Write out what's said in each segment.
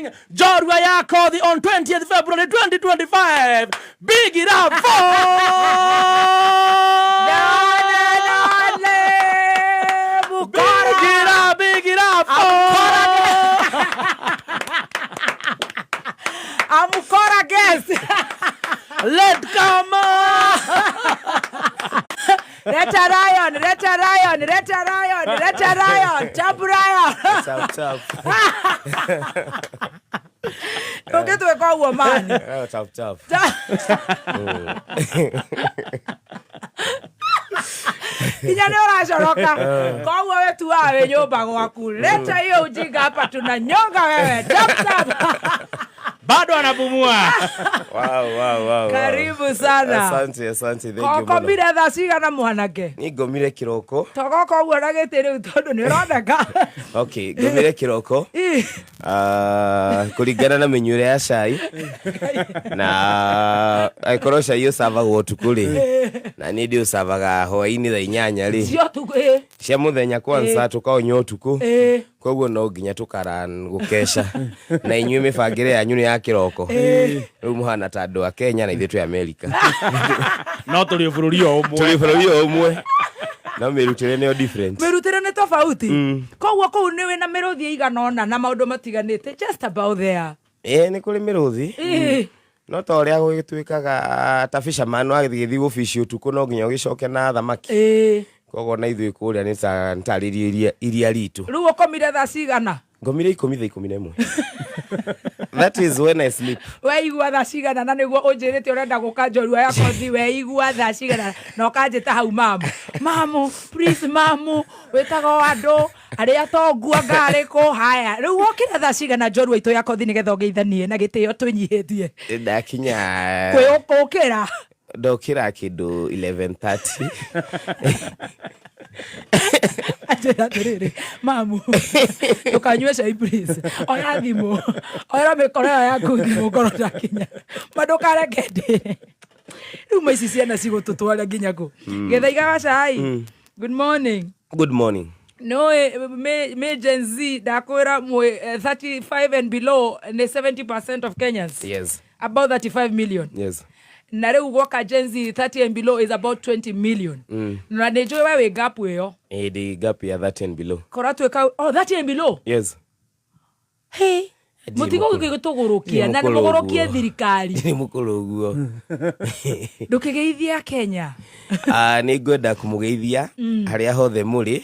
Presenting Njorua ya Kothi on 20th February 2025. Big it up for Big it up, big it up for Amukora guest. Let come Leta Lion, leta Lion, leta Lion, leta Lion, tap Lion. Tap, tap. Ndũngĩtuĩka ũguo mani. Oh, tap, tap. Nginya nĩ ũracoroka. Koguo wĩtuaga wĩ nyũmba gwaku. Leta hiyo ujinga hapa tunanyonga wewe. Tap tap. Bado anapumua. Wow. Karibu sana. Asante, asante. Thank you mũno. Ũkomire thaa cigana mwanake? Niĩ ngomire kĩroko. Togoka ũguo na gĩtĩ rĩu tondũ nĩ ũroneka. Okay, ngomire kĩroko. Ih. Ah, kũringana na mĩnyuĩre ya cai na angĩkorwo cai ũcabagwo ũtukũ rĩ na niĩ ndĩũcavaga hwaĩ-inĩ thaa 8 rĩ Cio tukũ ĩ. cia mũthenya kwanza tũkaũnyua ũtukũ. Ĩ. Koguo no nginya tũkara gũkeca na inyuĩ mĩbangĩre yanyu nĩ ya kĩroko rĩu mũhana ta andũ a Kenya na ithuĩ twĩ Amerika. No tũrĩ bũrũri o ũmwe. Tũrĩ bũrũri o ũmwe no mĩrutĩre nĩyo different. Mĩrutĩre nĩ tofauti. Koguo kũu nĩ wĩna mĩrũthi ĩigana ũna na maũndũ matiganĩte just about there. Ĩĩ nĩ kũrĩ mĩrũthi. Ĩ. No ta ũrĩa gũgĩtuĩkaga ta fisherman wagĩthiĩ gũbici ũtukũ no nginya ũgĩcoke na thamaki. Ĩ. Koguo na ithuĩ kũrĩa nĩ ta nĩ tarĩrie iria ritũ. Rĩu ũkomire thaa cigana? Ngomire 10 thaa 11. That is when I sleep. Weigua thaa cigana na nĩguo ũnjĩrĩte ũrenda gũka Njorua ya Kothi weigua thaa cigana na ũkanjĩta hau mamu. Mamu, please mamu, wĩtaga o andũ arĩa tongu anga arĩkũ haya. Rĩu wokĩra thaa cigana Njorua itũ ya Kothi nĩgetha ũgeithanie na gĩtĩo twĩnyihĩtie? Ndakinya Kwĩ ũkĩra. Ndokĩra kĩndũ 11:30. Anjĩra atĩrĩrĩ, mamu, ndũkanyue cai please, oya thimũ, oera mĩkoro ĩyo yaku thimũ ngorwo ndakinya ma ndũkareke ndĩre. Rĩu ma ici ciana cigũtũtwara nginya kũ? Gĩthaiga wa cai, good morning. Good morning. Nĩũĩ mĩ Gen Z ndakwĩra mwĩ 35 and below nĩ 70% of Kenyans. About 35 million. Na rĩu gwoka Gen Z 30 and below is about 20 million. Na nĩ njũĩ we wĩ gap ĩyo. Ĩĩ, ndĩ gap ya 30 and below. Koratuĩka oh 30 and below. Yes. Hey. Ndirĩ Mũtigo mũkũrũ. gũgĩtũgũrũkia na nĩ Ndirĩ mũkũrũ mũgũrũkie ũguo. thirikari. Ndirĩ mũkũrũ ũguo. Ndũkĩgeithia Kenya. Ah, nĩ ngwenda kũmũgeithia harĩa hothe mũrĩ.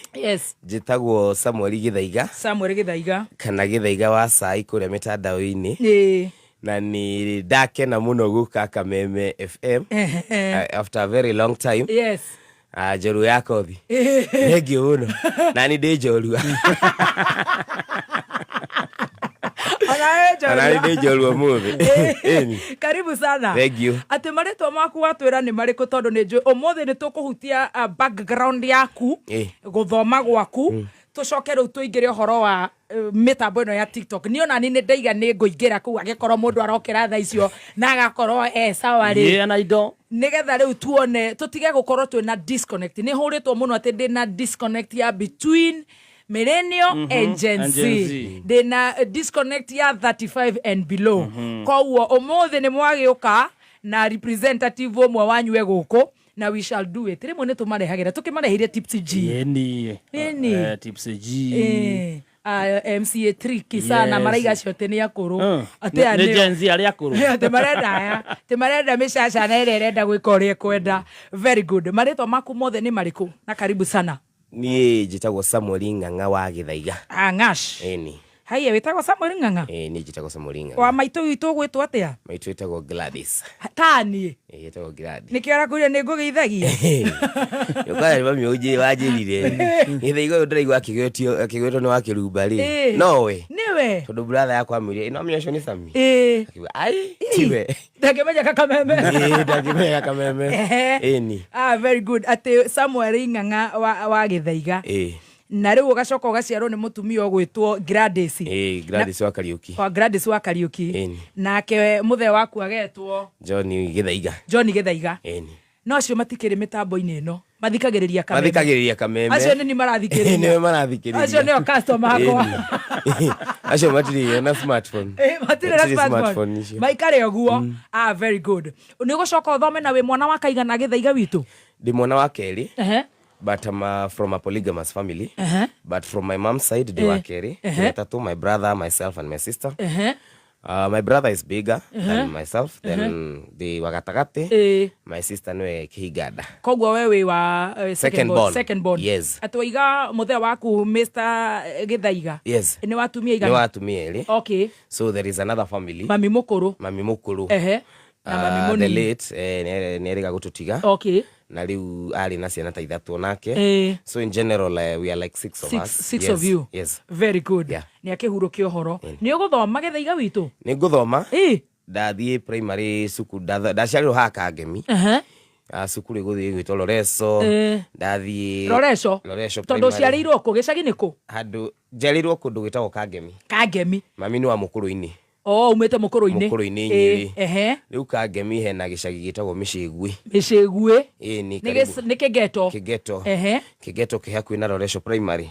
Njĩtagwo Samuel Gĩthaiga. Samuel Gĩthaiga. Kana Gĩthaiga wa Cai kũrĩa mĩtandao-inĩ. Na nĩ ndakena mũno gũka Kameme FM after a very long time. Ah, Njorua ya Kothi. Thengiũ mũno. Na nĩ ndĩ njorua. Ona wĩ njorua. Ona nĩ ndĩ njorua ũmũthĩ. Ĩni. Karibu sana. Thank you. Atĩ marĩtwa maku watwĩra nĩ marĩkũ tondũ nĩ njũĩ ũmũthĩ nĩ tũkũhutia background yaku, gũthoma gwaku, tũcoke rĩu tũingĩre ũhoro wa mĩtambo ĩno ya TikTok. Niĩ ona niĩ nĩ ndaiga nĩ ngũingĩra kũu angĩkorwo mũndũ arokĩra thaa icio na agakorwo e sawa rĩ. Yeah, na indo. Nĩgetha rĩu tuone tũtige gũkorwo twĩna disconnect. Nĩ hũrĩtwo mũno atĩ ndĩna disconnect ya between millennial and Gen And Z. Gen Z. Ndĩna disconnect ya 35 and below. Koguo ũmũthĩ nĩ mwagĩũka na representative ũmwe wanyu e gũkũ na we shall do it. Rĩmwe nĩ tũmarehagĩra, tũkĩmareheire Tipsy G. Ĩni. Ĩni. Tipsy G. MCA tricky sana. Maraiga acio atĩ nĩ akũrũ. Atĩ aya Nĩ nĩo. Gen Z arĩa akũrũ. Atĩ marenda aya, atĩ marenda mĩcacana ĩrĩa ĩrenda gwĩka ũrĩa ĩkwenda. Very good. Marĩtwa maku mothe nĩ marĩkũ? Na karibu sana. Niĩ njĩtagwo Samuel Ng'ang'a wa Gĩthaiga. Ah, Ng'ash. Ĩni. Haiya, wĩtagwo Samuel Ng'ang'a? Ĩĩ, niĩ njĩtagwo Samuel Ng'ang'a. Wa maitũ witũ ũgwĩtwo atĩa? Maitũ ĩtagwo Gladys. Ta niĩ? Ĩĩ, ĩtagwo Gladys. Nĩkĩo arakwĩrire nĩ ngũgeithagia? Ũkaya nĩ mami wanjĩrire. Gĩthaiga ũyũ ndĩraigua akĩgwetwo nĩ wa Kĩrumba rĩ. Nowe. Nĩwe. Tondũ brother yakwa amwĩrire, ĩno amenya ũcio nĩ Sami. Akiuga, ai, tiwe. Ndangĩmenya Kakameme. Ĩĩ, ndangĩmenya Kakameme. Ĩni. Ah, very good. Atĩ Samuel Ng'ang'a wa Gĩthaiga. Ĩĩ. Na rĩu ũgacoka ũgaciarwo nĩ mũtumia ũgwĩtwo Gladys. Ĩĩ, Gladys wa Kariũki. Wa Gladys wa Kariũki. Ĩni. Nake mũthee waku agetwo John Gĩthaiga. John Gĩthaiga. Ĩni. No acio matikĩrĩ mĩtambo-inĩ ĩno. Mathikagĩrĩria Kameme. Mathikagĩrĩria Kameme. Acio nĩ ni marathikĩrĩria. Nĩwe marathikĩrĩria. Acio nĩo customer akwa. Acio matirĩ na smartphone. Matirĩ na Matirĩ smartphone. smartphone icio. Maikare ũguo. Ah, very good. Nĩ ũgũcoka ũthome na wĩ mwana wa kaigana, Gĩthaiga witũ? Ndĩ mwana wa kerĩ, but I'm from a polygamous family. But from my mom's side ndĩ wa kerĩ. Tũrĩ atatũ, my brother, myself and my sister. My brother is bigger than myself, then ndĩ wa gatagatĩ. My sister nĩwe kĩhinganda. Koguo we wĩ wa Second born. Second born. Yes. Atwaiga mũthee waku Mr Gĩthaiga Yes. nĩ watumia Nĩ igana? wa atumia erĩ. So there is another family. Mami mũkũrũ. Mami mũkũrũ. Na mami The mũnini. late, nĩ erĩga gũtũtiga. Na rĩu arĩ na ciana ta ithatũ nake. So in general, we are like six of Six, us. six Yes. of you. Yes. Very good. Yeah. Nĩ akĩhurũkia ũhoro. Nĩ ũgũthoma, Gĩthaiga witũ? Nĩ ngũthoma. Ndathiĩ primary cukuru, ndaciarĩrwo haha Kangemi. Cukuru ĩgũthiĩ ĩgwĩtwo Loreso. Ndathiĩ Loreso? Loreso Tondũ Primary. ũciarĩirwo kũ? Gĩcagi nĩ kũ? Handũ njiarĩirwo kũndũ gwĩtagwo Kangemi. Kangemi. Mami nĩ wa Mũkũrũ-inĩ. O umĩte Mũkũrũ-inĩ. Mũkũrũ-inĩ, Nyĩrĩ. Rĩu Kangemi hena gĩcagi gĩtagwo Mĩcĩgui. Mĩcĩguĩ. Ĩĩ, nĩ Nĩ karibu. Nĩ kĩgeto. Kĩgeto. Kĩgeto kĩ hakuhĩ na Loresho Primary.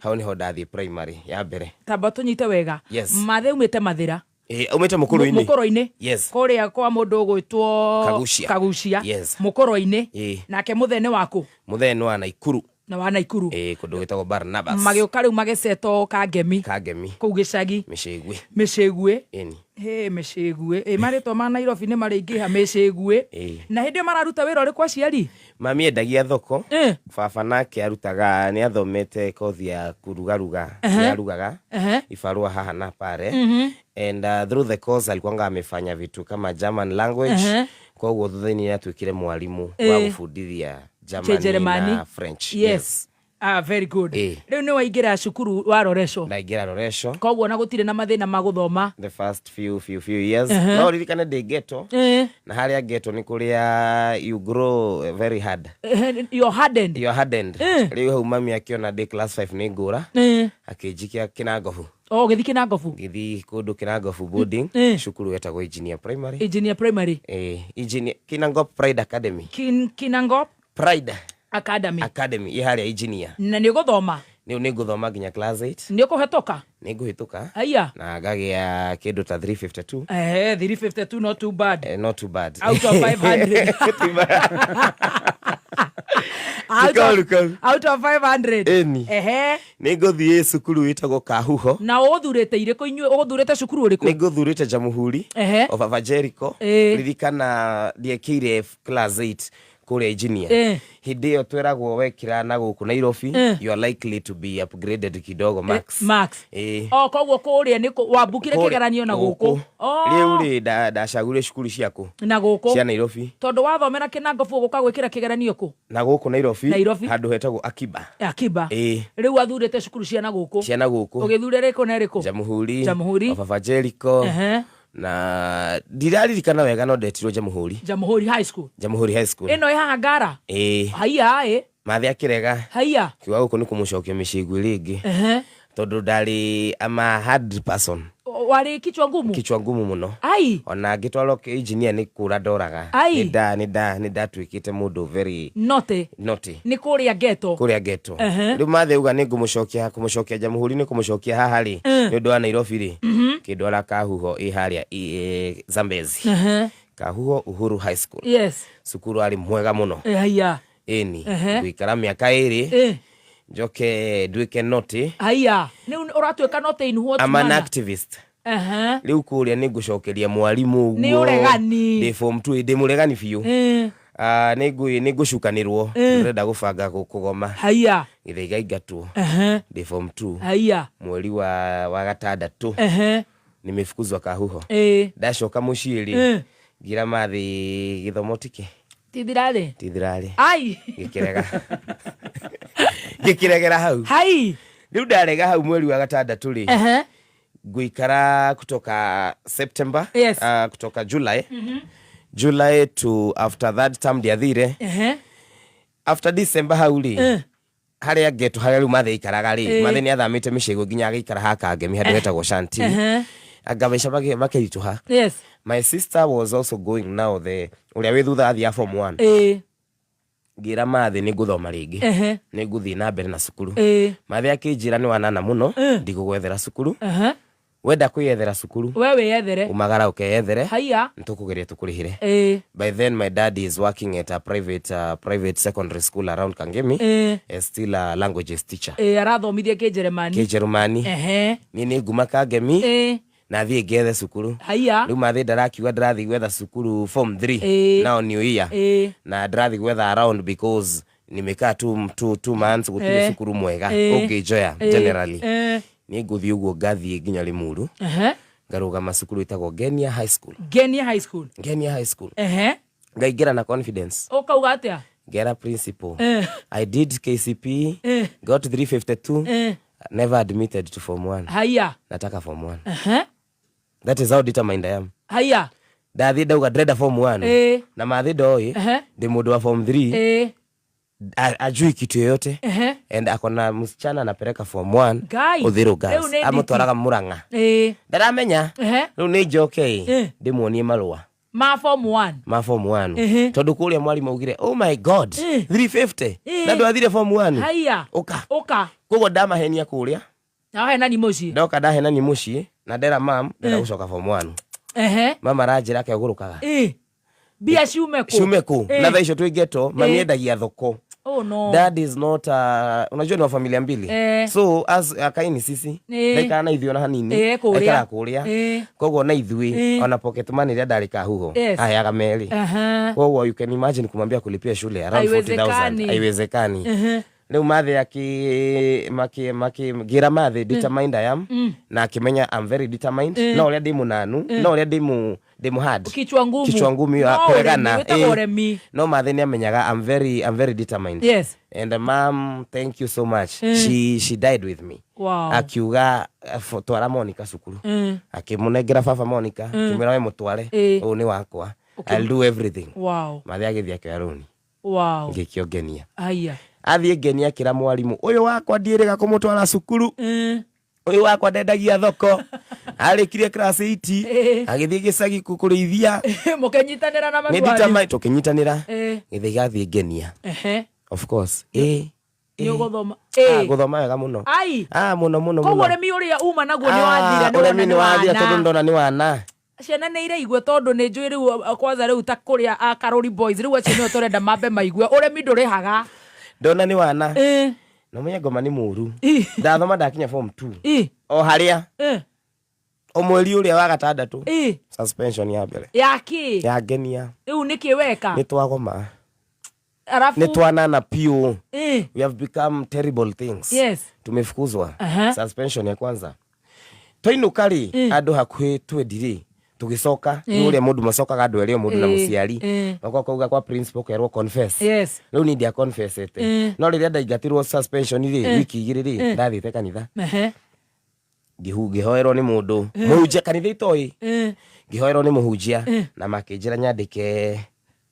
Hau nĩho ndathiĩ primary ya mbere. Tamba tũnyite wega. Yes. Mathe umĩte Mathĩra? Ĩĩ, aumĩte Mũkũrũ-inĩ. Mũkũrũ-inĩ. Yes. Kũrĩa kwa mũndũ ũgwĩtwo Kagucia. Kagucia. Yes. Mũkũrũ-inĩ. Nake mũthee nĩ waku? Mũthee nĩ wa Naikuru. Na wa Naikuru. Ĩĩ, kũndũ gwĩtagwo Barnabas. Magĩũka rĩu magĩcetwo Kangemi. Kangemi. Kũu gĩcagi. Mĩcĩgui. Mĩcĩguĩ. Ĩni. Hĩ, mĩcĩguĩ. Ĩ, marĩtwa ma Nairobi nĩ marĩingĩha, mĩcĩguĩ. Na hĩndĩ ĩyo mararuta wĩra ũrĩkũ aciari? Mami endagia thoko. Baba nake arutaga, nĩ athomete kothi ya kurugaruga, nĩ arugaga ibarua haha na pale, and through the course alikuwanga amefanya vitu kama German language. Koguo thutha-inĩ nĩ atuĩkire mwalimu wa gũbundithia Germany Kĩnjeremani. na French. Yes. Ah, very good. Rĩu nĩ waingĩra cukuru wa Loresho? Ndaingĩra Loresho. Koguo na gũtirĩ na mathĩna ma gũthoma? The first few years, no ririkane ndĩ ghetto, na harĩa ghetto nĩ kũrĩa you grow very hard. You're hardened. You are hardened. Rĩu hau mami akĩona ndĩ class 5 nĩ ngũra, akĩnjikia Kĩnangobu. O ũgĩthiĩ Kĩnangobu? Ngĩthiĩ kũndũ Kĩnangobu boarding. Cukuru wetagwo Engineer Primary. Engineer Primary. Engineer Kinangop Pride Academy. Kinangop Pride Academy. Academy ĩ harĩa Engineer. Na nĩ ũgũthoma? Rĩu nĩ ngũthoma nginya class 8. Nĩ ũkũhetũka? Nĩ ngũhĩtũka. Aya. Na ngagĩa kĩndũ ta 352. 352, not too bad. Not too bad. Out of 500. Kau kau. Out of 500. Ĩni. Nĩ ngũthiĩ cukuru wĩtagwo Kahuho. Na ũthurĩte irĩkũ inyuĩ? Ũthurĩte cukuru ũrĩkũ? Nĩ ngũthurĩte Jamhuri of Evangelical. Ririkana ndiekĩire class 8 kũrĩa Engineer. Hĩndĩ ĩyo tweragwo wekĩra na gũkũ Nairobi, you are likely to be upgraded kidogo max. Max. O koguo kũrĩa nĩ wambukire kĩgeranio na gũkũ? O. Rĩu rĩ, ndacagũrire cukuru ciakũ Na gũkũ. cia Nairobi. Tondũ wathomera Kĩnangobu ũgũka gwĩkĩra kĩgeranio kũ? Na gũkũ Nairobi. Nairobi. Handũ hetagwo Akiba. Akiba. Ĩĩ. Rĩu athurĩte cukuru cia na gũkũ? Cia na gũkũ. Ũgĩthure rĩkũ na ĩrĩkũ? Jamhuri. Jamhuri. Of Evangelical. Na ndiraririkana wega, no ndetirwo Jamhuri. Jamhuri High School. Jamhuri High School. Ĩno ĩ haha Ngara? Ĩĩ. Haiya ĩ. Mathe akĩrega. Haiya. Kiuga gũkũ nĩ kũmũcokia mĩcĩgui rĩngĩ. Tondũ ndarĩ, I'm a hard person. Warĩ kichwa ngumu? Kichwa ngumu mũno. Ai. Ona ngĩtwarwo engineer nĩ kũra ndoraga. Ai. Nĩ ndatuĩkĩte mũndũ very Note. naughty. Nĩ kũrĩa ghetto. Kũrĩa ghetto. Rĩu mathe uga nĩ ngũmũcokia, kũmũcokia Jamhuri nĩ kũmũcokia haha rĩ, nĩ ũndũ wa Nairobi rĩ, kĩndwara Kahuho ĩ harĩa Zambezi. Kahuho Uhuru High School. Cukuru arĩ mwega mũno. Haiya. Ĩni. Ngũikara mĩaka 2, njoke nduĩke naughty. Haiya, nĩ ũratuĩka naughty in what I'm an manner? activist. Rĩu kũrĩa nĩ ngũcokeria mwarimũ ũguo. Nĩ ũregani. Ndĩ form 2, ndĩ mũregani biũ. Nĩ ngũcukanĩrwo, ndĩrenda gũbanga kũgoma. Haiya. Gĩthaiga ingatwo. Ndĩ form 2. Haiya. Mweri wa gatandatũ nimefukuzwa Kahuho. Ndacoka mũciĩ rĩ, ngira mathi gĩthomo tiki Tithirarĩ. Tithirarĩ. Ai. Ngĩkĩrega, ngĩkĩregera hau. Hai. Rĩu ndarega hau mweri wa gatandatũ rĩ, ngũikara kutoka September, kutoka July to after that term ndiathire. After December hau rĩ, harĩa ghetto harĩa rĩu mathe aikaraga rĩ, mathe nĩ athamĩte mĩcigo nginya agĩikara haha Kangemi handũ hetagwo Shanti. Anga maica makĩritũha. My sister was also going now, the ũrĩa wĩ thutha athiaga form 1. Ngĩra mathĩ nĩ ngũthoma rĩngĩ, nĩ ngũthiĩ na mbere na cukuru. Mathĩ akĩnjĩra nĩ wanana mũno, ndigũgwethera cukuru. Wenda kwĩyethera cukuru, we wĩyethere, umagara ũkeyethere. Haiya. Nĩtũkũgeria tũkũrĩhĩre. By then my dad is working at a private secondary school around Kangemi, as still a languages teacher. Ĩĩ, arathomithia Kĩnjeremani. Kĩnjerumani. Niĩ nĩ nguma Kangemi na thiĩ ngethe cukuru. Haiya. Rĩu mathĩ ndarakiuga ndĩrathiĩ gwetha cukuru form 3, now new year, na ndĩrathiĩ gwetha around because nimekaa 2 months, gũtirĩ cukuru mwega ũngĩnjoya generally. Niĩ ngũthiĩ ũguo, ngathiĩ nginya Limuru, ngarũgama cukuru ĩtagwo Ngenia High School. Ngenia High School. Ngenia High School. Ngaingĩra na confidence. Ũkauga atĩa? Ngera principal, "I did KCP, got 352, never admitted to form 1." Haiya. "Nataka form 1." That is how determined I am. Haiya. Ndathiĩ ndauga ndĩrenda form 1. Na mathĩ ndoĩ ndĩ mũndũ wa form 3. Ajui kitu yoyote and akona msichana anapeleka form 1 Ngai. Uthiru Rĩu Girls, nĩ nditi. amũtwaraga Murang'a. Ndaramenya. Rĩu nĩ njoke ndĩmuonie marũa ma form 1. Ma form 1, tondũ kũrĩa mwarimũ augire, "Oh my God, 350 na ndwathire form 1." Haiya. Ũka. Ũka. Koguo ndamahenia kũrĩa. Na wahenani mũciĩ. Ndoka ndahenani mũciĩ na ndera mam ndĩrenda gũcoka form 1. Mama aranjĩra akegũrũkaga. Mbia ciume kũ? Ciume kũ? Na thaa icio twĩ ghetto, mami endagia thoko. Oh no. Dad is not unajua ni wa familia mbili. So as akaini sisi, ndaikara na ithuĩ ona hanini. Kũrĩa. Aikaraga kũrĩa. Koguo na ithuĩ ona pocket money ĩrĩa ndarĩ kahuho aheaga merĩ. Koguo you can imagine kumwambia kulipia shule around 40,000. Haiwezekani. Haiwezekani. Rĩu mathe aki maki maki ngĩra mathe determined I am, na akĩmenya I'm very determined, no ũrĩa ndĩ mũnanu, no ũrĩa ndĩ mũ hard. Kichwa ngumu. Kichwa ngumu ya No kũregana. ũremi, wĩtagwo ũremi. No mathe nĩ amenyaga I'm very determined. And mom, thank you so much, she died with me. Akiuga, "Twara Monica cukuru." Akĩmũnengera baba Monica, akĩmwĩra, "We mũtware. Ũyũ nĩ wakwa, I'll do everything." Mathe agĩthiĩ akĩoya rũni. Ngĩkio Ngenia. Haiya. Athiĩ Ngenia akĩra mwarimũ, "Ũyũ wakwa ndiĩrĩga kũmũtwara cukuru. Ũyũ wakwa ndendagia thoko, arĩkirie class 8, agĩthiĩ gĩcagi kũrĩithia." Mũkĩnyitanĩra na Nĩ mami wanyu. determined, tũkĩnyitanĩra. Gĩthĩ gathiĩ Ngenia. Of course, ĩ. Nĩ ũgũthoma. Ah, gũthoma wega mũno. Ai. Ah, mũno mũno Koguo mũno. ũremi ũrĩa uma naguo nĩ wathira. Ah, Nĩ ũremi wona nĩ nĩ wathira tondũ wana. ndona nĩ wana. Ciana nĩ iraigue tondũ nĩ njũĩ rĩu kwanza rĩu ta kũrĩa a Karũri Boys rĩu acio nĩo tũrenda mambe maigue ũremi ndũrĩhaga. Ndona nĩ wana. Na ũmenye ngoma nĩ mũru. Ndathoma ndakinya form 2, o harĩa o mweri ũrĩa wa gatandatũ, suspension ya mbere. Ya kĩ? Ya Ngenia. Rĩu nĩkĩ weka? Nĩ twagoma. Arabu Nĩ twanana piũ. We have become terrible things. Tumefukuzwa. Suspension ya kwanza, twainũka rĩ, andũ hakuhĩ 20 rĩ, tũgĩcoka nĩ ũrĩa mũndũ macokaga andũ erĩ, o mũndũ na mũciari. Magoka kwa principal kerwo confess. Rĩu niĩ ndia confessete, no rĩrĩa ndaingatirwo suspension rĩ, wiki 2 rĩ, ndathiĩte kanitha. Ngĩhoerwo nĩ mũndũ mũhunjia kanitha itoĩ. Ngĩhoerwo nĩ mũhunjia na makĩnjĩra nyandĩke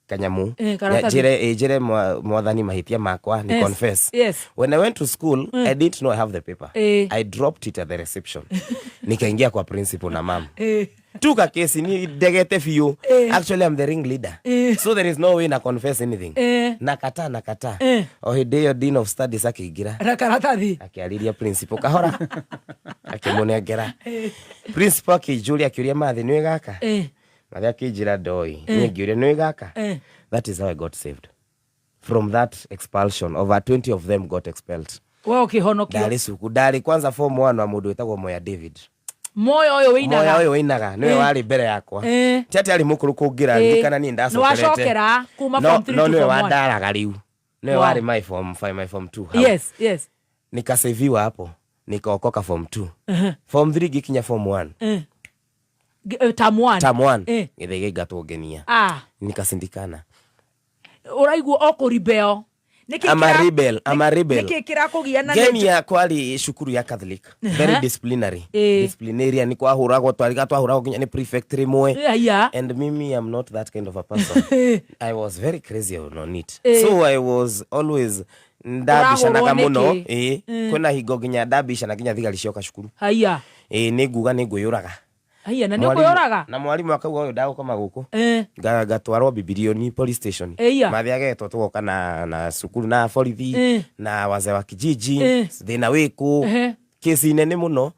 kanyamu. Karatathi. Njĩre mwathani mahĩtia makwa ni confess. When I went to school, I didn't know I have the paper. I dropped it at the reception, nikaingia kwa principal na mam. Tuka kesi ni ndegete biũ. Actually, I'm the ring leader, so there is no way na confess anything. Nakataa, nakataa. O hĩndĩ ĩyo dean of studies akĩingĩra. Na karatathi. Akĩarĩria principal kahora, akĩmũnengera. Principal akĩnjũria, akĩũria mathĩ, "Nĩwe gaka?" Mathĩ akĩnjĩra ndoi. Niĩ ngĩũria, "Nĩwe gaka?" That is how I got saved from that expulsion. Over 20 of them got expelled. We ũkĩhonokio. Ndarĩ cuku, ndarĩ kwanza form 1 wa mũndũ wĩtagwo Moya David. Moyo ũyũ Moya wĩinaga. Ũyũ wĩinaga nĩwe warĩ mbere yakwa. Ti atĩ arĩ mũkũrũ kũngĩra, ririkana niĩ ndacokerete. Nĩwacokera kuma No, form 3 no to nĩwe form 1. wandaraga rĩu, nĩwe warĩ my form 5, my form 2 hau. Nikaseviwa hapo, nikaokoka form 2, form 3, ngĩkinya form 1. Term 1. Term 1, gĩthĩ gĩingatwo Ngenia. Ah. Nikasindikana. Ũraigua o kũribeo. Nĩkĩ I'm a rebel, I'm a rebel. Nĩkĩ kĩrakũgia na Ngenia kwari cukuru ya Catholic, very disciplinary. Disciplinarian, nĩ kwahũragwo, twariga twahũragwo nginya nĩ prefect rĩmwe. Aya. And mimi am not that kind of a person. I was very crazy on it. So I was always ndambicanaga Ũrahũrwo mũno. nĩkĩ? Ĩ, kwĩna hingo nginya ndambicana nginya thigari cioka cukuru. Haya. Ĩ, nĩ nguga nĩ ngwĩyũraga. Aya, na nĩ Mwarimu- ũkwĩyũraga? Na mwarimũ akauga ũyũ ndagũkoma gũkũ. Ngatwarwo Bibilioni police station. Ĩia. Mathi agetwo tũgoka na cukuru na borithi na wazee wa kijiji. Thĩna wĩkũ? Kesi nene mũno.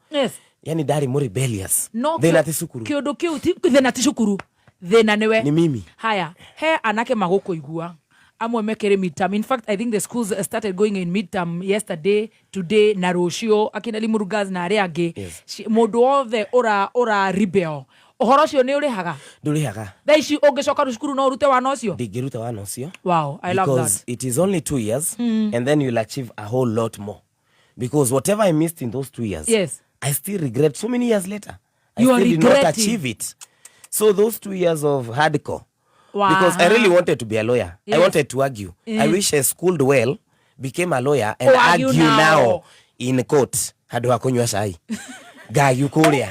Yani ndarĩ mũ rebellious. No Thĩna ti cukuru. Kĩũndũ kĩu thĩna ti cukuru, thĩna nĩwe. Ni mimi. Haya, he anake magũkũigua amwe mekĩrĩ midterm. In fact, I think the schools started going in midterm yesterday, today na rũciũ, akina Limuru Girls na arĩa angĩ. Mũndũ wothe ũra rebel, ũhoro ũcio nĩ ũrĩhaga? Ndũrĩhaga. Thaa ici ũngĩcoka cukuru no ũrute wana ũcio? Ndingĩruta wana ũcio. Wow, I love Because that. It is only 2 years and then you'll achieve a whole lot more, because whatever I missed in those 2 years, I still regret so many years later. I You are still did not regretting. achieve it. So those 2 years of hardcore, because I really wanted to be a lawyer. I wanted to argue. I wish I schooled well, became a lawyer and Oh, argue argue now. now in court handũ ha kũnyua cai ngagiu kũrĩa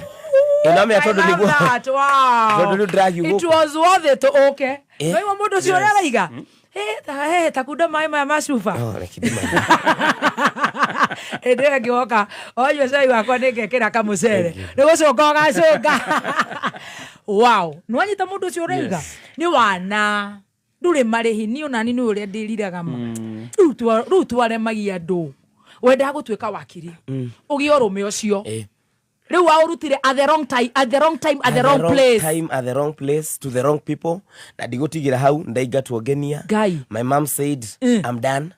ĩnomĩa I tondũ love nĩguo that. Wow. Tondũ rĩu ndĩragiu It gũkũ. was worth it, okay. Waigua mũndũ ũcio ũrĩa araiga? Ta kunda maĩ maya ma cuba. Oh, reke ndimanye. Hĩndĩ ĩyo ĩngĩ woka wanyua cai wakwa nĩ ngekĩra kamũcere nĩ gũcũnga ũgacũnga. Wow, nĩ wanyita mũndũ ũcio ũraiga nĩ wana ndũrĩ marĩhi. Niĩ onani nĩ ũrĩa ndĩriraga ma rĩu twaremagia andũ wendaga gũtuĩka wakiri ũgĩe ũrũme ũcio. Rĩu waũrutire at the wrong time, at the wrong time, at the wrong place. Time, at the wrong place, to the wrong people. Na ndigũtigĩra hau, ndaingatwo ngenia. Ngai. My mom said, "I'm done."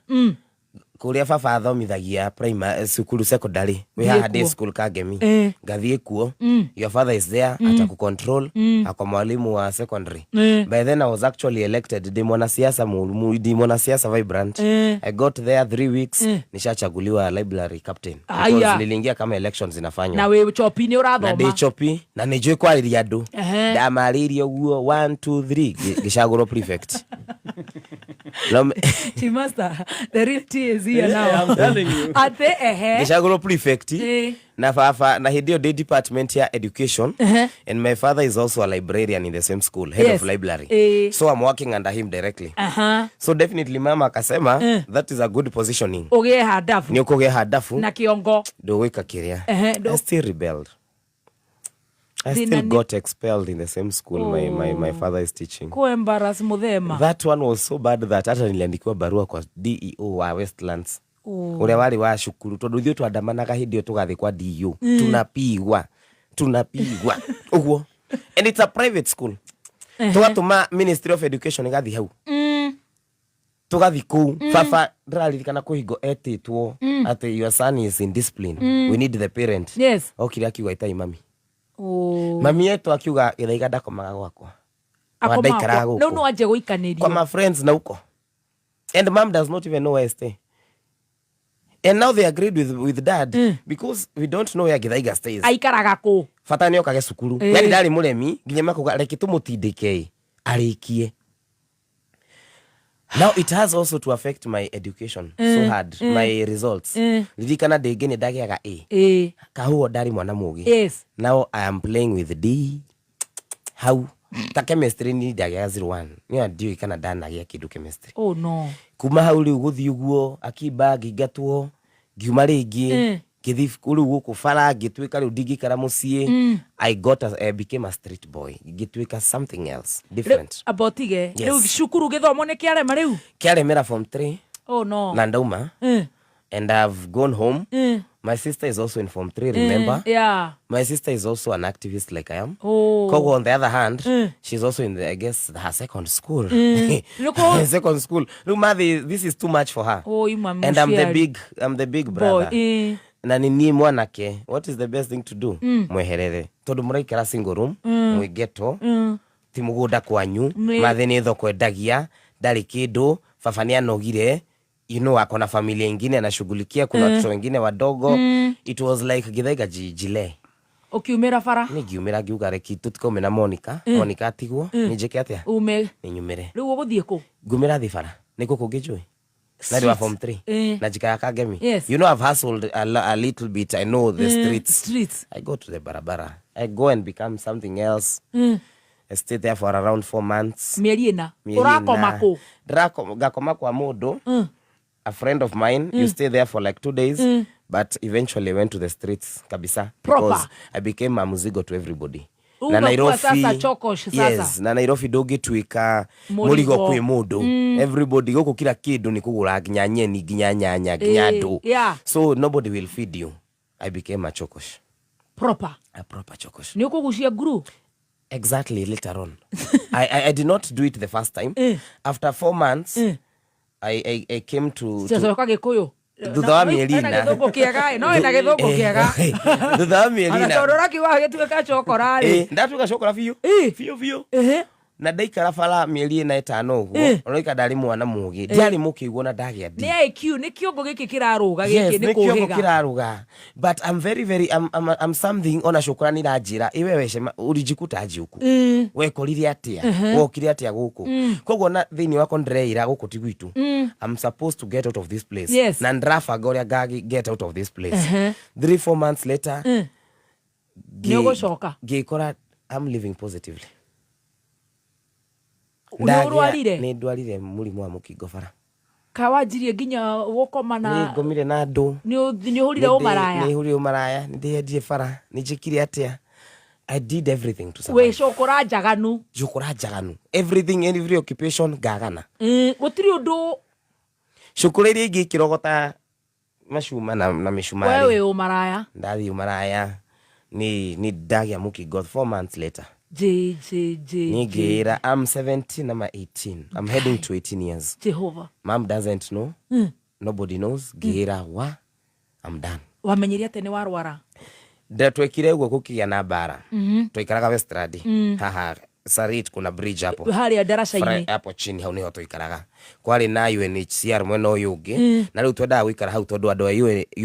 Kũrĩa baba athomithagia primary cukuru, secondary, wĩ haha Thiĩ day kuo. school Kangemi. Ngathiĩ kuo. "Your father is there, atakucontrol, ako mwalimu wa secondary." By then I was actually elected. Ndi mwanasiasa ndi mwanasiasa vibrant. I got there 3 weeks, nishachaguliwa library captain Aya. because niliingia kama elections zinafanywa. Na wĩ chopi nĩ Na ũrathoma. ndĩ chopi na nĩ njũĩ kwarĩria andũ. Ndamarĩirie ũguo 1 2 3, ngĩcagũrwo prefect. Master, the real tea is here now. I'm telling you. Ate ehe. Ngĩcagũrwo prefect. Na baba, na hĩndĩ ĩyo ndĩ department ya education and my father is also a librarian in the same school, head of library. So I'm working under him directly. So definitely mama akasema that is a good positioning. Ũgĩe handabu. Nĩ ũkũgĩa handabu. Na kĩongo. Ndũgwĩka kĩrĩa. I still rebelled. I Thĩna still got expelled in the same school my father is teaching. Kũ embarrass mũthema. That one was so bad that hata niliandikiwa barua kwa DEO wa Westlands, ũrĩa warĩ wa cukuru, tondũ ithuĩ twandamanaga hĩndĩ ĩyo tũgathiĩ kwa DEO, tunapigwa tunapigwa ũguo, and it's a private school. Tũgatũma Ministry of Education ĩgathiĩ hau, tũgathiĩ kũu. Baba ndĩraririkana kũhingo etĩtwo atĩ, "Your son is in discipline, we need the parent." Okire akiuga, "Itai mami." Mami yetu akiuga, "Gĩthaiga ndakomaga gwakwa." Akomaga Ndaikaraga rĩu gũkũ no anjie gũikanĩrio. Kwa my friends na huko, and mom does not even know where I stay. And now they agreed with dad because we don't know where Githaiga stays. Aikaraga kũ? Bata nĩ okage cukuru. Yani ndarĩ mũremi nginya makuga reke tũmũtindĩke arĩkie. Now it has also to affect my education so hard, my results. Ririkana ndĩngĩ nĩ ndagĩaga A. Kahuo ndarĩ mwana mũgĩ. Now I am playing with D hau ta chemistry ni ndagĩaga 01 nĩ ndiũĩ kana ndanagĩa kĩndũ chemistry. Oh no. Kuma hau rĩu gũthiĩ ũguo akiba ngĩingatwo ngiuma rĩngĩ. Ngĩthiĩ rĩu gũkũ bara ngĩtuĩka rĩu ndingĩikara mũciĩ. I became a street boy, ngĩtuĩka something else different. Amba ũtige. Yes. Rĩu cukuru gĩthomo nĩ kĩarema rĩu. Kĩaremera form 3. Oh no. Na ndauma and I've gone home. My sister is also in form 3, remember? My sister is also an activist like I am. Kogo on the other hand, she's also in the, I guess, her second school. Second school. Look, Mathi, this is too much for her. Oh, ima And I'm the mũciari. big, I'm the big Boy, brother. Na ni niĩ mwanake, what is the best thing to do? Mweherere. Tondũ mũraikara single room, mwĩ ghetto, ti mũgũnda kwanyu, Mathi nĩ thoko endagia, ndarĩ kĩndũ, baba nĩ anogire, ako na familia ingine anashughulikia, kuna watoto wengine wadogo. It was like Githaiga jile. Ũkiumĩra bara. Nĩ ngiumĩra ngiuga reki tũtikaume na Monica. Monica atigwo nĩ njĩke atĩa? Ume. Nĩ nyumĩre. Rĩu ũgũthiĩ kũ? Ngumĩra thi bara nĩ kũ kũngĩ njũĩ na ndĩ wa form 3 na njikara Kangemi. I've hustled a little bit. I know the streets. Streets. I go to the barabara, I go and become something else. I stayed there for around 4 months. Mĩeri ĩna. Mĩeri Ũrakoma ĩna. kũ? Ngakoma kwa mũndũ, a friend of mine. You stay there for like 2 days, but eventually I went to the streets kabisa Proper. because I became a muzigo to everybody. Rĩu Na ũgakuwa Nairobi sasa chokosh sasa. Yes, na Nairobi ndũngĩtuĩka Mũrigo. mũrigo kwĩ mũndũ. Everybody gũkũ kila kĩndũ nĩ kũgũra, nginya nyeni, nginya nyanya, nginya andũ. So nobody will feed you. I became a chokosh. Proper. A proper chokosh. Nĩ ũkũgucia nguru. Exactly. Later on, I did not do it the first time. After 4 months, I came to Coka gĩkũyũ. Thutha wa mĩeri Ena ĩna. gĩthũngũ kĩega ĩ, no ena gĩthũngũ kĩega. Thutha wa mĩeri Ona ĩna. tondũ ũrakiuga gĩtuĩka chokora rĩ. Ndatuĩka cokora biũ. Biũ biũ. Na ndaikara bara mĩeri ĩna ĩtano ũguo. Ũroika ndarĩ mwana mũgĩ, ndiarĩ mũkĩguo na ndagĩa ndi. Nĩ IQ, nĩ kĩongo gĩkĩ kĩrarũga. Yes, Gĩkĩ nĩ nĩ kĩongo kũhĩga. kĩraruga, but I'm very very I'm something ona cukura nĩ iranjĩra iwe wecema ulijikuta aje huku, wekorire atĩa, wokire atĩa gũkũ. Koguo na thĩinĩ wakwa ndĩreira gũkũ ti gwitũ. I'm supposed to get out of this place. Na ndĩrabanga ũrĩa nga get out of this place. 3-4 months later, Nĩ ũgũcoka. Ngĩkora I'm living positively. Nĩ ũrwarire? Nĩ ndwarire mũrimũ wa mũkingo bara. Kawanjirie nginya gũkoma Nĩ na ngomire na andũ. Nĩ ũhũrire ũmaraya? Nĩ hũrire ũmaraya, nĩ ndĩyendire bara, nĩ njĩkire atĩa, I did everything to survive. Wĩ cũkũra njaganu. Njũkũra njaganu, everything, every occupation ngagana. Gũtirĩ ũndũ. Cũkũra iria ingĩ ikĩrogota macuma na We mĩcumarĩ. Wĩ ũmaraya. Ndathiĩ ũmaraya, nĩ ndagĩa mũkingo 4 months later. J J J. Nĩ ngĩĩra I'm 17 ama 18, I'm heading to 18 years. Jehova. Mom doesn't know, nobody knows. Ngĩĩra wa I'm done. Wamenyire atĩ nĩ warwara? Ndatwekire ũguo kũkĩgĩa na mbara. Twaikaraga Westland haha Sarit, kuna bridge hapo. Harĩa ndaraca-inĩ. Hapo chini, hau niho tũikaraga. Kwarĩ na UNHCR mwena ũyũ ũngĩ, na rĩu twendaga gũikara hau tondũ andũ a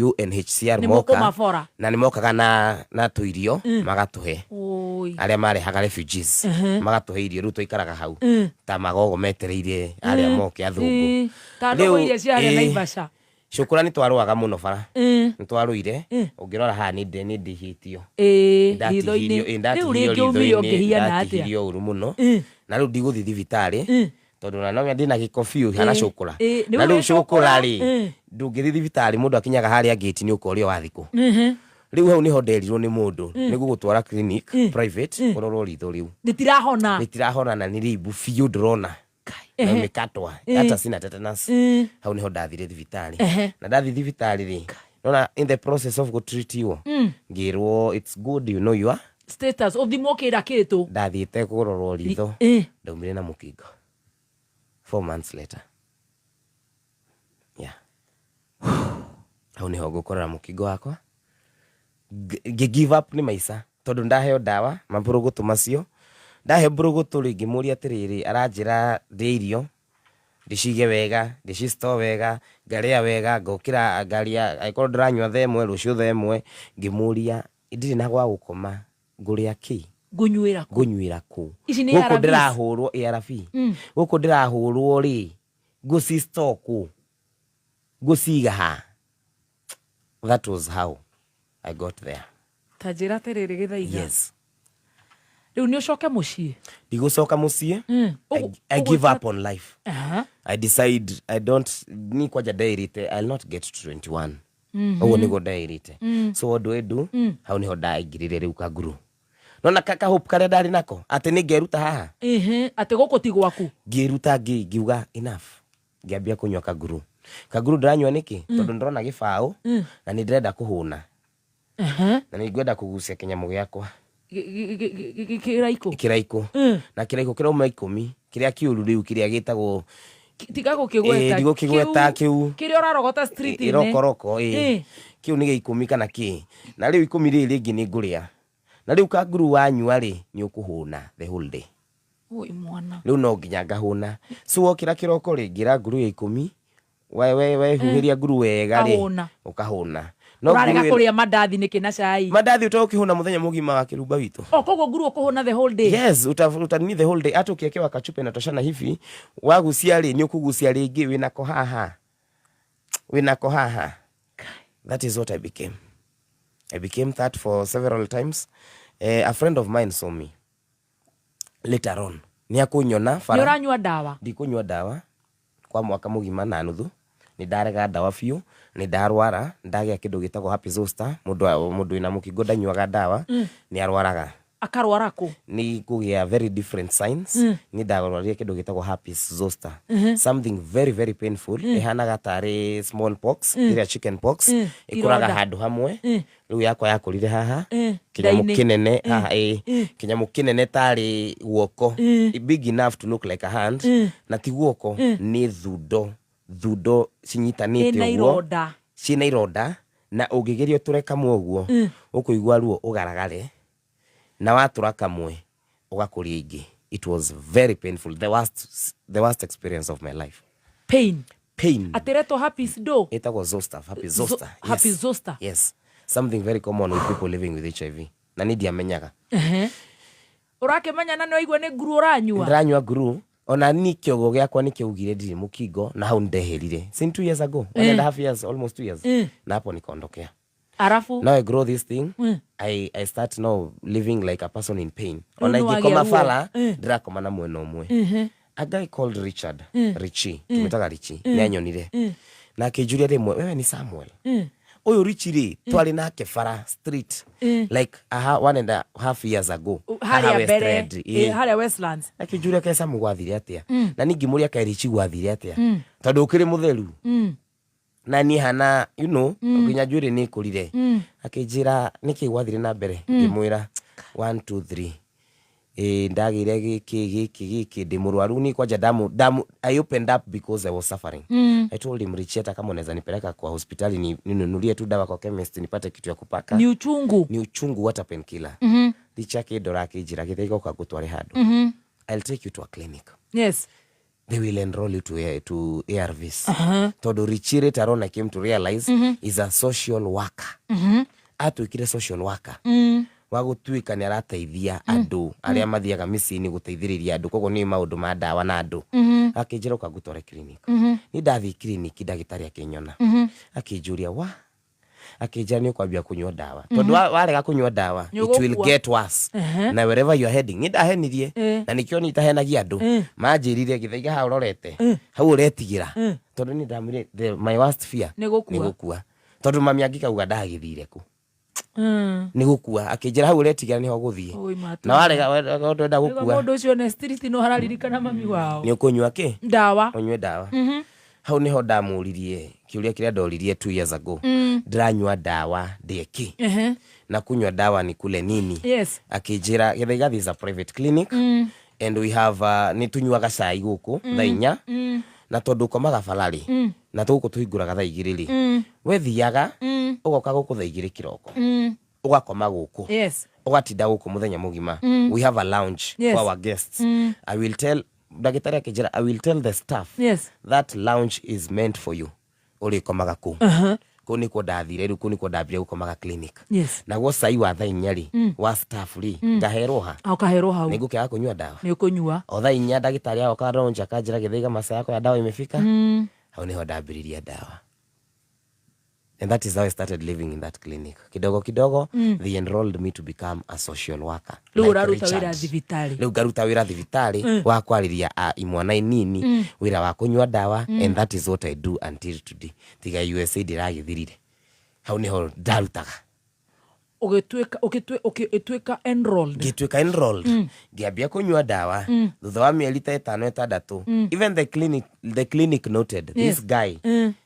UNHCR Nĩ moka mũkũmabora. na nĩ mokaga na tũirio magatũhe. Oi. Arĩa marehaga refugees magatũhe irio. Rĩu twaikaraga hau ta magogo metereire arĩa moke athũngũ. Ta ndũgũ iria ciarĩa Naivasha. Cukura nĩ twarũaga mũno bara. Nĩ twarũire. Ũngĩrora haha nĩ ndihĩtio. Ritho-inĩ. Rĩu Ndatihirio rĩngĩ umire ritho-inĩ, ũngĩhiana atĩa? ndatihirio ũru mũno. Na rĩu ndigũthiĩ thibitarĩ tondũ na no ndĩna gĩko biũ hana cũkũra. Nĩ Na rĩu wĩ cũkũra. cũkũra rĩ, ndũngĩthiĩ thibitarĩ, mũndũ akinyaga harĩa ngĩti nĩ ũkorio wa thikũ. Rĩu hau nĩho nderirwo nĩ mũndũ nĩ gũgũtwara clinic private ũrorwo ritho rĩu. Rĩtirahona. Rĩtirahona na nĩ rĩimbu biũ ndĩrona na imekatwa, hata sina tetanus. Hau niho ndathire thibitarĩ. Na ndathi thibitarĩ rĩ, nona in the process of gũtreatiwo ngĩrwo it's good, you know you are Status ũthimwo kĩra kĩtũ. Ndathiĩte kũrorwo ritho, ndaumire na mũkingo 4 months later. Yeah, hau niho ngũkorera mũkingo wakwa. Ngĩ give up nĩ maica tondũ ndaheo ndawa mabũrũgũtũ macio. Ndaheo mbũrũgũtũ rĩ, ngĩmũria atĩrĩrĩ, aranjĩra ndĩe irio, ndĩcige wega, ndĩcistore wega, ngarĩa wega, ngokĩra ngarĩa, angĩkorwo ndĩranyua thaa 1 rũciũ thaa 1. Ngĩmũria ndirĩ na gwa gũkoma, ngũrĩa kĩ? Ngũnyuĩra kũ? Ngũnyuĩra kũ? Ici nĩ Gũkũ ARVs? ndĩrahũrwo ARV, gũkũ ndĩrahũrwo rĩ, ngũcistore kũ, ngũciga ha? That was how I got there. Ta njĩra atĩrĩrĩ, Gĩthaiga. Yes. Rĩu nĩ ũcoke mũciĩ? Ndigũcoka mũciĩ. I give up on life. I decide I don't ni kwanja ndeirite I'll not get to 21. Ũguo nĩguo ndeirite. So what do I do? Hau niho ndaingĩrire rĩu kanguru, nona ka hope karĩa ndarĩ nako atĩ nĩ ngeruta haha. Ehe, atĩ gũkũ ti gwaku. Ngĩruta, ngiuga enough, ngĩambia kũnyua kanguru. Kanguru ndĩranyua nĩkĩ? Tondũ ndĩrona gĩbaũ na nĩ ndĩrenda kũhũna na nĩ ngwenda kũgucia kĩnyamũ gĩakwa. Kĩraikũ. Kĩraikũ. Na kĩraikũ kĩrauma 10, kĩrĩa kĩũru rĩu, kĩrĩa gĩtagwo Tiga gũkĩgweta. Ndigũkĩgweta kĩu. Kĩrĩa ũrarogota street-inĩ. Ĩrokoroko ĩ. Kĩu nĩ gĩa 10 kana kĩ, na rĩu 10 rĩrĩ rĩngĩ nĩ ngũrĩa. Na rĩu kanguru wanyua rĩ, nĩ ũkũhũna the whole day. Oi mwana. Rĩu no nginya ngahũna. So wokĩra kĩroko rĩ, ngĩra nguru ya 10, wehuhĩria nguru wega rĩ, Ũkahũna. Ũkahũna. No Ũrarega nguru kũrĩa mandathi nĩkĩ na cai? Mandathi ũtagũkĩhũna mũthenya mũgima wa kĩrumba witũ. O koguo nguru ũkũhũna the whole day? Yes, utanini the whole day. Hata ukiwekewa kachupa inatoshana hivi, wagucia rĩ, nĩ ũkũgucia rĩngĩ wĩnako haha, wĩnako haha. That is what I became. I became that for several times. A friend of mine saw me later on, nĩ akũnyona Nĩ bara. ũranyua ndawa? Ndikũnyua ndawa kwa mwaka mũgima na nuthu. Nĩ ndarega ndawa biũ. Nĩ ndarwara, ndagĩa kĩndũ gĩtagwo herpes zoster. Mũndũ wĩna mũkingo ndanyuaga ndawa, nĩ arwaraga. Akarwara kũ? Nĩ kũgĩa very different signs. Nĩ ndarwarire kĩndũ gĩtagwo herpes zoster, something very very painful, ĩhanaga tarĩ small pox, ĩrĩa chicken pox ĩkũraga Ironda. Handũ hamwe. Rĩu yakwa yakũrire haha, kĩnyamũ Nda-inĩ. Kĩnene haha, ĩ kĩnyamũ kĩnene tarĩ guoko, big enough to look like a hand, na ti guoko, nĩ thundo, thundo cinyitanĩte Ĩna ũguo. Ironda. Ciĩna ironda, na ũngĩgeria ũtũre kamwe ũguo, ũkũigua ruo ũgaragare, na watũra kamwe ũgakũria ingĩ. It was very painful, the worst experience of my life. Pain. Pain. Atä herpes do. Ĩtagwo zoster, herpes zoster. Herpes zoster. Yes, something very common with people living with HIV, na nĩ ndiamenyaga. Ũrakĩmenya na nĩ waigua nĩ nguru ũranyua. Ndĩranyua nguru, ona ni kĩogo gĩakwa nĩ kĩaugire ndirĩ mũkingo, na hau ndeherire since 2 years ago, 1.5 years, almost 2 years, na hapo nikaondokea. Arabu. Now I grow this thing, I start now living like a person in pain. Rĩu Ona nĩ wagĩa ingĩkoma ruo. bara, ndĩrakoma na mwena ũmwe. A guy called Richard, Richi, tumetaga Richi, nĩ anyonire na akĩnjũria rĩmwe, "Wewe ni Samuel?" Ũyũ Richi rĩ, twarĩ nake bara street like aha, 1.5 years ago, haha harĩa West mbere Red, ĩĩ. Harĩa Westlands. Akĩnjũria, "Kaĩ Samu gwathire atĩa?" Na niĩ ngĩmũria, "Kaĩ Richi gwathire atĩa, tondũ ũkĩrĩ mũtheru na niĩ hana nginya njuĩrĩ nĩ ĩkũrire?" Akĩnjĩra, "Nĩkĩ gwathire na mbere?" Ngĩmwĩra, "One, two, three, ĩ ndagĩire gĩkĩ gĩkĩ gĩkĩ, ndĩ mũrwaru." Ni kwanja damu damu. I opened up because I was suffering. I told him, "Richie, hata kama unaweza nipeleka kwa hospitali, ninunulie tu dawa kwa chemist, nipate kitu ya kupaka." Ni uchungu. Ni uchungu, hata painkiller. Richie akĩndora, akĩnjĩra, "Gĩthaiga, ũka ngũtware handũ. I'll take you to a clinic. They will enroll you to ARVs." Tondũ Richie later on I came to realize is a social worker. Atuĩkire social worker wa gũtuĩka nĩ arateithia andũ arĩa mathiaga mĩciĩ-inĩ gũteithĩrĩria andũ, koguo nĩ maũndũ ma ndawa na andũ. Akĩnjĩra, "Ũka ngũtware clinic." Niĩ ndathiĩ clinic, ndagĩtarĩ akĩnyona, akĩnjũria wa, akĩnjĩra, "Nĩ ũkwambia kũnyua ndawa, tondũ warega kũnyua ndawa, Nĩ it will ũgũkua. get worse na wherever you are heading." Niĩ ndahenirie, na nĩkĩo niĩ itahenagia andũ. Manjĩrire, "Gĩthaiga, hau ũrorete hau ũretigĩra," tondũ niĩ ndamwĩrire my worst fear Nĩ gũkua. Nĩ gũkua, tondũ mami angĩkauga ndagĩthire kũ nĩ gũkua. Akĩnjĩra, "Hau ũretigĩra nĩho gũthiĩ, Oi, matu. na warega ndwenda Rĩu gũkua." Mũndũ ũcio ne street no araririkana mami wao. Nĩ ũkũnyua kĩ? Ndawa. Ũnyue ndawa. Hau nĩho ndamũririe kĩũria kĩrĩa ndoririe 2 years ago, ndĩranyua ndawa ndĩe kĩ? Na kunywa dawa ni kule nini? Akĩnjĩra, "Gĩthaiga, this is a private clinic and we have nĩ tũnyuaga cai gũkũ thaa 4, na tondũ ũkomaga bararĩ na tũgũkũ tũhingũraga thaa 2 rĩ, we thiaga ũgoka gũkũ thaa 2 kĩroko, ũgakoma gũkũ, ũgatinda gũkũ mũthenya mũgima. We have a lounge for our guests. I will tell," ndagĩtarĩ akĩnjĩra, "I will tell the staff that lounge is meant for you, ũrĩkomaga kũu." Kũu nĩkuo ndathire rĩu, kũu nĩkuo ndambire gũkomaga clinic. Naguo cai wa thaa 4 rĩ, wa staff rĩ, ngaherwo ha? Ũkaherwo hau. Nĩ ngũkĩaga kũnyua ndawa? Nĩ ũkũnyua. O thaa 4 ndagĩtarĩ agoka lounge, akanjĩra, "Gĩthaiga, masaa yako ya dawa imefika." Hau nĩho ndambĩrĩria ndawa, and that is how I started living in that clinic. Kidogo kidogo, they enrolled me to become a social worker. Rĩu Like ũraruta Richard. wĩra thibitarĩ. Rĩu ngaruta wĩra thibitarĩ wa kwarĩria a imwana inini wĩra wa kũnyua ndawa, and that is what I do until today, tiga USAID ĩragĩthirire. Hau nĩho ndarutaga. Ũgĩtuĩka ũgĩtuĩka enrolled. Ngĩtuĩka enrolled, ngĩambia kũnyua ndawa. Thutha wa mĩeri ta 5, 6, even the clinic noted this guy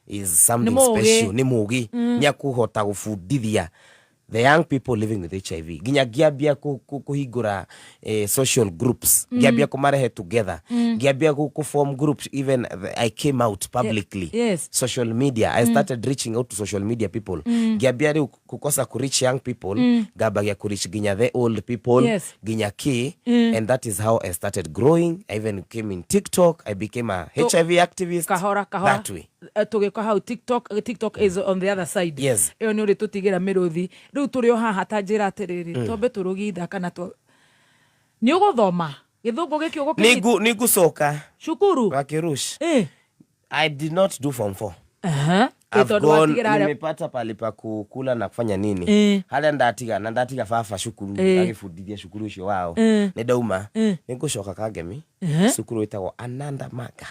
is something Nĩ mũũgĩ. special, nĩ mũũgĩ, nĩ akũhota gũbundithia the young people living with HIV. Nginya ngĩambia kũhingũra social groups, ngĩambia kũmarehe together, ngĩambia kũ form groups. Even I came out publicly, social media. I started reaching out to social media people. Ngĩambia rĩu kukosa kureach young people, ngambagia kureach nginya the old people, nginya ki, and that is how I started growing. I even came in TikTok. I became a HIV activist Kahora kahora. that way. Tũgĩka hau TikTok. TikTok is on the other side. Yes. Ĩyo nĩ ũrĩ tũtigĩra mĩrũthi. Rĩu tũrĩ o haha, ta njĩra atĩrĩrĩ, twambe tũrũgitha kana nĩ ũgũthoma gĩthũngũ gĩkĩ ũgũkĩnyita? Nĩngũcoka. Cukuru. Wakirush. I did not do form 4. Ĩ I've tondũ gone, watigĩra harĩa nimepata pali pa kukula na kufanya nini. Harĩa ndatiga, na ndatiga baba cukuru agĩbundithia cukuru ũcio wao. Nĩ ndauma, nĩ ngũcoka Kangemi, cukuru wĩtagwo Ananda Manga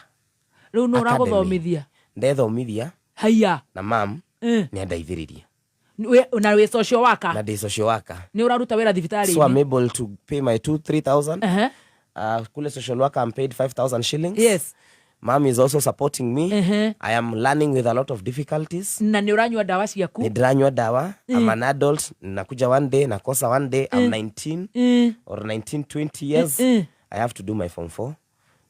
Rĩu nũ Academy. ũragũthomithia? Ndethomithia Haiya. na mam nĩ andeithĩrĩria. Na wĩ social worker. Na ndĩ social worker. Nĩ ũraruta wĩra thibitarĩ. So I'm able to pay my 2 3000. Kule social worker I'm paid 5000 shillings. Mom is also supporting me. I am learning with a lot of difficulties. Na nĩ ũranyua ndawa ciaku? Nĩ ndĩranyua ndawa. I'm an adult. Nakuja one day, nakosa one day. I'm 19 or 19, 20 years. I have to do my form 4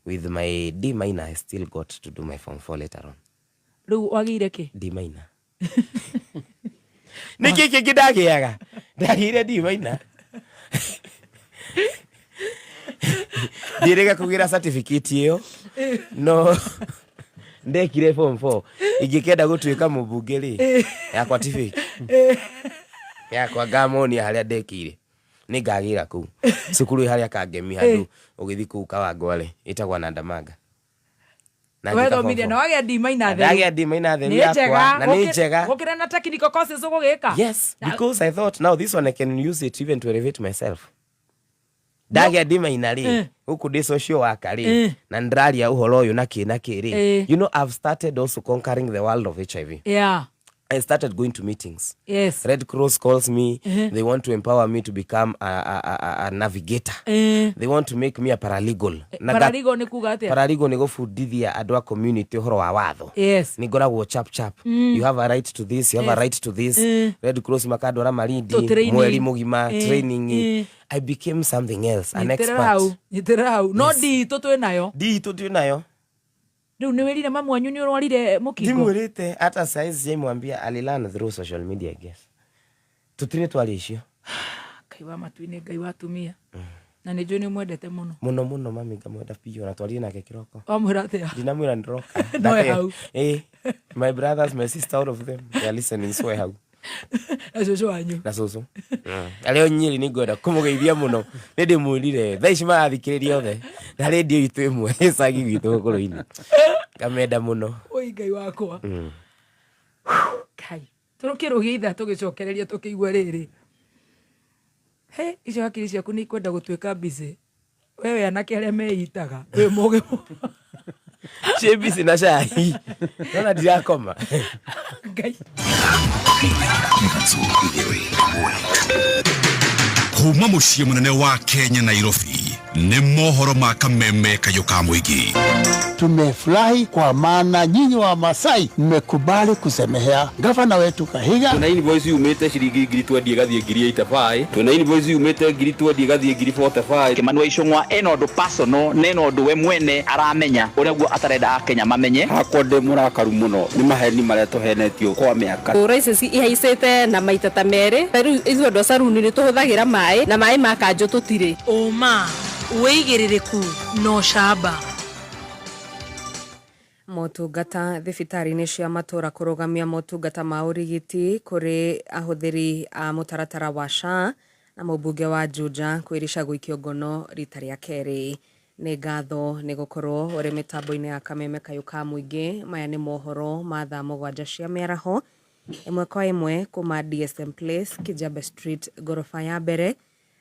with my D minor. I still got to do my form 4 later on. Rĩu wagĩire kĩ? D minor. Nĩkĩ kĩngĩ ndagĩaga? Ndagĩire D minor. Ndiĩrĩga kũgĩra certificate ĩyo, no ndekire form 4. Ingĩkenda gũtuĩka mũmbunge rĩ, yakwa ti fake. Yakwa ngamonia harĩa ndekire. Nĩngagĩra kũu cukuru ĩ harĩa Kangemi, handũ ũgĩthiĩ kũu Kawangware, ĩtagwo Nandamanga. Na ngĩka form Wethomithia 4. na wagĩa D minor theru. Ndagĩa D minor theru Nĩ yakwa njega. Na nĩ njega. Gũkĩra na technical courses ũgũgĩka. Yes, because I thought now this one I can use it even to elevate myself. Ndagĩa D minor rĩ, gũkũ ndĩ social worker rĩ, na ndĩraria ũhoro ũyũ na kĩ na kĩ rĩ. I've started also conquering the world of HIV. I started going to meetings. Red Cross calls me. They want to empower me to become a navigator. They want to make me a paralegal. Na Paralegal nĩ kuga atĩa? Paralegal nĩ gũbundithia andũ a community ũhoro wa watho. Nĩ ngoragwo chap chap. You have a right to this, you have a right to this. Red Cross makandwara Malindi, To training. Mweri mũgima, training. I became something else, an Nyitĩrĩra expert. hau, nyitĩrĩra hau. No D itũ twĩ nayo. D itũ twĩ nayo. Rĩu nĩ wĩrire mamu wanyu nĩ ũrwarire mũkingo? Ndimwĩrĩte, hata saizi sijaimwambia. Alilearn through social media, I guess. Tũtirĩ twaria icio. Ngai wa matu-inĩ, Ngai wa atumia. Na nĩ njũĩ nĩ ũmwendete mũno. Mũno mũno, mami ngamwenda biũ, na twarire nake kĩroko. Wamwĩra atĩa? Ndinamwĩra nĩndĩroka. No e hau. My brothers, my sister, all of them, they are listening, so e hau. Na cũcũ wanyu. Na cũcũ. Arĩa o Nyĩrĩ nĩngwenda kũmũgeithia mũno. Nĩ ndĩmwĩrire thaa ici marathikĩrĩria othe na rĩndiũ itũ ĩmwe gĩcagi gwitũ gũkũrũ-inĩ. Ngamenda mũno. Oi Ngai wakwa. Ngai. Tũkĩrũgia ithaa tũgĩcokereria tũkĩigua rĩrĩ. He, icio hakiri ciaku nĩ ikwenda gũtuĩka busy. Wewe anake arĩa meitaga wĩ mũgĩ mũno. Ciĩ busy na cai. Nona ndirakoma. Ngai. Kuma mũciĩ mũnene wa Kenya Nairobi, nĩ mohoro ma Kameme kayũ ka mũingĩ. Tumefurahi kwa maana nyinyi wa Masai mmekubali kusemehea gavana wetu Kahiga. Tuna invoice yumite ciringi ngiri 20 ĩgathiĩ ngiri 85, twina invoice yumite ngiri 20 ĩgathiĩ ngiri 45. Kimani wa Ichung'wa ena ũndũ personal na ena ũndũ we mwene aramenya ũrĩa guo atarenda Akenya mamenye. Hakwa ndĩ mũrakaru mũno nĩ maheni marĩa tũhenetio kwa mĩaka. Prices ihaicĩte na maita ta merĩ. Rĩu ithuĩ andũ a caruni nĩ tũhũthagĩra maĩ na maĩ ma kanjũ tũtirĩ. Ũma, wĩigĩrĩrĩku na ũcamba. Motungata thibitarĩ-inĩ cia matũra kũrũgamia motungata ma ũrigiti kũrĩ ahũthĩri a mũtaratara wa SHA, na mũmbunge wa Juja kwĩrica gũikio ngono rita rĩa kerĩ. Nĩ ngatho nĩ gũkorwo ũrĩ mĩtambo-inĩ ya Kameme kayũ ka mũingĩ. Maya nĩ mohoro ma thaa 7 cia mĩaraho, ĩmwe kwa ĩmwe kuma DSM Place, Kijabe Street, ngoroba ya mbere.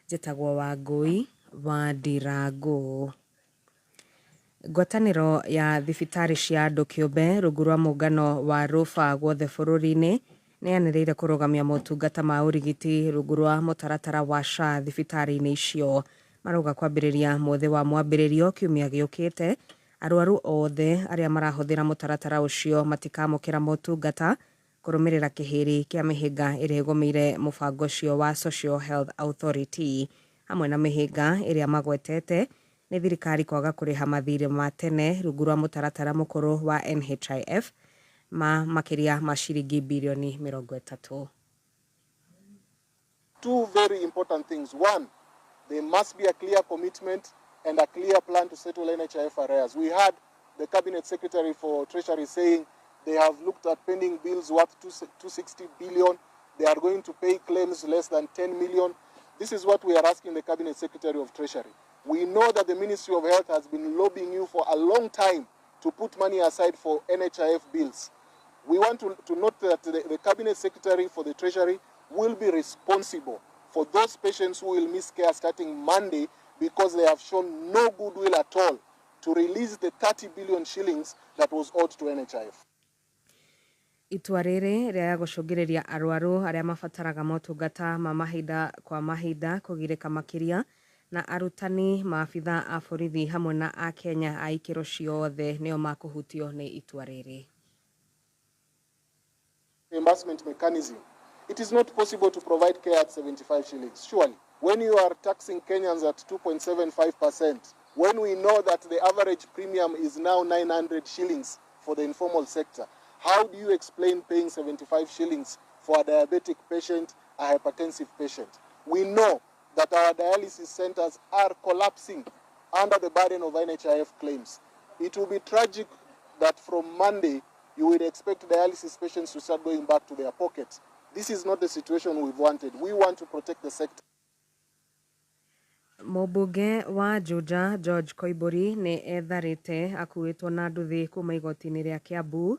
Njĩtagwo Wangũi wa Ndirango. Ngwatanĩro ya thibitarĩ cia andũ kĩũmbe rungu rwa mũngano wa rũba guothe bũrũri-inĩ nĩ yanĩrĩire kũrũgamia motungata ma ũrigiti rungu rwa mũtaratara wa SHA thibitarĩ-inĩ icio. Marauga kwambĩrĩria mũthĩ wa mwambĩrĩrio kiumia gĩũkĩte, arwaru othe arĩa marahũthĩra mũtaratara ũcio matikamũkĩra motungata kũrũmĩrĩra kĩhĩri kĩa mĩhĩnga ĩrĩa ĩgũmĩire mũbango ũcio wa Social Health Authority. Hamwe na mĩhĩnga ĩrĩa magwetete nĩ thirikari kwaga kũrĩha mathirĩ ma tene rungu rwa mũtaratara mũkũrũ wa NHIF ma makĩria ma ciringi birioni 30. Two very important things. One, there must be a clear commitment and a clear plan to settle NHIF arrears. We had the Cabinet Secretary for Treasury saying they have looked at pending bills worth 260 billion. They are going to pay claims less than 10 million. This is what we are asking the Cabinet Secretary of Treasury. We know that the Ministry of Health has been lobbying you for a long time to put money aside for NHIF bills. We want to note that the Cabinet Secretary for the Treasury will be responsible for those patients who will miss care starting Monday because they have shown no goodwill at all to release the 30 billion shillings that was owed to NHIF. Itua rĩrĩ rĩa gũcũngĩrĩria arwaru arĩa mabataraga motungata ma mahinda kwa mahinda kũgirĩka makĩria na arutani, maabitha a borithi hamwe na akenya a ikĩro ciothe nĩo makũhutio nĩ itua rĩrĩ. Reimbursement mechanism. It is not possible to provide care at 75 shillings, surely. When you are taxing Kenyans at 2.75%, when we know that the average premium is now 900 shillings for the informal sector, how do you explain paying 75 shillings for a diabetic patient, a hypertensive patient? We know that our dialysis centers are collapsing under the burden of NHIF claims. It will be tragic that from Monday, you would expect dialysis patients to start going back to their pockets. This is not the situation we've wanted. We want to protect the sector. Mũmbunge wa Juja George Koimbũri nĩ etharĩte akuĩtwo na nduthi kuma igoti-inĩ rĩa Kiambu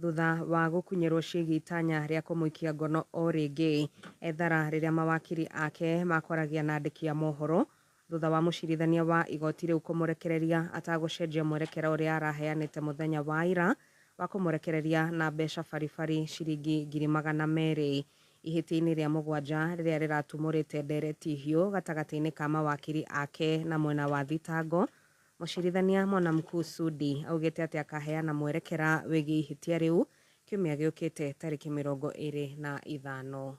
thutha wa gũkunyĩrwo ciĩgiĩ itanya rĩa kũmũikia ngono o rĩngĩ. Ethara rĩrĩa mawakiri ake makwaragia na andĩki a mohoro thutha wa mũcirithania wa igoti rĩu kũmũrekereria atagũcenjia mwerekera ũrĩa araheanĩte mũthenya wa ira wa kũmũrekereria na mbeca baribari ciringi 200,000 ihĩtia-inĩ rĩa mũgwanja rĩrĩa rĩratumũrĩte ndereti hiũ gatagatĩ-inĩ ka mawakiri ake na mwena wa thitango. Mũcirithania Mwanamkuu Sudi augĩte atĩ akaheana mwerekera wĩgiĩ ihĩtia rĩu kiumia gĩũkĩte tarĩki 25.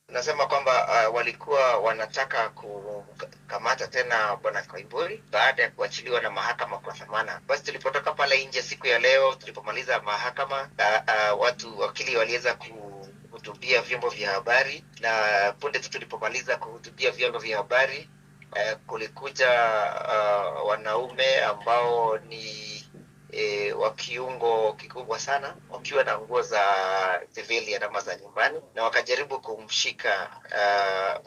Nasema kwamba walikuwa wanataka kukamata tena bwana Koimburi baada ya kuachiliwa na mahakama kwa thamana. Basi tulipotoka pale nje siku ya leo, tulipomaliza mahakama, watu wakili waliweza kuhutubia vyombo vya habari, na punde tu tulipomaliza kuhutubia vyombo vya habari, kulikuja wanaume ambao ni wa kiungo kikubwa sana, wakiwa na nguo za civilian ama za nyumbani, na wakajaribu kumshika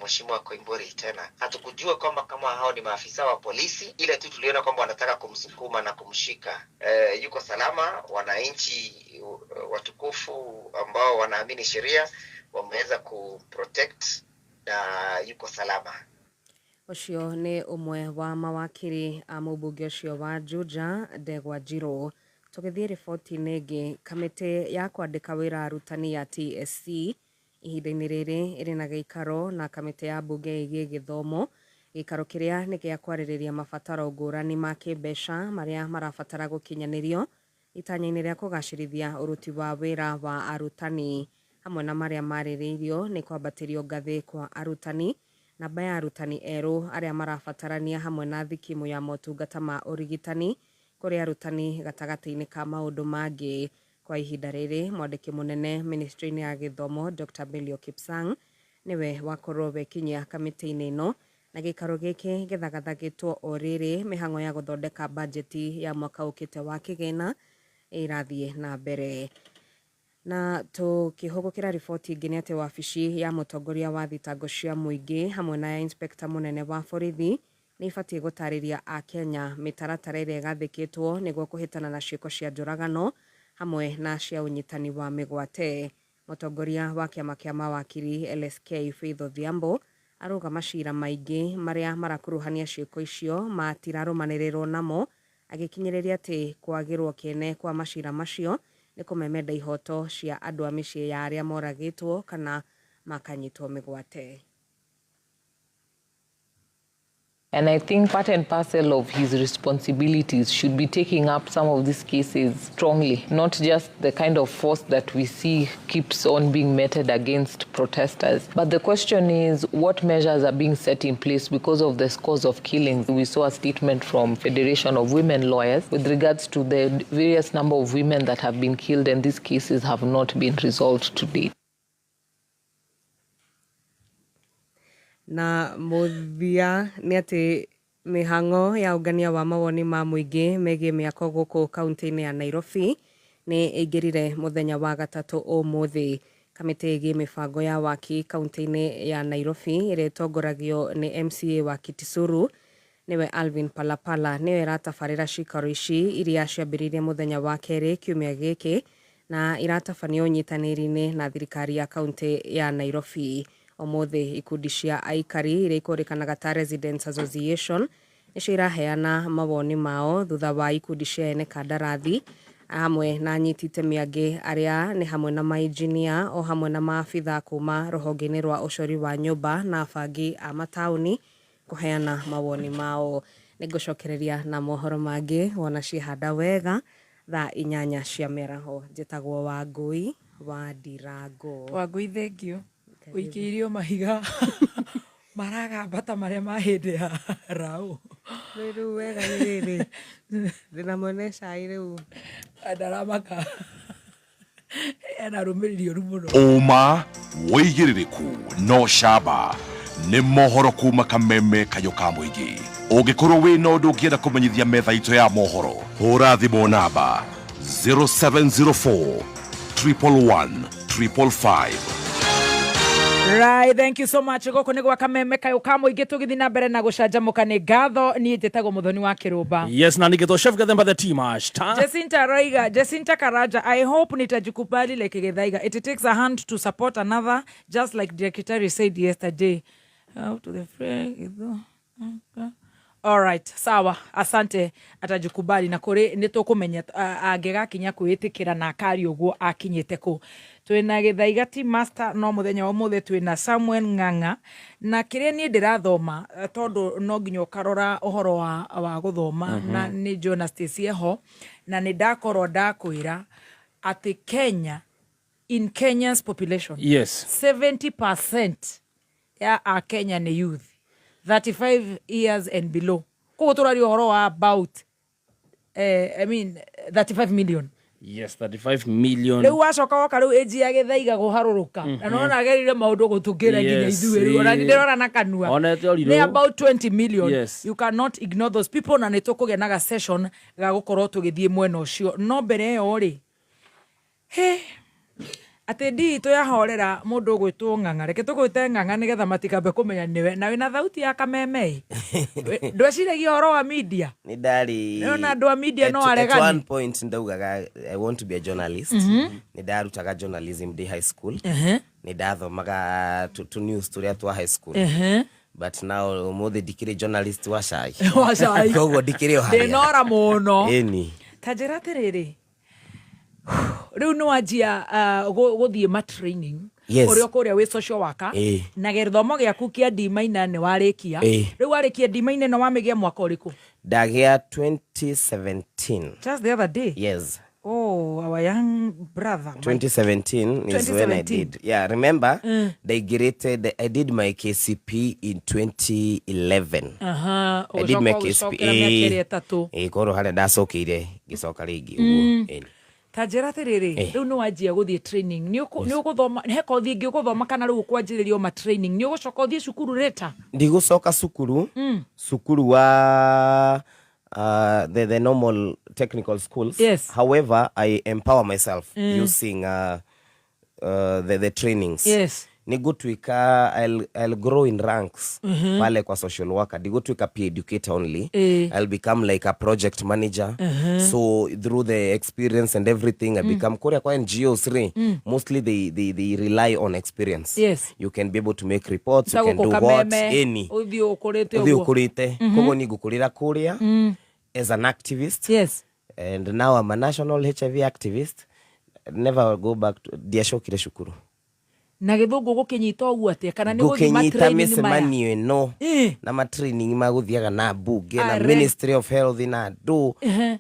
Mheshimiwa Koimburi tena. Hatukujua kwamba kama hao ni maafisa wa polisi, ile tu tuliona kwamba wanataka kumsukuma na kumshika. Yuko salama, wananchi watukufu ambao wanaamini sheria wameweza kuprotect na yuko salama. Ũcio nĩ ũmwe wa mawakiri a mũmbunge ũcio wa Juja Ndegwa Njirũ. Tũgĩthiĩ riboti-inĩ ĩngĩ, kamĩtĩ ya kwandĩka wĩra arutani ya TSC ihinda-inĩ rĩrĩ ĩrĩ na gĩikaro na kamĩtĩ ya mbunge ĩgiĩ gĩthomo. Gĩikaro kĩrĩa nĩ gĩa kwarĩrĩria mabataro ngũrani ma kĩmbeca marĩa marabatara gũkinyanĩrio itanya-inĩ rĩa kũgacĩrithia ũruti wa wĩra wa arutani. Hamwe na marĩa marĩrĩirio nĩ kwambatĩrio ngathĩ kwa arutani, namba ya arutani erũ arĩa marabatarania hamwe na thikimu ya motungata ma ũrigitani kũrĩ arutani gatagatĩ-inĩ ka maũndũ mangĩ. Kwa ihinda rĩrĩ, mwandĩki mũnene ministry-inĩ ya gĩthomo Dr. Belio Kipsang nĩwe wakorwo wekinyia kamĩtĩ-inĩ ĩno, na gĩikaro gĩkĩ gĩthagathagĩtwo o rĩrĩ mĩhang'o ya gũthondeka bajeti ya mwaka ũkĩte wa kĩgĩna ĩrathiĩ na mbere. Na tukihũgũkĩra riboti ĩngĩ nĩ atĩ wabici ya mũtongoria wa thitango cia mũingĩ hamwe na ya inspector mũnene wa borithi nĩ ibatiĩ gũtarĩria akenya mĩtaratara ĩrĩa ĩgathĩkĩtwo nĩguo kũhĩtana na ciĩko cia njũragano hamwe na cia ũnyitani wa mĩgwate. Mũtongoria wa kĩama kĩa mawakiri LSK Faith Odhiambo arauga macira maingĩ marĩa marakuruhania ciĩko icio matirarũmanĩrĩrwo namo, agĩkinyĩrĩria atĩ kwagĩrwo kĩene kwa macira macio nĩ kũmemenda ihoto cia andũ a mĩciĩ ya arĩa moragĩtwo kana makanyitwo mĩgwate. And I think part and parcel of his responsibilities should be taking up some of these cases strongly, not just the kind of force that we see keeps on being meted against protesters. But the question is, what measures are being set in place because of the scores of killings? We saw a statement from Federation of Women Lawyers with regards to the various number of women that have been killed, and these cases have not been resolved to date. Na mũthia nĩ atĩ mĩhang'o ya ũngania wa mawoni ma mũingĩ megiĩ mĩako gũkũ kaunti-inĩ ya Nairobi nĩ ĩingĩrire mũthenya wa gatatũ ũmũthĩ. Kamĩtĩ ĩgiĩ mĩbango ya waki kaunti-inĩ ya Nairobi ĩrĩa ĩtongoragio nĩ MCA wa Kitisuru nĩwe Alvin Palapala nĩwe ĩratabarĩra cikaro ici iria ciambĩrĩirie mũthenya wa kerĩ kiumia gĩkĩ na iratabanio ũnyitanĩri-inĩ na thirikari ya kaunti ya Nairobi. Ũmũthĩ ikundi cia aikari iria ikũrĩkanaga ta Residents Association nĩcio iraheana mawoni mao thutha wa ikundi cia ene kandarathi Hamwe na anyiti itemi angĩ arĩa nĩ hamwe na mainjinia o hamwe na maabitha kuma rũhonge-inĩ rwa ũcori wa nyũmba na abangi a mataũni kũheana mawoni mao. Nĩngũcokereria na mohoro mangĩ wona ciehanda wega thaa 8 cia mĩaraho. Njĩtagwo Wangũi wa Ndirango. Wangũi thengiũ. Ũikĩirio mahiga maragamba ta marĩa ma hĩndĩ ya raũ. Rĩu wega nĩ rĩrĩ, ndĩna mwene cai rĩu. Ndaramaka ena rũmĩrĩri ũru mũno. Ũma, wĩigĩrĩrĩku na ũcamba nĩ mohoro kuma Kameme Kayũ ka Mũingĩ. Ũngĩkorwo wĩna ũndũ ũngĩenda kũmenyithia metha itũ ya mohoro, hũra thimũ namba 0704 111 555. Right, thank you so much. Gũkũ nĩ gwa Kameme Kayũ ka Mũingĩ, tũgĩthiĩ na mbere na gũcanjamũka. Nĩ ngatho. Niĩ njĩtagwo Mũthoni wa Kĩrũmba. Yes, na nigĩtwo Chef Gathemba the Tea Master. Jacinta Roiga, Jacinta Karaja, "I hope nitajikubali like Githaiga. It takes a hand to support another, just like Secretary said yesterday." Out to the friend. All right, sawa, asante. Atajikubali na kũrĩ nĩ tũkũmenya angĩgakinya kwĩĩtĩkĩra na akaria ũguo akinyĩte kũ. Twĩna Gĩthaiga Tea Master, no mũthenya wa ũmũthĩ twĩna Samuel Ng'ang'a, na kĩrĩa niĩ ndĩrathoma, tondũ no nginya ũkarora ũhoro wa gũthoma na nĩ njũĩ Stacy eho na nĩ ndakorwo ndakwĩra atĩ Kenya, in Kenya's population, 70% ya akenya nĩ youth 35 years and below. Koguo tũraria ũhoro wa about I mean 35 million. Yes, 35 million. Rĩu wacoka woka rĩu ĩnji ya Gĩthaiga kũharũrũka na nona agerire maũndũ gũtũkĩra nginya ithuĩ rĩu ona ndĩrora na kanua. Onete ũrirũ. Nĩ about 20 million. You cannot ignore those people, na nĩ tũkũgĩa na ga session ga gũkorwo tũgĩthiĩ mwena ũcio. No mbere ĩyo rĩ, he atĩ ndii itũ yahorera mũndũ ũgwĩtwo Ng'ang'a, reke tũgwĩte Ng'ang'a nĩgetha matikambe kũmenya nĩwe, na wĩna thauti ya kameme. Ndweciragia ũhoro wa media? Nĩ ndarĩ. Nĩwona andũ a media no At aregani. one point ndaugaga I want to be a journalist. Nĩ ndarutaga journalism ndĩ high school. Nĩ ndathomaga tu news tũrĩa twa high school. But now ũmũthĩ ndikĩrĩ journalist wa cai. Wa cai. Koguo ndikĩrĩ o harĩa. Ndĩnora mũno. Ĩni. Ta njĩra atĩrĩrĩ, rĩu nĩ wanjia gũthiĩ ma training ũrĩa kũrĩa wĩ social worker na gĩthomo gĩaku kĩa D minor nĩ warĩkia. Rĩu warĩkia D minor ĩno wamĩgĩa mwaka ũrĩkũ? Ndagĩa 2017. Just the other day? Yes. Oh, our young brother. 2017 is when I 2017. did. Yeah, remember, they I did my KCP in 2011. I did my Ũgĩcoka KCP. ũgĩcokera mĩaka ĩrĩa 3. Ĩĩ, korwo harĩa ndacokeire ngĩcoka rĩngĩ ũguo. Ĩni. Ta njĩra atĩrĩrĩ, rĩu nĩ wanjia gũthiĩ training, nĩ ũgũthoma he kothi ĩngĩ ũgũthoma kana rĩu ũkwanjĩrĩria ma training, nĩ ũgũcoka ũthiĩ cukuru later? Ndigũcoka cukuru, cukuru wa the normal technical schools. However, I empower myself using the trainings. Nĩngũtuĩka I'll grow in ranks pale kwa social worker. Ndigũtuĩka peer educator only. I'll become like a project manager. So through the experience and everything, I become kũrĩa kwa NGOs rĩ, mostly they rely on experience. You can be able to make reports, you can do what, any. Ũthiĩ ũkũrĩte Ũthiĩ ũguo. ũkũrĩte. Koguo niĩ ngũkũrĩra kũrĩa as an activist. And now I'm a national HIV activist. Never go back to ndiacokire cukuru. Na gĩthũngũ gũkĩnyita ũguo atĩa, kana nĩ gũthiĩ Ngũkĩnyita ma-training maya? mĩcemanio ĩno na matraining magũthiaga na mbunge na Are. Ministry of Health na andũ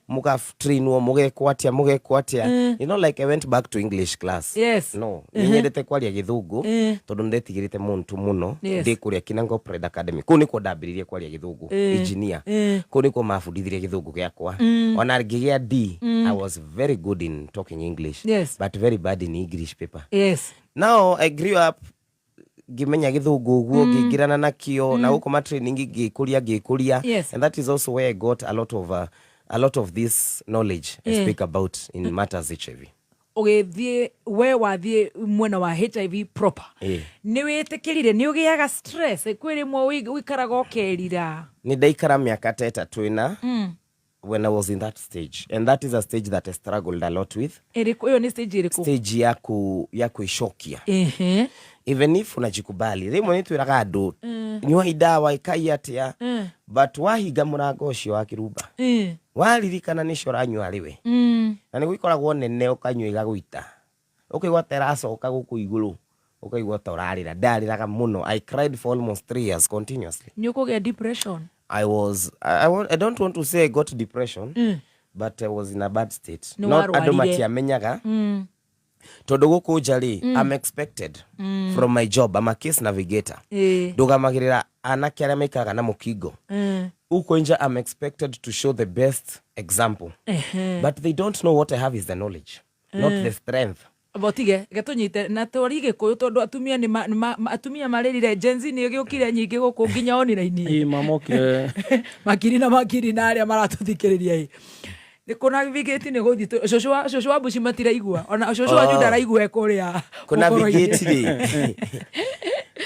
mũgatrainwo, mũgekwo atĩa, mũgekwo atĩa. Like I went back to English class. No, nĩ nyendete kwaria gĩthũngũ tondũ nĩ ndetigĩrĩte muntu mũno ndĩ kũrĩa Kinango Pride Academy. Kũu nĩkuo ndambĩrĩirie kwaria gĩthũngũ, engineer. Kũu nĩkuo mabundithirie gĩthũngũ gĩakwa. Ona ngĩgĩa D, I was very good in talking English, but very bad in English paper. Now I grew up ngĩmenya gĩthũngũ ũguo, ngĩingĩrana nakĩo na gũkũ ma training ngĩkũria ngĩkũria. And that is also where I got a lot of this knowledge I speak about in matters HIV. Ũgĩthiĩ we wathiĩ mwena wa HIV proper, nĩ wĩtĩkĩrire nĩ ũgĩaga stress? Kwĩ rĩmwe ũikaraga ũkerira? Nĩ ndaikara mĩaka ta 3 ĩna when I was in that stage, and that is a stage that I struggled a lot with. Ĩrĩkũ ĩyo? Nĩ stage ĩrĩkũ? Stage ya kwĩcokia. Even if unajikubali, rĩmwe nĩ twĩraga andũ, nyuai ndawa, ĩkai atĩa, but wahinga mũrango ũcio wa kĩrumba, waririkana nĩcio ũranyua rĩwe, na nĩ gũikoragwo nene, ũkanyua igagũita, ũkaigua ta ĩracoka gũkũ igũrũ, ũkaigua ta ũrarĩra. Ndarĩraga mũno. I cried for almost 3 years continuously. Nĩ ũkũgĩa depression. I was I, I, want, I don't want to say I got depression, but I was in a bad state. Nĩ Not andũ warwarire. matiamenyaga, tondũ gũkũ nja rĩ, I'm expected from my job. I'm a case navigator, ndũgamagĩrĩra anake arĩa maikaraga na mũkingo. Huko nja I'm expected to show the best example, but they don't know what I have is the knowledge, not the strength. Botige getũnyite na twari gĩkũyũ, tondũ atumia nĩ atumia marĩrire. Gen Z nĩ gĩũkire nyingĩ gũkũ nginya online. Ĩ, mamokire. Makiri na makiri na arĩa maratũthikĩrĩria ĩ nĩ kũ navigate nĩ gũthiĩ cũcũ wa mbuci matiraigua, ona cũcũ wanyu ndaraigua e kũrĩa Kũnavigate mũkũrũ-inĩ.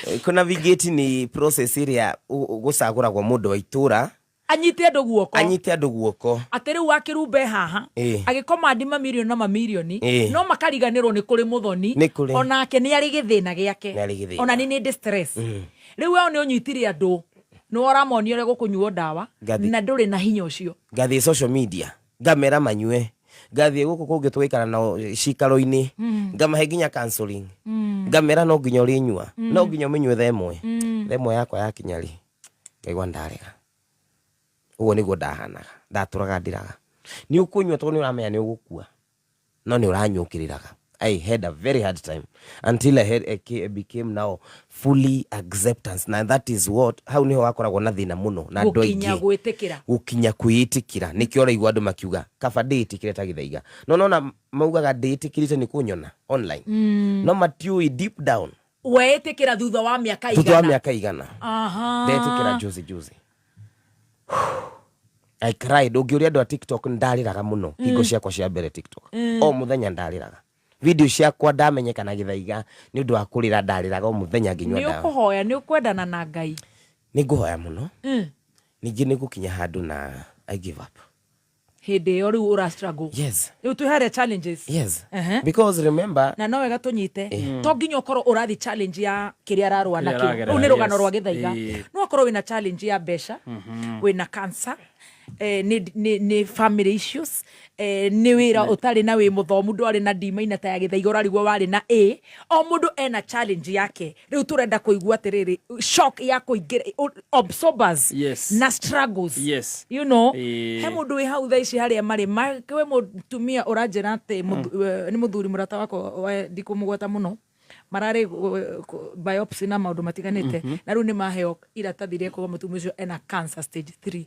rĩ, kũnavigate nĩ process ĩrĩa gũcagũragwo mũndũ wa itũra anyite andũ guoko, anyite andũ guoko. Atĩ rĩu wakĩrumbe haha agĩkomandi mamirioni na mamirioni, no makariganĩrwo nĩ kũrĩ mũthoni. Nĩ kũrĩ. Onake nĩ arĩ gĩthĩna gĩake. Nĩ arĩ gĩthĩna. Ona nĩ ndĩ stress rĩu. We nĩ ũnyitire andũ, nĩ ũramonia ũrĩa gũkũnyuo ndawa, na ndũrĩ na hinya ũcio. Ngathiĩ social media ngamera manyue, ngathiĩ gũkũ kũngĩ tũgaikara nao cikaro-inĩ, ngamahe nginya counseling, ngamera no nginya ũrĩnyua, no nginya ũmĩnyue thaa ĩmwe. Thaa ĩmwe yakwa yakinya rĩ, ngaigua ndarega. Ũguo nĩguo ndahanaga, ndatũraga ndĩraga. Nĩ ũkũnyua tondũ nĩ ũramenya nĩ ũgũkua, no nĩ ũranyua ũkĩrĩraga. I had a very hard time until I became now fully acceptance, na that is what hau niho wakoragwo na thĩna mũno na andũ gũkinya aingĩ. Gwĩtĩkĩra. Gũkinya kwĩĩtĩkĩra, nĩkĩo ũraigua andũ makiuga kaba ndĩĩtĩkĩre ta Gĩthaiga, no nona maugaga ndĩĩtĩkĩrĩte nĩ kũnyona online, no matiũĩ deep down. Weĩtĩkĩra thutha wa mĩaka thutha wa igana? Mĩaka igana. Ndetĩkĩra juzi juzi. I cried. Ũngĩũria andũ a TikTok, ndarĩraga mũno hingo ciakwa cia mbere TikTok. O mũthenya ndarĩraga. Video ciakwa ndamenyekana Gĩthaiga nĩ ũndũ wa kũrĩra, ndarĩraga o mũthenya nginyua Nĩ ndawa. Ũkũhoya, nĩ ũkwendana na Ngai. Nĩ ngũhoya mũno. Ningĩ nĩ gũkinya handũ na I give up. Hĩndĩ ĩyo rĩu ũra struggle? Yes. Rĩu twĩ harĩa challenges. Yes, because remember, Na no wega tũnyite, to nginya ũkorwo ũrathi challenge ya kĩrĩa ararũa Kĩrĩa nakĩo. aragerera, Rĩu nĩ rũgano rwa Gĩthaiga. No akorwo wĩna challenge ya mbeca, wĩna cancer, nĩ family issues, nĩ wĩra ũtarĩ na wĩ mũthomu, ndwarĩ na ndimaina ta ya Gĩthaiga, ũrarigwo warĩ na A. O mũndũ ena challenge yake. Rĩu tũrenda kũigua atĩrĩrĩ, shock ya kũingĩra absorbers na struggles. He mũndũ wĩ hau thaa ici harĩa marĩ we mũtumia ũranjĩra atĩ nĩ mũthuri mũrata wakwa, ndikũmũgweta mũno, mararĩ biopsy na maũndũ matiganĩte, na rĩu nĩ maheo iratathi rĩa kuga mũtumia ũcio ena cancer stage 3,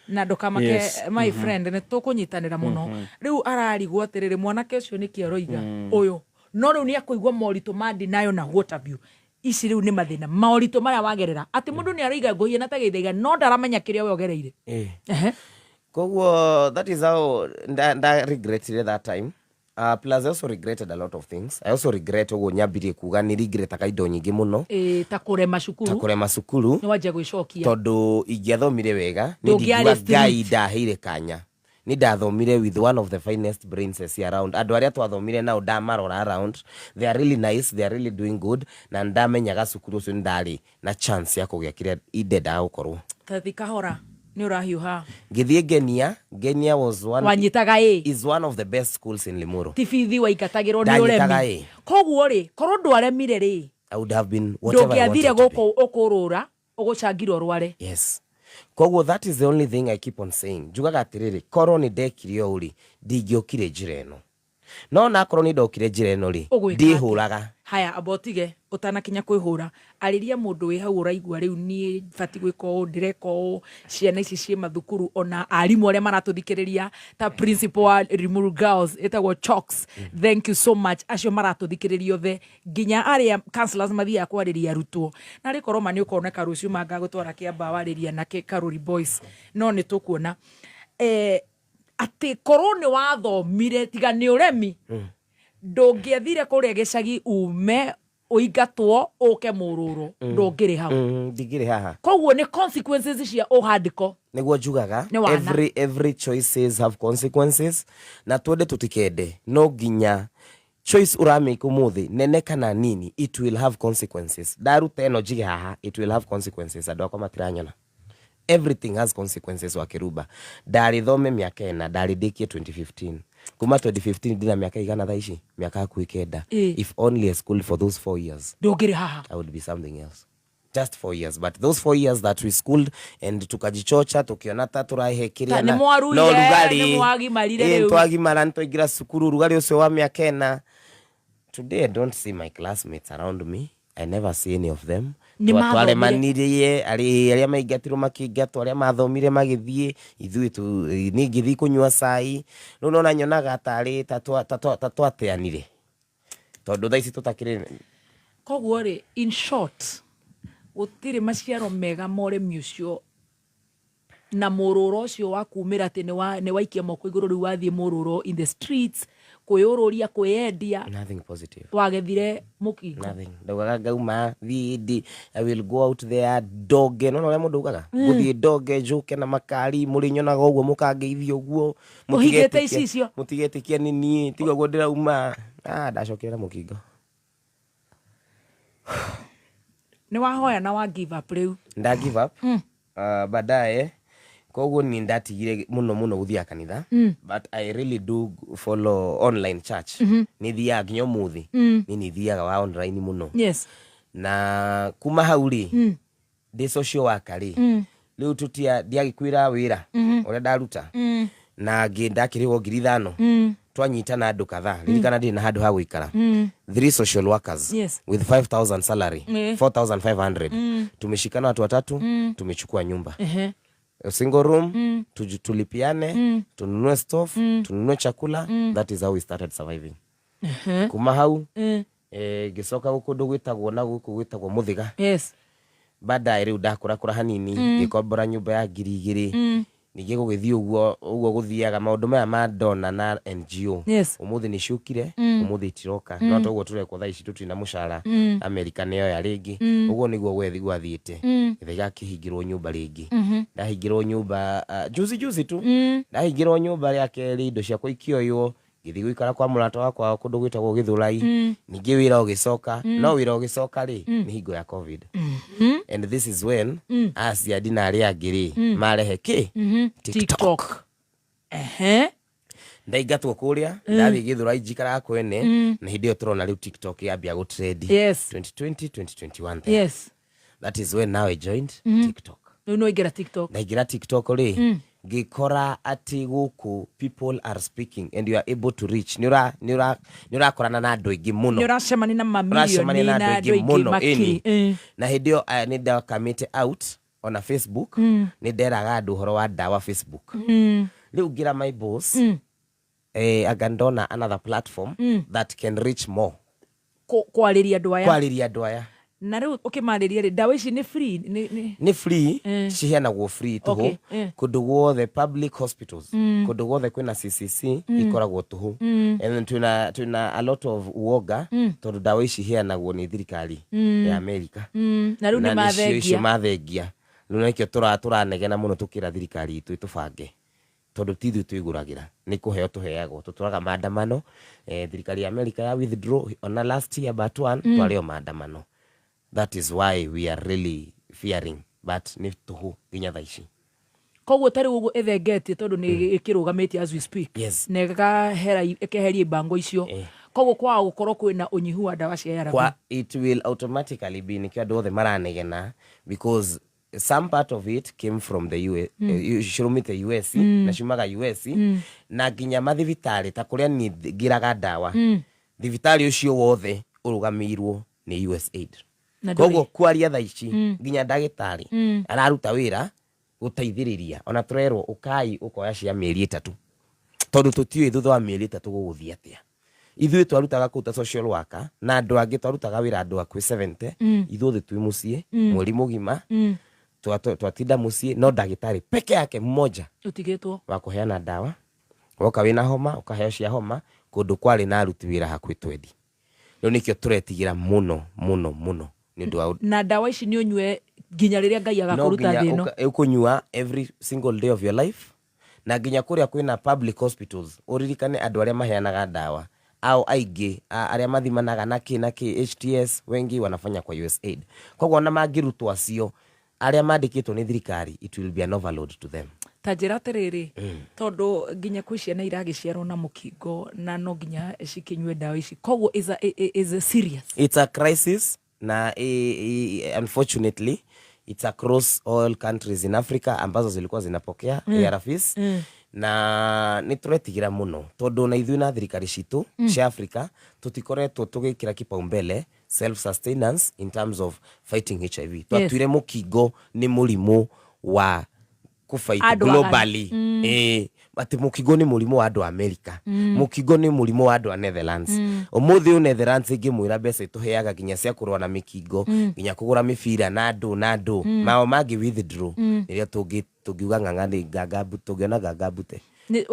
na ndũkamake. My friend, nĩ tũkũnyitanĩra mũno. Rĩu ararigwo atĩrĩrĩ, mwanake ũcio nĩkĩ aroiga ũyũ, no rĩu nĩ akũigua moritũ ma denial na what have you. Ici rĩu nĩ mathĩna, moritũ marĩa wagerera, atĩ mũndũ nĩ aroiga ngũhiana ta Gĩthaiga no ndaramenya kĩrĩa we ũgereire. Koguo that is how nda regretire that time. Plus I also regretted a lot of things. I also regret ũguo nyambirie kuga nĩ regretaga indo nyingĩ mũno. Ĩ, ta kũrema Ta cukuru. kũrema cukuru. Nĩ wanjia gwĩcokia. Tondũ ingĩathomire wega nĩ Ndũngĩarĩ ndingiuga street. Ngai ndaheire kanya. Nĩ ndathomire with one of the finest brains around. Andũ arĩa twathomire nao ndamarora around, they are really nice, they are really doing good, na ndamenyaga cukuru ũcio nĩ ndarĩ na chance ya kũgĩa kĩrĩa indendaga gũkorwo. Tathi kahora, nĩ ũrahiũha. Ngĩthiĩ Ngenia. Ngenia was one Wanyitaga ĩ? is one of the best schools in Limuru. Ti bithi waingatagĩrwo nĩ Ndanyitaga ũremi? ĩ. Koguo rĩ, korwo ndwaremire rĩ, I would have been whatever I ndũngĩathire wanted to be. gũkũ ũkũrũra ũgũcangire ũrware. Yes, koguo that is the only thing I keep on saying. Njugaga atĩrĩrĩ, korwo nĩ ndekire ũũ rĩ, ndingĩokire njĩra ĩno, no nakorwo nĩ ndokire njĩra ĩno rĩ, Ũgwĩka atĩa? ndĩhũraga. Haya, amba ũtige ũtanakinya kwĩhũra, arĩria mũndũ wĩ hau ũraigua rĩu niĩ bati gwĩka ũũ, ndĩreka ũũ, ciana ici ciĩ mathukuru, ona arimũ arĩa maratũthikĩrĩria ta principal wa Limuru Girls ĩtagwo Chokes, thank you so much. Acio maratũthikĩrĩria othe, nginya arĩa counselors mathiaga kwarĩria arutwo, na rĩ korwo ma nĩ ũkoneka rũciũ mangagũtwara Kĩambaa warĩria nake Karuri Boys, no nĩ tũkuona atĩ korwo nĩ wathomire tiga nĩ ũremi, ndũngĩathire kũrĩa gĩcagi ume ũingatwo ũke mũrũrũ, ndũngĩrĩ hau. Ndingĩrĩ haha. Koguo nĩ consequences cia ũhandĩko. Nĩguo njugaga, Nĩ wana. every choices have consequences, na twende tũtikende, no nginya. Choice ũramake ũmũthĩ, nene kana nini, it will have consequences. Ndaruta ĩno njige haha, it will have consequences. Andũ akwa matiranyona. Everything has consequences. Wa Kĩrumba, ndarĩ thome mĩaka 4, ndarĩ ndĩkie 2015. Kuma 2015 ndina mĩaka igana thaa ici, mĩaka hakuhĩ 9. If only I schooled for those 4 years, Ndũngĩrĩ haha. I would be something else. Just 4 years, but those 4 years that we schooled and tukajichocha, tukiona ta tũrahe Ta kĩrĩa nĩ mwaruire, no rugarĩ. nĩ mwagimarire Ĩ, rĩu. twagimara, nĩtwaingĩra cukuru, rugarĩ ũcio wa mĩaka 4. Today I don't see my classmates around me. I never see any of them. Nĩ mathomire. Twaremanirie arĩa maingatirwo makĩingatwo, arĩa mathomire magĩthiĩ, ithuĩ niĩ ngĩthiĩ kũnyua cai. Rĩu nona nyonaga tarĩ ta twateanire, tondũ thaa ici tũtakĩrĩ. Koguo rĩ, in short, gũtirĩ maciaro mega ma ũremi ũcio na mũrũro ũcio wa kumĩra atĩ nĩ waikia moko igũrũ, rĩu wathiĩ mũrũro in the streets, kwĩyũrũria, kwĩyendia. Nothing positive. Wagethire mũkingo. Nothing. Ndaugaga ngauma thiĩ ndi, I will go out there ndonge. Nona ũrĩa mũndũ augaga, ngũthiĩ ndonge, njũke na makari, mũrĩnyonaga ũguo, mũkangeithia ũguo. Ũhingĩte icicio. Mũtigetĩkia nĩ niĩ, tiga ũguo ndĩrauma. Ah, ndacokerera mũkingo. Nĩ wahoya na wa give up rĩu. Nda give up. Baadaye koguo ni ndatigire mũno mũno gũthiaga kanitha, but I really do follow online church. Nĩ thiaga nginya ũmũthĩ. Nĩ thiaga wa online mũno. Na kuma hau rĩ, ndĩ social worker rĩ, rĩu tũtia ndiagĩkwĩra wĩra ũrĩa ndaruta na ngĩ ndakĩrĩhwo 5,000. Twanyitana andũ kadhaa, ririkana ndirĩ na handũ ha gũikara, three social workers with 5000 salary, 4500, tumeshikana watu watatu, tumechukua nyumba, a single room, tulipiane, tununue stove, tununue chakula. That is how we started surviving. Kuma hau, ngĩcoka kũndũ gwĩtagwo na gũkũ gwĩtagwo Mũthĩga. Baadaye rĩu ndakũrakũra hanini, ngĩkombora nyũmba ya 2,000. Ningĩ gũgĩthiĩ ũguo ũguo gũthiaga maũndũ maya ma dona na NGO. Ũmũthĩ nĩ ciũkire, ũmũthĩ itiroka. No toguo tũrekwo thaa ici, tũtirĩ na mũcara. Amerika nĩyoya rĩngĩ. Ũguo nĩguo gwathiĩte. Gĩthaiga kĩhingĩrwo nyũmba rĩngĩ. Ndahingĩrwo nyũmba, juzi juzi tu ndahingĩrwo nyũmba rĩa kerĩ, indo ciakwa ikĩoywo, ngĩthiĩ gũikara kwa mũrata wakwa kũndũ gwĩtagwo Gĩthũrai. Ningĩ wĩra ũgĩcoka, no wĩra ũgĩcoka rĩ, nĩ hingo ya COVID, and this is when aciandi na arĩa angĩ rĩ marehe kĩ? TikTok. Ndaingatwo kũrĩa, ndathiĩ Gĩthũrai, njikaraga kwene, na hĩndĩ ĩyo tũrona rĩu TikTok yambia gũtrend. 2020, 2021 there. That is when now I joined TikTok. Rĩu nĩ waingĩra TikTok. Ndaingĩra TikTok rĩ, ngĩkora atĩ gũkũ people are speaking and you are able to reach, nĩ ũrakorana na andũ aingĩ mũno. Nĩ ũracemania na mamirioni Ũracemania na na andũ andũ aingĩ aingĩ mũno. makiri. Ĩni. Na hĩndĩ ĩyo nĩ ndakamĩte out ona Facebook, nĩ nderaga andũ ũhoro wa ndawa Facebook. Rĩu ngĩra my boss, anga ndona another platform that can reach more. Kwarĩria andũ aya. Kwarĩria andũ aya. Na rĩu ũkĩmarĩria rĩ, ndawa ici nĩ free nĩ Nĩ free. Ciheanagwo free tũhũ. Kũndũ guothe public hospitals, kũndũ guothe kwĩna CCC, ikoragwo tũhũ. And then twĩna a lot of uoga, tondũ ndawa ici iheanagwo nĩ thirikari ya Amerika. Na rĩu nĩ Na nĩcio icio mathengia. Mathengia rĩu, nĩkĩo tũranegena mũno, tũkĩra thirikari itũ ĩtũbange, tondũ ti ithuĩ twĩgũragĩra, nĩ kũheo tũheagwo. Tũtwaraga maandamano, thirikari ya America ya withdraw ona last year but one, twarĩ o maandamano. That is why we are really fearing, but nĩ tũhũ nginya thaa ici. Koguo ta rĩu ũguo ĩthengetie, tondũ nĩ ĩkĩrũgamĩtie as we speak, na ĩkeheria ibango icio, koguo kwaga gũkorwo kwĩna ũnyihu wa ndawa cia ARV. Kwa it will automatically be, nĩkĩo andũ othe maranegena, because some part of it came from the US, cirumĩte US, na ciumaga US, na nginya mathibitarĩ ta kũrĩa niĩ ngĩraga ndawa, thibitarĩ ũcio wothe ũrũgamĩirwo nĩ USAID. Na ndũrĩ- Koguo kwaria thaa ici, nginya ndagĩtarĩ araruta wĩra gũteithĩrĩria, ona tũrerwo ũkai ũkoya cia mĩeri 3, tondũ tũtiũĩ thutha wa mĩeri 3 gũgũthiĩ atĩa. Ithuĩ twarutaga kũu ta social worker na andũ angĩ, twarutaga wĩra andũ hakuhĩ 70, ithuothe twĩ mũciĩ mweri mũgima. Twatinda mũciĩ, no ndagĩtarĩ peke yake mmoja ũtigĩtwo wa kũheana ndawa. Woka wĩna homa, ũkaheo cia homa. Kũndũ kwarĩ na aruti wĩra hakuhĩ 20. Rĩu nĩkĩo tũretigĩra mũno mũno mũno nĩ ũndũ wa Na ndawa ici nĩ ũnyue nginya rĩrĩa Ngai no agakũruta nginya thĩ ĩno. Ũkũnyua every single day of your life, na nginya kũrĩa kwĩna public hospitals, ũririkane andũ arĩa maheanaga ndawa Ao aingĩ arĩa mathimanaga na kĩ na kĩ HTS, wengi wanafanya kwa USAID. Koguo ona mangĩrutwo acio arĩa mandĩkĩtwo nĩ thirikari, it will be an overload to them. Ta njĩra atĩrĩrĩ, tondũ nginya kwĩ ciana iragĩciarwo na mũkingo na no nginya cikĩnyue ndawa ici, koguo is a serious. It's a crisis na unfortunately it's across all countries in Africa ambazo zilikuwa zinapokea ARVs. Na nĩ tũretigĩra mũno tondũ na ithuĩ na thirikari citũ cia Africa tũtikoretwo tũgĩkĩra kipaumbele self sustenance in terms of fighting HIV. Twatuire mũkingo nĩ mũrimũ wa kũfight Andũ aganu. globally. Atĩ mũkingo nĩ mũrimũ wa andũ a America, mũkingo nĩ mũrimũ wa andũ a Netherlands. Ũmũthĩ ũyũ Netherlands ĩngĩmwĩra mbeca ĩtũheaga nginya cia kũrũa na mĩkingo, nginya kũgũra mĩbira na andũ na andũ mao mangĩ withdraw, nĩrĩo tũngiuga ng'ang'a nĩ nganga tũngĩona nganga mbute. Nĩ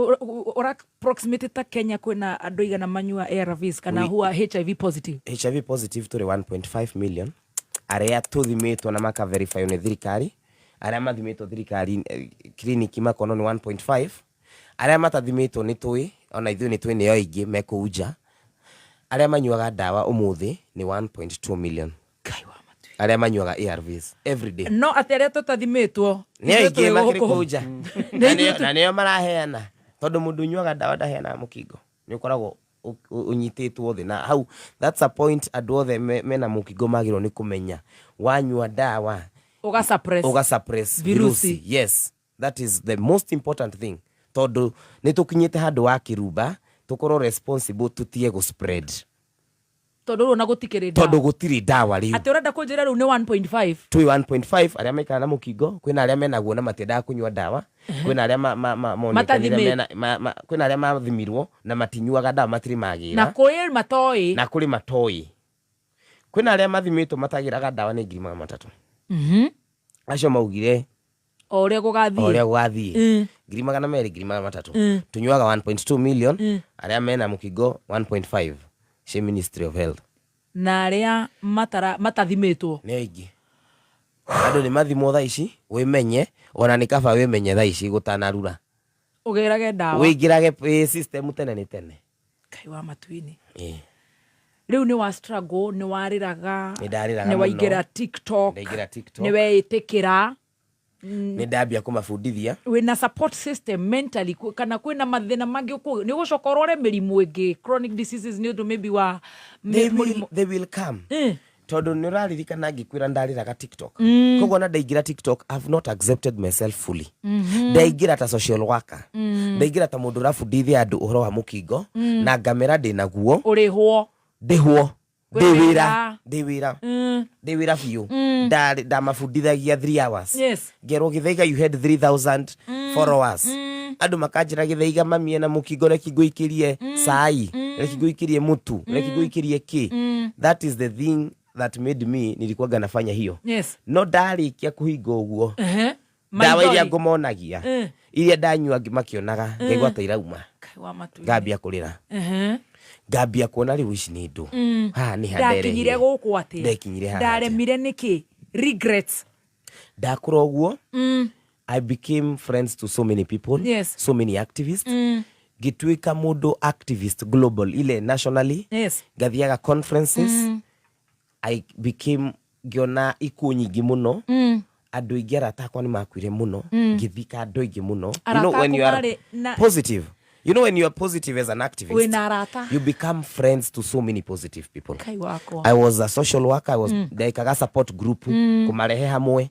ũra approximate ta Kenya kwĩna andũ igana manyua ARVs kana who are HIV positive? HIV positive tũrĩ 1.5 million arĩa tũthimĩtwo na makaverify nĩ thirikari. Arĩa mathimĩtwo thirikari kiriniki makonwo nĩ 1.5. Arĩa matathimĩtwo nĩ tũĩ ona ithuĩ nĩ twĩ nĩo aingĩ mekũu nja. Arĩa manyuaga ndawa ũmũthĩ nĩ 1.2 million. Ngai wa matu. Arĩa manyuaga ARVs every day. No atĩ arĩa tũtathimĩtwo nĩ ithuĩ aingĩ twĩ makĩrĩ gũkũ. kũu nja. Nĩ Na ithuĩ na nĩo maraheana, tondũ mũndũ ũnyuaga ndawa ndaheanaga mũkingo, nĩ ũkoragwo ũnyitĩtwo thĩ na hau. That's a point andũ othe mena mũkingo magĩrĩirwo nĩ kũmenya, wanyua ndawa ũga suppress ũga suppress virusi. Virusi. Yes, that is the most important thing, tondũ nĩ tũkinyĩte handũ wa kĩrumba tũkorwo responsible tũtige gũ spread. Tondũ rĩu ona gũtikĩrĩ ndawa. Tondũ gũtirĩ ndawa rĩu. Atĩ ũrenda kũnjĩra rĩu nĩ 1.5? Twĩ 1.5 arĩa maikara na mũkingo. Kwĩna arĩa menaguo na matiendaga kũnyua ndawa, kwĩna arĩa monekanire kwĩna arĩa mathimirwo na matinyuaga ndawa, matirĩ Na magĩra. kwĩ matoĩ. Na kũrĩ matoĩ. Kwĩna arĩa mathimĩtwo matagĩraga ndawa nĩ 300,000. Acio maugire O ũrĩa o gũgathiĩ. Ũrĩa gũgathiĩ. 200,000, 300,000. Tunyuaga 1.2 million, arĩa mena mũkingo 1.5 cia Ministry of Health. Na arĩa matathimĩtwo? Nĩ aingĩ. Andũ nĩ mathimwo thaa ici, wĩmenye, ona nĩ kaba wĩmenye thaa ici gũtanarura. Ũgĩrage ndawa. Wĩingĩrage system tene nĩ tene. Ngai wa matu-inĩ. Ĩĩ. Rĩu nĩ wa struggle, nĩ warĩraga. Nĩ ndarĩraga Nĩ mũno. waingĩra TikTok. Ndaingĩra TikTok. Nĩ weĩtĩkĩra. Nĩ ndambia kũmabundithia. Wĩna support system mentally kana kwĩna mathĩna mangĩ nĩ ũgũcoka ũrore mĩrimũ ĩngĩ, chronic diseases, nĩ ũndũ maybe wa mũrimũ? They will come, tondũ nĩ ũraririkana ngĩkwĩra ndarĩraga TikTok. Koguo ona ndaingĩra TikTok, I've not accepted myself fully. Ndaingĩra ta social worker, ndaingĩra ta mũndũ ũrabundithia andũ ũhoro wa mũkingo na ngamera ndĩnaguo. Ũrĩhwo. Ndĩhwo. Kwĩ Ndĩ wĩra. Wĩra ndĩ wĩra ndĩ wĩra biũ. Ndamabundithagia 3 hours. Ngerwo, "Gĩthaiga, you had 3000 followers." Andũ makanjĩra, "Gĩthaiga, mami ena mũkingo, reki ngũikĩrie cai, reki ngũikĩrie mũtu, reki ngũikĩrie kĩ." That is the thing that made me, nilikuwaga nafanya hiyo. No ndarĩkia kũhinga ũguo, ndawa iria Maithori. ngũmonagia, iria ndanyua makĩonaga, ngaigua ta irauma. Ngai wa matu. Ngambia kũrĩra, ngambia kuona rĩu ici nĩ ndũ haha nĩ Ndakinyire handereire. gũkũ atĩa? Ndekinyire haha atĩa? Ndaremire nĩkĩ? Regrets. Ndakũra ũguo, I became friends to so many people, so many activists. Ngĩtuĩka mũndũ activist global, ile nationally. Ngathiaga conferences. I became, ngĩona ikuũ nyingĩ mũno. Andũ aingĩ arata akwa nĩ makuire mũno. Ngĩthika andũ aingĩ mũno. You Arata know, when aku you are marĩ na- positive, you know, when you are positive as an activist, Wĩna arata. you become friends to so many positive people. Ngai wakwa. I was a social worker. I was ndekaga support group kũmarehe hamwe.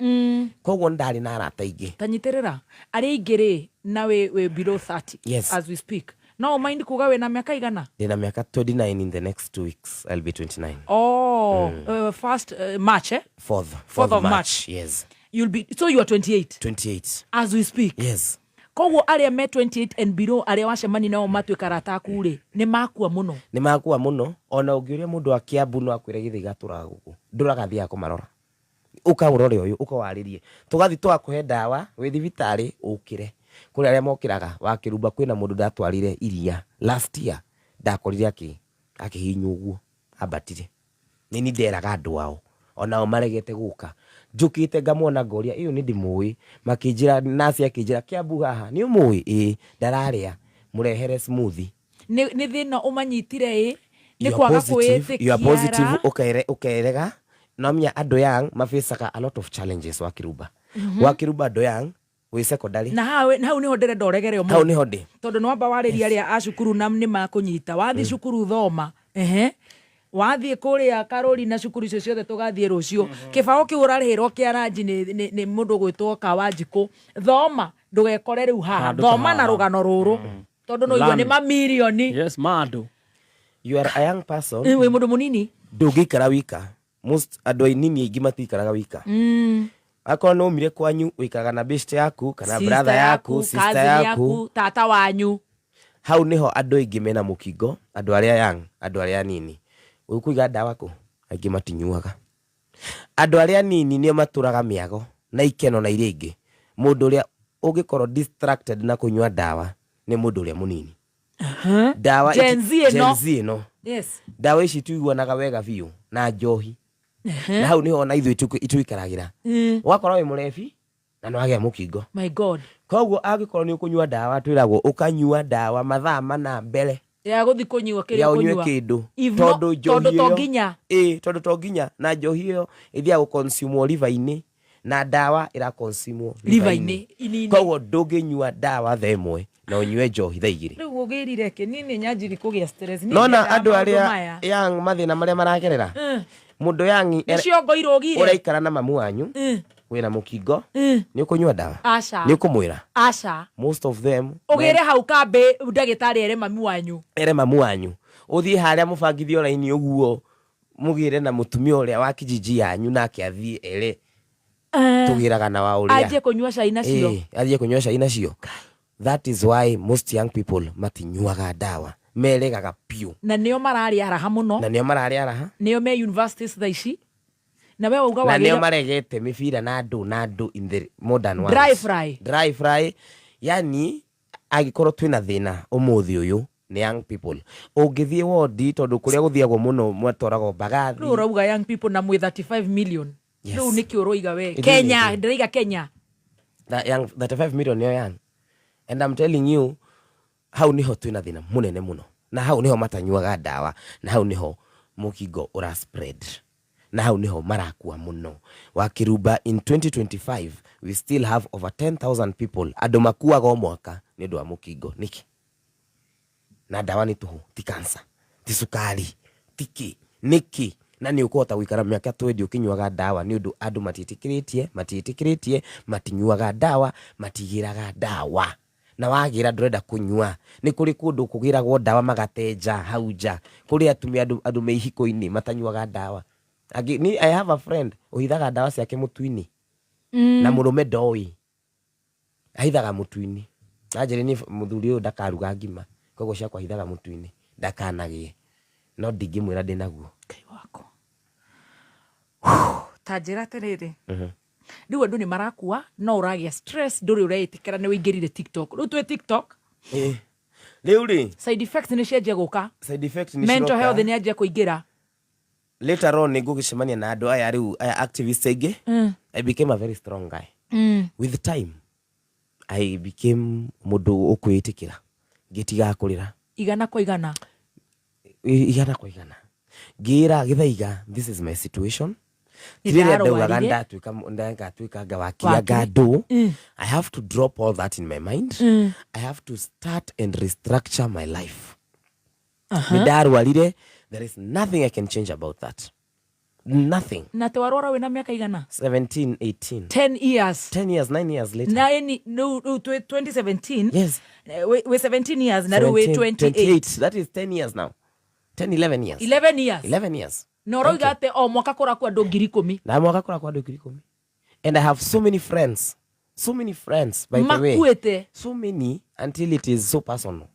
Koguo ndarĩ na arata aingĩ. Ta nyitĩrĩra arĩa aingĩ rĩ, na wĩ below 30? Yes. As we speak, no mind kuga wĩna mĩaka igana? Ndĩna mĩaka 29. In the next 2 weeks I'll be 29. Oh, first March, eh? Fourth. Fourth of March. Yes. You'll be, so you are 28? 28. As we speak? Yes. Koguo arĩa me 28 and below, arĩa wacemani nao matuĩka arata aku rĩ, nĩ makua mũno? Nĩ makua mũno. Ona ũngĩũria mũndũ wa Kiambu no akwĩre, "Gĩthĩ gatũraga gũkũ, ndũraga kũmarora, ũka ũrore ũyũ, ũka warĩrie, tũgathiĩ tũgakũhe ndawa wĩ thibitarĩ ũkĩre." Kũrĩ arĩa mokĩraga wakĩrumba. Kwĩna mũndũ ndatwarire iria last year, ndakorire akĩhihinywo ũguo ambatire. Nĩ ni nderaga andũ ao, onao maregete gũka. Njũkĩte ngamwona, ngoria, "Ĩyo nĩ ndĩmũĩ?" Makĩnjĩra, nasi akĩnjĩra, "Kĩambu haha nĩ ũmũĩ?" "Ĩĩ." "Ndararĩa, mũrehere smoothie." Nĩ thĩna ũmanyitire ĩ nĩ You are kwaga positive, you are positive kwĩĩtĩkia. Ũkerega no menya andũ young mafacaga a lot of challenges wakiruba. Wakiruba andũ young wĩ secondary. Na hau nĩho ndĩrenda ũregere Hau ũmũthĩ. nĩho ndĩ. Tondũ nĩ wamba warĩria arĩa a cukuru na nĩ makũnyita wathiĩ cukuru thoma, ehe, wathiĩ kũrĩa karũri na cukuru icio ciothe tũgathiĩ rũciũ, kĩbaũ kĩu ũrarĩhĩrwo kĩa ranji nĩ mũndũ gwĩtwo Kawanjikũ, thoma ndũgekore rĩu haha. Handũ ta Thoma na haha. rũgano rũrũ tondũ no igua nĩ Learn. mamirioni. Yes, ma andũ. You are a young person. Wĩ mũndũ mũnini. Ndũngĩikara wika. Most andũ anini aingĩ matikaraga wika. Akorwo nĩ umire kwanyu, ũikaraga na best yaku kana Sister brother yaku, sister cousin yaku. Yaku, tata wanyu. Hau niho andũ aingĩ mena mũkingo, andũ arĩa young, andũ arĩa anini. Ũkũiga ndawa kũ? Aingĩ matinyuaga. Andũ arĩa anini nĩo matũraga mĩago na ikeno na iria ingĩ. Mũndũ ũrĩa ũngĩkorwo distracted na kũnyua ndawa nĩ mũndũ ũrĩa mũnini. Ndawa Gen Z ĩno. Gen Z ĩno. Ndawa ici tuiguanaga wega biũ na njohi. Na hau niho ona ithuĩ ituikaragĩra. Ũgakorwo wĩ mũrebi na nĩ wagĩa mũkingo. My God. Koguo angĩkorwo nĩ ũkũnyua ndawa, twĩragwo ũkanyua ndawa mathaa 4 mbere ya gũthiĩ kũnyua kĩrĩa ya ũnyue ũkũnyua. kĩndũ. If no- Tondũ njohi tondũ to ĩyo nginya. Ĩ, tondũ to nginya, na njohi ĩyo ĩthiaga gũconsumwo liver-inĩ na ndawa ĩraconsumwo liver-inĩ, ini-inĩ. Koguo ndũngĩnyua ndawa thaa 1 na ũnyue njohi thaa 2. Rĩu ũgĩrire kĩ niĩ nĩ nyanjiri kũgĩa stress. Niĩ Nona ndiendaga andũ maũndũ arĩa maya. young mathĩna marĩa maragerera. Mũndũ young Nĩ ciongo irũgire. ũraikara na mamu wanyu wĩna mũkingo, nĩ ũkũnyua ndawa? Aca. Nĩ ũkũmwĩra? Aca. Most of them Ũgĩre hau kambĩ ndagĩtarĩ ere mami wanyu. Ere mamu wanyu, ũthiĩ harĩa mũbangithio raini ũguo, mũgĩre na mũtumia ũrĩa wa kijiji yanyu, nake athiĩ ere tũgĩraga na wa ũrĩa anjie kũnyua cai nacio. Ĩĩ, athiĩ kũnyua cai nacio. That is why most young people matinyuaga ndawa, meregaga biũ. Na nĩo mararĩa raha mũno. Na nĩo mararĩa raha. Nĩo me universities thaa ici na we wauga Na nĩo wagĩrĩire maregete mĩbira na andũ na andũ in the modern world. Dry fry. Dry fry, yani angĩkorwo twĩna thĩna ũmũthĩ ũyũ nĩ young people. Ũngĩthiĩ wondi, tondũ kũrĩa gũthiagwo mũno mwatwaragwo Mbagathi. Rĩu ũrauga young people na mwĩ 35 million. Yes. Rĩu nĩkĩ ũroiga we? Ithuĩ Kenya nĩtũ. ndĩraiga Kenya. That young 35 million nĩo young, and I'm telling you, hau niho twĩna thĩna mũnene mũno, na hau niho matanyuaga ndawa, na hau niho mũkingo ũra spread, na hau niho marakua mũno. Wakĩrumba in 2025 we still have over 10,000 people, andũ makuaga o mwaka nĩ ũndũ wa mũkingo. Nĩkĩ? Na ndawa nĩ tũhũ, ti cancer, ti cukari, ti kĩ, nĩkĩ? Na nĩ ũkũhota gũikara mĩaka 20 ũkĩnyuaga ndawa nĩ ũndũ andũ matiĩtĩkĩrĩtie, matiĩtĩkĩrĩtie, matinyuaga ndawa, matigĩraga ndawa. Na wagĩra ndũrenda kũnyua. Nĩ kũrĩ kũndũ kũgĩragwo ndawa magatenja hau nja. Kũrĩ atumia andũ me ihiko-inĩ matanyuaga ndawa. Angĩ, ni, I have a friend ũhithaga ndawa ciake mũtu-inĩ. Na mũrũme ndoĩ. Ahithaga mũtu-inĩ. Na njĩrĩ niĩ mũthuri ũyũ ndakaruga ngima. Koguo ciakwa ahithaga mũtu-inĩ. Ndakanagĩe. No ndingĩmwĩra ndĩ naguo. Ngai wakwa. Ta njĩra atĩrĩrĩ. Rĩu andũ nĩ marakua no ũragĩa stress, ndũrĩ ũreĩtĩkĩra nĩ ũingĩrire TikTok. Rĩu twĩ TikTok. Rĩu rĩ, Side effects nĩ cianjia gũka. Side effects nĩ Mental ciroka. health nĩ yanjia kũingĩra. Later on nĩ ngũgĩcemania na andũ aya rĩu, aya activists aingĩ. I became a very strong guy. With time I became mũndũ ũkwĩĩtĩkĩra, ngĩtigaga kũrĩra. Igana kwa igana. Igana kwa igana. Ngĩĩra Gĩthaiga, this is my situation. Ti rĩrĩa ndaugaga Nĩndarwarire. ndatuĩka anga wakiri, anga andũ. I have to drop all that in my mind. I have to start and restructure my life. Nĩ ndarwarire, there is nothing I can change about that. Nothing. Na atĩ warwara wĩna mĩaka igana? 17, 18. 10 years. 10 years, 9 years later. Na ĩni rĩu twĩ 2017. Yes. Wĩ 17 years na rĩu wĩ 17, 28. 28. That is 10 years now. 10, 11 years. 11 years. 11 years. Na ũrauga atĩ o mwaka kũrakua andũ 10,000. Na mwaka kũrakua andũ 10,000. And I have so many friends. So many friends, by the way. Makuĩte. So many until it is so personal.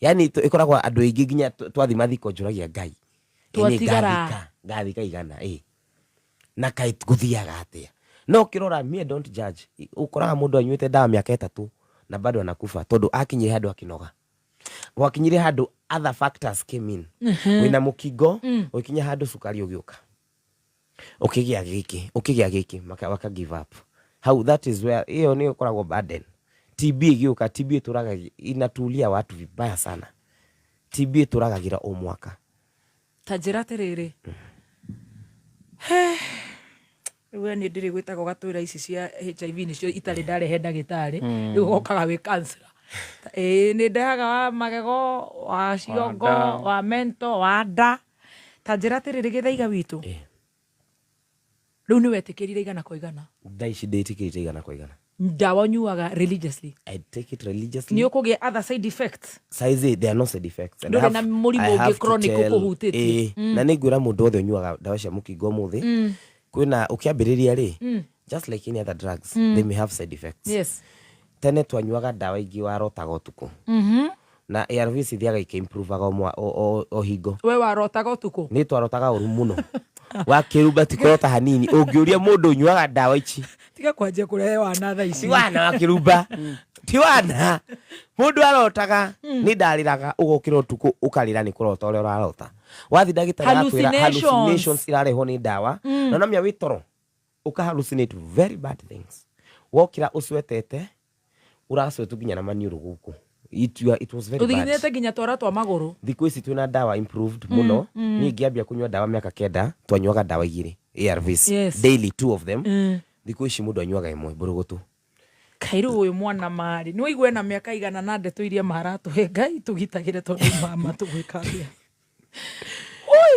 Yani ĩkoragwo andũ aingĩ nginya twathi mathiko njũragia Ngai. Ĩ, nĩ Twatigara. Ngathika igana, ĩ. Na kaĩ gũthiaga atĩa? No ũkĩrora, me I don't judge. Ũkoraga mũndũ anyuĩte ndawa mĩaka 3 na bado anakufa tondũ akinyire handũ akĩnoga. Gwakinyire handũ other factors came in. Wĩna mũkingo, ũgĩkinya handũ cukari ũgĩũka. Ũkĩgĩa gĩkĩ, ũkĩgĩa gĩkĩ, waka give up. How that is where ĩyo nĩyo ĩkoragwo burden. TB ĩgĩũka, TB ĩtũraga inatulia watu vibaya sana. TB ĩtũragagĩra o mwaka. Ta njĩra atĩrĩrĩ, rĩu we niĩ ndĩrĩ gwĩtaga ũgatwĩra ici cia HIV nĩcio itarĩ ndarehe ndagĩtarĩ. Rĩu ũgokaga wĩ counselor. Ĩĩ nĩ ndehaga wa magego, wa ciongo, nda. Wa mental, wa nda. Ta njĩra atĩrĩrĩ Gĩthaiga witũ, rĩu nĩ wetĩkĩrire igana kwa igana? Thaa ici ndĩtĩkĩrĩte igana kwa igana. Ndawa ũnyuaga religiously? I take it religiously. Nĩ ũkũgĩa other side effects? Saizi there are no side effects. And I Ndũrĩ na mũrimũ I ũngĩ have to chronic ũkũhutĩtie? Ĩĩ, na nĩ ngwĩra mũndũ wothe ũnyuaga ndawa cia mũkingo ũmũthĩ, kwĩna ũkĩambĩrĩria rĩ, just like any other drugs, they may have side effects. Tene twanyuaga ndawa ingĩ warotaga ũtukũ. Na ARVs ithiaga ikĩimprovaga o hingo. We warotaga ũtukũ? Nĩ twarotaga ũru mũno. Wakĩrumba ti kũrota hanini. Ũngĩũria mũndũ ũnyuaga ndawa ici. Tiga kwanjia kũrehe wana thaa ici. Ti wana wakĩrumba. Ti wana. Mũndũ arotaga, nĩ ndarĩraga, ũgokĩra ũtukũ ũkarĩra nĩ kũrota ũrĩa ũrarota. Wathiĩ ndagĩtarĩ akwĩra Hallucinations. hallucinations irarehwo nĩ ndawa. Na namenya wĩ toro, ũka hallucinate very bad things. Wokĩra ũcwetete, ũracwetu nginya na maniũrũ gũkũ. It was very bad. Ũthiginĩte nginya twara twa magũrũ. Thikũ ici twĩna ndawa improved mũno. Niĩ ngĩambia kũnyua ndawa mĩaka 9, twanyuaga ndawa igĩrĩ ARVs. Daily, 2 of them. Thikũ ici mũndũ anyuaga ĩmwe mbũrũgũtũ. Kaĩ rĩu ũyũ mwana marĩ, nĩ waigua ena mĩaka igana na ndeto iria maratũhe, Ngai tũgitagĩre tondũ mama tũgwĩka atĩa?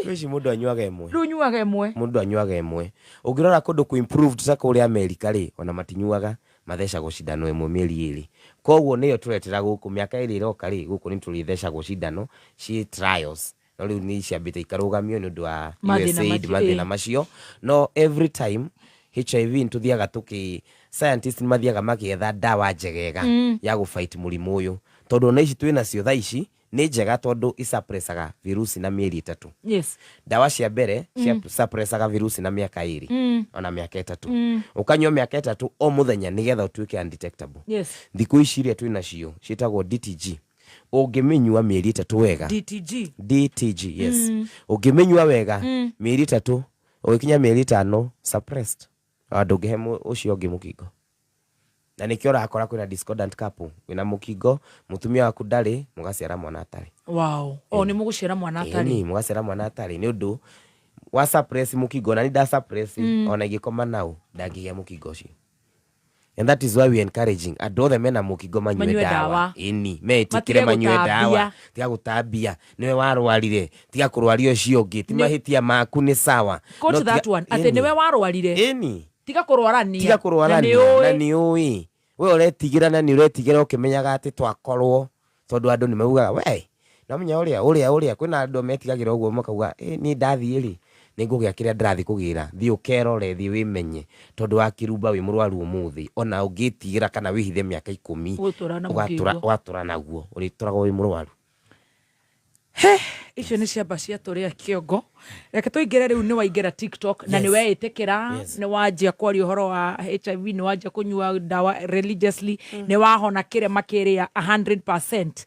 Thikũ ici mũndũ anyuaga ĩmwe. Rĩu ũnyuaga ĩmwe? Mũndũ anyuaga ĩmwe. Ũngĩrora kũndũ kũ improved ta kũrĩa Amerika rĩ, ona matinyuaga, mathecagwo cindano ĩmwe mĩeri ĩrĩ. Koguo nĩyo tũretera gũkũ, mĩaka ĩrĩ ĩroka rĩ, gũkũ nĩ tũrĩthecagwo cindano ciĩ trials. No rĩu nĩ ciambĩte ikarũgamio nĩ ũndũ wa Mathĩna USAID, macio, mathĩna macio. No every time HIV nĩ tũthiaga tũkĩ, scientists nĩ mathiaga makĩetha ndawa njegega ya gũ fight mũrimũ ũyũ. Tondũ ona ici twĩnacio thaa ici nĩ njega tondũ isuppressaga virusi na mĩeri 3. Ndawa cia mbere cia suppressaga virusi na mĩaka 2, ona mĩaka 3. Ũkanyua mĩaka 3 o mũthenya nĩgetha ũtuĩke undetectable. Thikũ ici iria twĩnacio ciĩtagwo DTG. Ũngĩmĩnyua mĩeri 3 wega. DTG? DTG, yes. Ũngĩmĩnyua wega, mĩeri 3, ũgĩkinya mĩeri 5, suppressed. Ndũngĩhe ũcio ũngĩ mũkingo. Na nĩkĩo ũrakora kwĩna discordant couple, wĩna mũkingo, mũtumia waku ndarĩ, mũgaciara mwana atarĩ. Wow. O, nĩ mũgũciara mwana atarĩ. Ĩni, mũgaciara mwana atarĩ nĩ ũndũ wa suppress mũkingo, na nĩ nda suppress, ona ingĩkoma nau, ndangĩgĩa mũkingo ũcio. And that is why we encouraging andũ othe mena mũkingo manyue Manyue ndawa. ndawa. Ĩni, metĩkĩre Matige manyue gũtambia. ndawa. Tiga gũtambia. Nĩwe warwarire, tiga kũrwaria ũcio ũngĩ, ti Nĩ mahĩtia maku nĩ sawa. Quote No tiga that one, atĩ Ĩni. nĩwe warwarire. Ĩni. Tiga kũrwarania. Tiga kũrwarania. Na nĩ ũĩ. Na nĩ ũĩ. We ũretigĩra na nĩ ũretigĩra ũkĩmenyaga atĩ twakorwo, tondũ andũ nĩ maugaga, we, no menya ũrĩa, ũrĩa, ũrĩa, kwĩna andũ metigagĩra ũguo makauga, niĩ ndathiĩ rĩ, nĩ ngũgĩa kĩrĩa ndĩrathiĩ kũgĩra. Thiĩ ũkerore, thiĩ wĩmenye, tondũ wa kĩrumba wĩ mũrwaru ũmũthĩ, ona ũngĩtigĩra kana wĩhithe mĩaka 10, Ũgũtũra na mũkingo. ũgatũra naguo, ũrĩtũraga wĩ mũrwaru. He, icio nĩ ciamba cia tũrĩa kĩongo. Reke tũingĩre rĩu, nĩ waingĩra TikTok na nĩ weĩtĩkĩra, nĩ wanjia kwaria ũhoro wa HIV, nĩ wanjia kũnyua ndawa religiously, nĩ wahona kĩrema kĩrĩa 100%.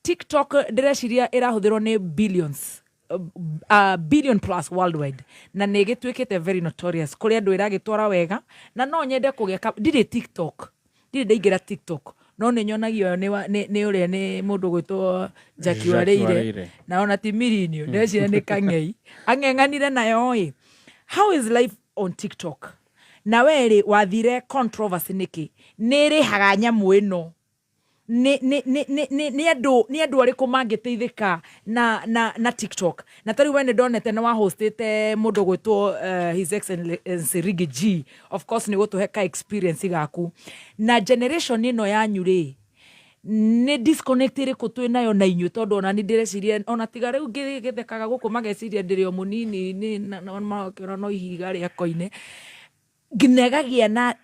TikTok ndĩreciria ĩrahũthĩrwo nĩ billions, billion plus worldwide, na nĩ ĩgĩtuĩkĩte very notorious kũrĩ andũ ĩragĩtwara wega, na no nyende kũgĩa ndirĩ TikTok, ndirĩ ndaingĩra TikTok, no nĩ nyonagio nĩ ũrĩa nĩ mũndũ gwĩtwo Jackie Jackie Wareire. Wareire. Na ona ti Mirinio, ndeciria nĩ Kang'ei ang'eng'anire nayo ĩ. How is life on TikTok? Na we rĩ, wathire controversy nĩkĩ? Nĩ ĩrĩhaga nyamũ ĩno? Nĩ andũ arĩkũ mangĩteithĩka na TikTok? Na ta rĩu we nĩ ndonete nĩ wahostĩte mũndũ gwĩtwo, His Excellency Riggy G. Of course nĩ gũtũhe ka experience gaku. Na generation ĩno yanyu rĩ, nĩ disconnect ĩrĩkũ twĩ nayo na inyuĩ? Tondũ ona nĩ ndĩreciria, ona tiga rĩu ngĩthekaga gũkũ mageciria ndĩrĩ o mũnini, nĩ na makĩona no ihiga rĩa koine. Nginya ĩgagĩa na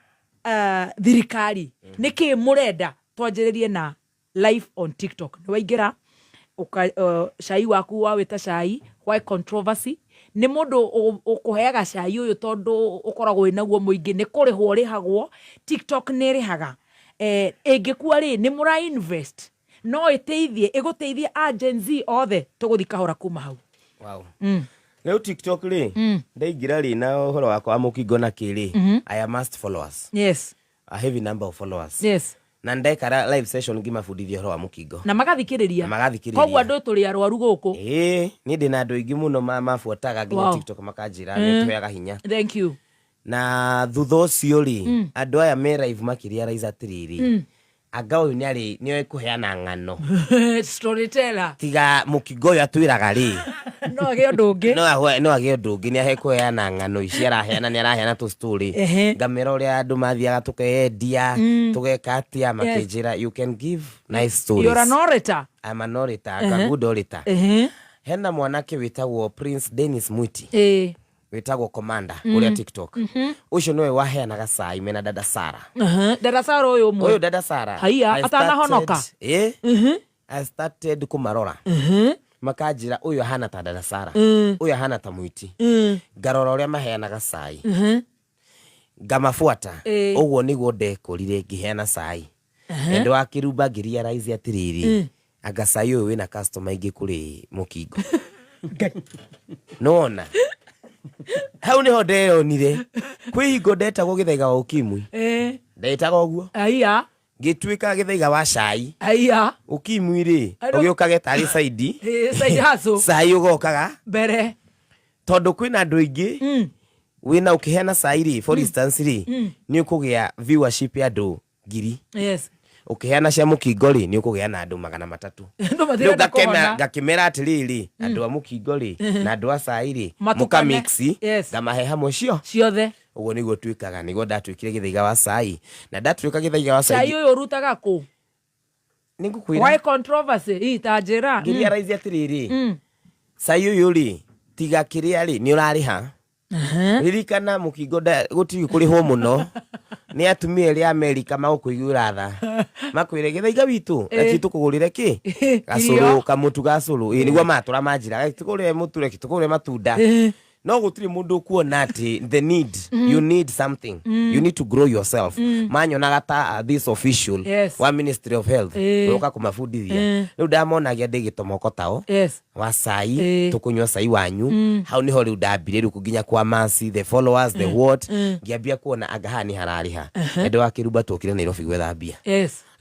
thirikari. Nĩkĩ mũrenda twanjĩrĩrie na live on TikTok? Nĩ waingĩra, cai waku wawĩta cai, why controversy? Nĩ mũndũ ũkũheaga cai ũyũ tondũ ũkoragwo wĩnaguo mũingĩ, nĩ kũrĩhwo ũrĩhagwo. TikTok nĩ ĩrĩhaga. Ĩngĩkua rĩ, nĩ mũra invest? No ĩteithie, ĩgũteithie a Gen Z othe tũgũthiĩ kahora kuma hau. Wow. Rĩu TikTok rĩ, ndaingĩra rĩ na ũhoro wakwa wa mũkingo na kĩrĩ, I amassed followers. A heavy number of followers. Na ndekara live session ngĩmabundithia ũhoro wa mũkingo. Na magathikĩrĩria. Na magathikĩrĩria. Koguo andũ tũrĩ arwaru gũkũ. Ĩĩ, niĩ ndĩ na andũ aingĩ mũno mabuataga nginya TikTok makanjĩra nĩ tũheaga hinya. Thank you. Na thutha ũcio rĩ, andũ aya me live makĩrealize atĩrĩrĩ, anga ũyũ nĩarĩ nĩoĩ kũheana ng'ano. Storyteller. Tiga mũkingo ũyũ atwĩraga rĩ, no agĩe ũndũ ũngĩ. No agĩe ũndũ ũngĩ, nĩ ahekũheana ng'ano ici araheana, nĩ araheana tũ story. Ngamera ũrĩa andũ mathiaga tũkeyendia, tũgeka atĩa, makĩnjĩra you can give nice stories. You're an orator. I'm an orator, a good orator. Hena mwanake wĩtagwo Prince Dennis Mwiti. Wĩtagwo Commander kũrĩa TikTok. Ũcio nĩwe waheanaga cai mena Dada Sara. Dada Sara ũyũ ũmwe. Ũyũ Dada Sara. Haiya, atanahonoka. I started kũmarora. Makanjĩra ũyũ ahana ta Dada Sara. Ũyũ ahana ta Mwiti. Ngarora ũrĩa maheanaga cai. Ngamabuata. Ũguo nĩguo ndekorire ngĩheana cai. Endo wa kĩrumba ngĩrealize atĩrĩrĩ, anga cai ũyũ wĩna customer aingĩ kũrĩ mũkingo. Nĩwona? Hau nĩho ndeyonire. Kwĩ hingo ndetagwo gĩthaiga wa ukimwi. Ndetaga ũguo. Aya. Ngĩtuĩka gĩthaiga wa cai. Aya. Ukimwi rĩ, ũgĩũkage tarĩ side. Side hustle. Cai ũgokaga. Mbere. Tondũ kwĩna andũ aingĩ, wĩna ũkĩheana cai rĩ, for instance rĩ, nĩ ũkũgĩa viewership ya andũ 1000. Ũkĩheana cia mũkingo rĩ, nĩ ũkũgĩa na andũ 300. Andũ matirenda Rĩu kũhona. ngakĩmera atĩrĩrĩ, andũ a mũkingo rĩ, na andũ a cai rĩ, Matukane. mũkamix, ngamahe hamwe cio. Ciothe. Ũguo nĩguo twĩkaga, nĩguo ndatuĩkire gĩthaiga wa cai. Na ndatuĩka gĩthaiga wa cai. Cai ũyũ ũrutaga kũ? Nĩ ngũkwĩra. Why controversy? Ii, ta njĩra. Ngĩrealize atĩrĩrĩ, cai ũyũ rĩ, tiga kĩrĩa rĩ, nĩ ũrarĩha. Ririkana mũkingo gũtirĩ kũrĩhwo mũno. Nĩ atumia erĩ a Amerika magũkũiguĩra tha. Makwĩre gĩthaiga witũ, reke tũkũgũrĩre kĩ? Gacũrũ, kamũtu ga cũrũ. Ĩĩ, nĩguo matũra manjĩra, reke tũkũgũrĩre mũtu, reke tũkũgũrĩre matunda. No gũtirĩ mũndũ ũkuona atĩ the need, you need something. You need to grow yourself. Manyonaga ta this official wa Ministry of Health, ũroka kũmabundithia. Rĩu ndamonagia ndĩ gĩtomoko tao. Wa cai, tũkũnyua cai wanyu. Hau nĩho rĩu ndambire rĩu nginya kwa masi, the followers, the what. Ngĩambia kuona anga haha nĩ hararĩha. Endo wa kĩrumba tuokire Nairobi gwetha mbia.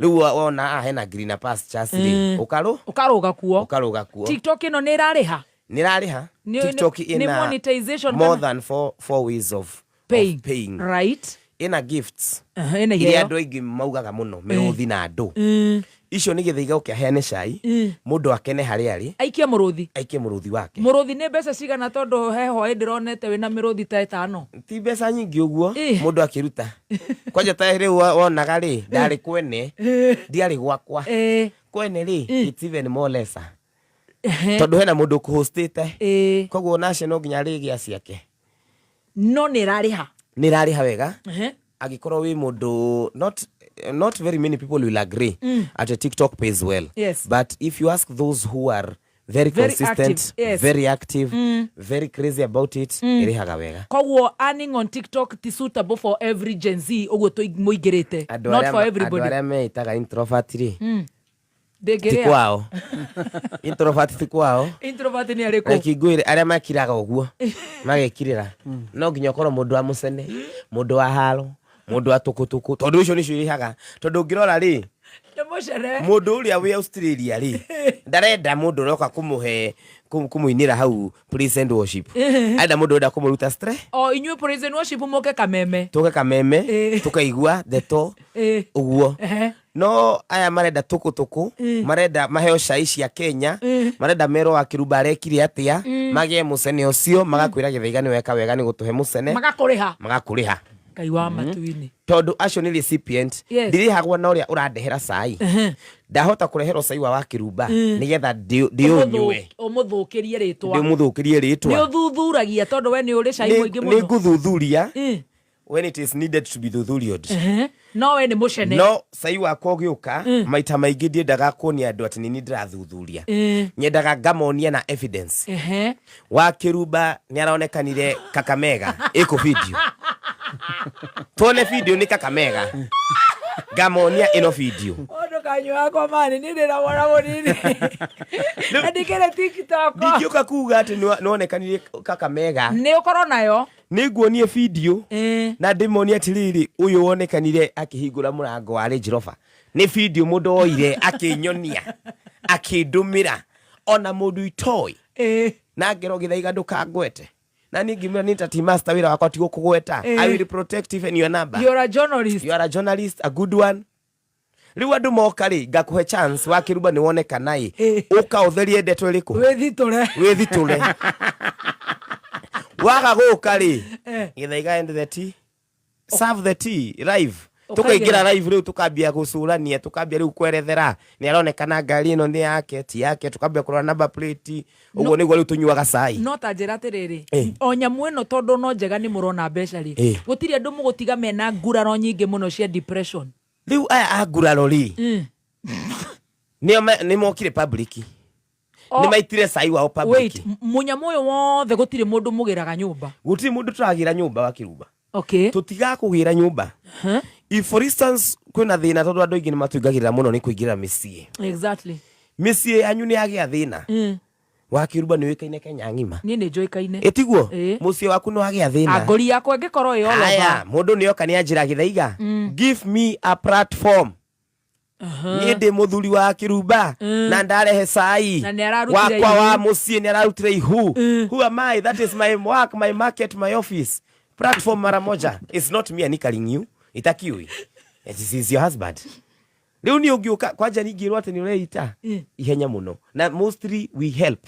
Rĩu wona haha hena greener pastures rĩ, Ũkarũga kuo. Ũkarũga kuo. TikTok ĩno nĩ ĩrarĩha? Nĩ ĩrarĩha. TikTok Nĩ ĩna monetization more kana? than four ways of Paying. of paying. Ĩna gifts. Ĩna Iria iheo. andũ aingĩ maugaga mũno, mĩrũthi na andũ. Icio nĩ gĩthaiga ũke aheane cai, mũndũ akene harĩa arĩ. Aikie mũrũthi. Aikie mũrũthi wake. Mũrũthi nĩ mbeca cigana tondũ he hwaĩ ndĩronete wĩna mĩrũthi ta ĩtano? Ti mbeca nyingĩ ũguo, mũndũ akĩruta. Kwanja ta rĩu wonaga rĩ, ndarĩ kwene, ndiarĩ gwakwa. Kwene rĩ, it's even more lesser. Tondũ hena mũndũ ũkũhostĩte. Koguo nacio no nginya arĩgĩa ciake. No nĩ ĩrarĩha. Nĩ ĩrarĩha wega. Angĩkorwo wĩ mũndũ, not very many people will agree at TikTok pays well. But if you ask those who are very Very consistent, active, yes. very active, very crazy about it, ĩrĩhaga wega. Koguo earning on TikTok ti suitable for every Gen Z ũguo mũingĩrĩte. Andũ Not for arĩa everybody. meĩtaga introvert rĩ, Ndĩngĩrĩa. ti kwao. Introvert ti kwao. Introvert nĩ arĩkũ? Reke ngwĩre, arĩa mekiraga ũguo, magekirĩra. No nginya ũkorwo mũndũ wa mũcene, mũndũ wa haro, mũndũ wa tũkũtũkũ, tondũ icio nĩcio irĩhaga. Tondũ ũngĩrora rĩ, Nĩ mũcene. mũndũ ũrĩa wĩ Australia rĩ, ndarenda mũndũ ũroka kũmũinĩra hau praise and worship. Arenda mũndũ ũrenda kũmũruta stress. O inyuĩ praise and worship mũke Kameme. Tũke Kameme, tũkaigua ndeto ũguo. No aya marenda tũkũtũkũ, marenda maheo cai cia Kenya, marenda merwo wa kĩrumba arekire atĩa, magĩe mũcene ũcio, magakwĩra gĩthaiga nĩ weka wega nĩ gũtũhe mũcene. Magakũrĩha. Magakũrĩha. Ngai wa matu-inĩ. Tondũ acio nĩ recipient, ndirĩhagwo na ũrĩa ũrandehera cai. Ndahota kũreherwo cai wa kĩrumba, nĩgetha ndĩũnyue. Ũmũthũkĩrie rĩtwa. Ndĩmũthũkĩrie rĩtwa. Nĩ ũthuthuragia tondũ we nĩ ũrĩ cai mũingĩ mũno. Nĩ ngũthuthuria. When it is needed to be thuthuriod. No we nĩ mũcene. No cai wakwa ũgĩũka, maita maingĩ ndiendaga kuonia andũ atĩ nĩ niĩ ndĩrathuthuria. Nyendaga ngamonia na evidence. Wa kĩrumba nĩ aronekanire Kakamega ĩkũ video. Tuone video nĩ Kakamega. Ngamonia ĩno video. Ndũkanyua wakwa mani niĩ ndĩna mwana mũnini na ndikĩrĩ TikTok. Ndingĩũka kuga atĩ nĩwonekanire Kakamega. Nĩ ũkorwo nayo. Nĩ nguonie video na ndĩmonie atĩrĩrĩ, ũyũ wonekanire akĩhingũra mũrango wa Range Rover. Nĩ video mũndũ oire akĩnyonia, akĩndũmĩra ona mũndũ itoĩ. Na ngerwo Gĩthaiga ndũkangwete. Na niĩ ngĩmwĩra nĩ ta team master wĩra wakwa ti gũkũgweta. I will protect even your number. You are a journalist. You are a journalist, a good one. Rĩu andũ moka rĩ, ngakũhe chance wa kĩrumba nĩ wonekana ĩ, ũka ũtherie ndeto ĩrĩkũ? Wĩthitũre. Wĩthitũre. Waga gũka rĩ, Gĩthaiga and the tea. Serve the tea live. Tukaingĩra live rĩu tukambia gũcũrania, tukambia rĩu kwerethera nĩ aronekana ngari ĩno nĩ yake ti yake, tukambia kũrora number plate. Ũguo nĩguo rĩu tũnyuaga cai. No ta njĩra atĩrĩrĩ, o nyamũ ĩno tondũ no njega nĩ mũrona mbeca rĩ, gũtirĩ andũ mũgũtiga mena nguraro nyingĩ mũno cia depression? Rĩu aya a nguraro rĩ, nĩo nĩ mokire public. Nĩ maitire cai wao public. Wait, mũnyamũ ũyũ wothe gũtirĩ mũndũ mũgĩraga nyũmba? Gũtirĩ mũndũ tũragĩra nyũmba wa kĩrumba. Okay. Tũtigakũgĩra nyũmba. If for instance kwĩna thĩna, tondũ andũ aingĩ nĩ matũingagĩrĩra mũno nĩ kũingĩra mĩciĩ. Mĩciĩ yanyu nĩ yagĩa thĩna. Wa kĩrumba nĩ ũĩkaine Kenya ng'ima. Niĩ nĩ njũĩkaine. Ĩtiguo? Mũciĩ waku nĩ wagĩa thĩna. Ngori yakwa ĩngĩkorwo ĩ all over. Haya, mũndũ nĩ oka nĩ anjĩra Gĩthaiga, give me a platform. Niĩ ndĩ mũthuri wa kĩrumba na ndarehe cai Na nĩ ararutire wakwa wa ihu. mũciĩ nĩ ararutire ihu. Who am I? That is my work, my market, my office. Platform mara moja. It's not me anikaring you. Itakiui. It is your husband. Rĩu niĩ ũngĩũka kwanja ningĩrwo atĩ nĩ ũreita ihenya mũno. Na mostly we help.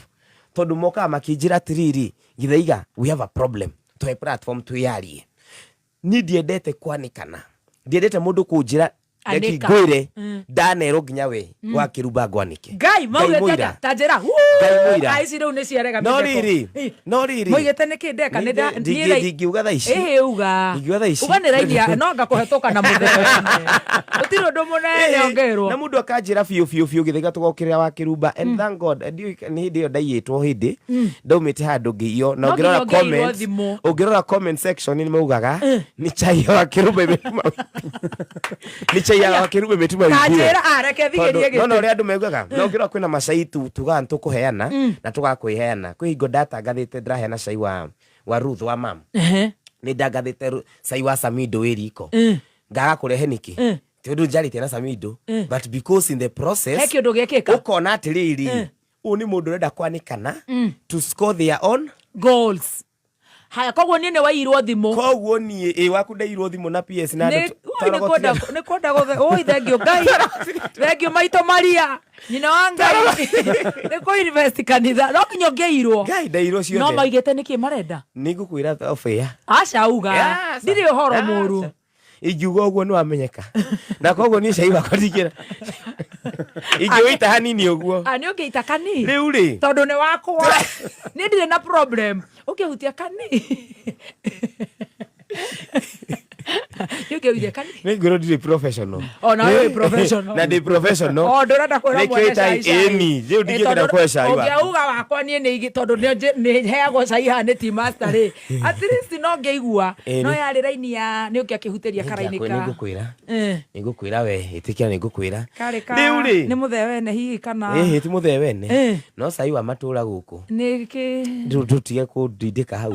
Tondũ mokaga makĩnjĩra atĩrĩrĩ, Gĩthaiga, we have a problem. Tũhe platform twĩyarie. Niĩ ndiendete kwanĩkana. Ndiendete mũndũ kũnjĩra reke Anĩka. ngwĩre ndanerwo nginya we wa kĩrumba ngwanĩke. Ngai maugĩte mũira. ta njĩra. Ngai mũira. Ai, ici rĩu nĩ ciarega No mĩtheko. rĩrĩ, no rĩrĩ. Moigĩte nĩkĩ ndeka? Nĩ nda- niĩ Ndingiuga thaa ici. Ĩhĩ uga. Ndingiuga thaa ici. Uga nĩ raini ya no anga kũhetũka na mũthee. Gũtirĩ ũndũ mũnene ũngĩrwo. Na mũndũ akanjĩra biũ biũ biũ gĩthaiga tũgokĩrĩra wa kĩrumba and thank God ndiũĩ nĩ hĩndĩ ĩyo ndaiyĩtwo hĩndĩ ndaumĩte handũ ngĩiywo na No nginya ũngĩrora ũngĩaiywo comments thimũ. ũngĩrora comment section nĩ maugaga nĩ chai ya wakĩrumba imetuma nĩ chai ya wakĩrumba imetuma Ta ũigue. njĩra, ah, reke thigerie Tondũ- no na gĩtĩ. ũrĩa andũ maugaga no ũngĩrora kwĩna macai tugaga nĩ tũkũheana na tũgakwĩheana. Kwĩ hingo ndatangathĩte ndĩraheana cai wa Ruth wa mam. Nĩ ndangathĩte cai wa Samido wĩ riko. Ngaga kũrehe nĩkĩ? Ti ũndũ njarĩtie na Samido, but because in the process He kĩũndũ gĩekĩka. Ũkona atĩrĩrĩ, ũyũ nĩ mũndũ ũrenda kwanĩkana to score their own goals. Haya, koguo niĩ nĩ waiyirwo thimũ. Koguo niĩ ĩ waku ndaiyirwo thimũ na PS na Nĩ andũ oi, nĩ kwenda nĩ kwenda gũthe oi thengio Ngai. Thengio maitũ Maria. Nyina wa Ngai. Nĩ kũ invest kanitha. No nginya ũngĩairwo. Ngai ndairwo ciothe. No maigĩte nĩkĩ marenda? Nĩ ngũkwĩra off air. Aca uga. Aca. Ndirĩ ũhoro mũru. Ingiuga ũguo nĩ wamenyeka. Na koguo niĩ cai wakwa ndingĩra. Ingĩũita hanini ũguo. Ah, nĩ ũngĩita kani. Rĩu rĩ. Tondũ nĩ wakwa. Niĩ ndirĩ na problem. Ũngĩhutia kani. Nĩ ũngĩhutia kani. Nĩ ngwĩrwo ndirĩ professional. O nawe wĩ professional. Na ndĩ professional. O ndũrenda kwĩra Nĩkĩo mwene ĩta- cai cai. Ĩni, rĩu ndingĩenda kũhe cai wakwa. Ũngĩauga wakwa niĩ nĩ tondũ nĩ heagwo cai haha nĩ tea master rĩ. At least no ngĩigua. Ĩni. No yarĩ raini ya nĩ ũngĩakĩhutĩria karaini ka. Nĩngũkwĩra. Nĩngũkwĩra we, ĩtĩkĩra nĩngũkwĩra. Karĩ ka. Rĩu rĩ. Nĩ mũthee wene hihi kana. Ĩhĩ ti mũthee wene. No cai wa matũra gũkũ. Nĩ kĩ. Rĩu tũtige kũndindĩka hau.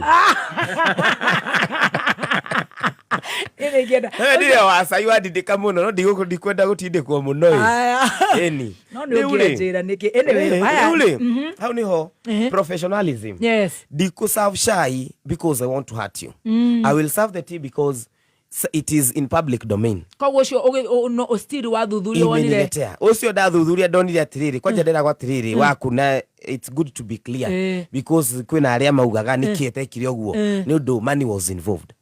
Niĩ nĩ ingĩenda. Wewe ndirĩ wa cai wandindĩka mũno no ndikwenda gũtindĩkwo mũno ĩ. Aya. Ĩni. No nĩ Rĩu rĩ. ũngĩanjĩra nĩkĩ. Anyway, aya. Rĩu rĩ, hau nĩho professionalism. Yes. Ndikũ serve cai because I want to hurt you. I will serve the tea because it is in public domain. Koguo ũcio no still wathuthuria wonire. Imeniletea. Ũcio ndathuthuria ndonire atĩrĩrĩ, kwanja ndĩragwo atĩrĩrĩ waku na it's good to be clear because kwĩna arĩa maugaga nĩkĩ etekire ũguo nĩ ũndũ money was involved.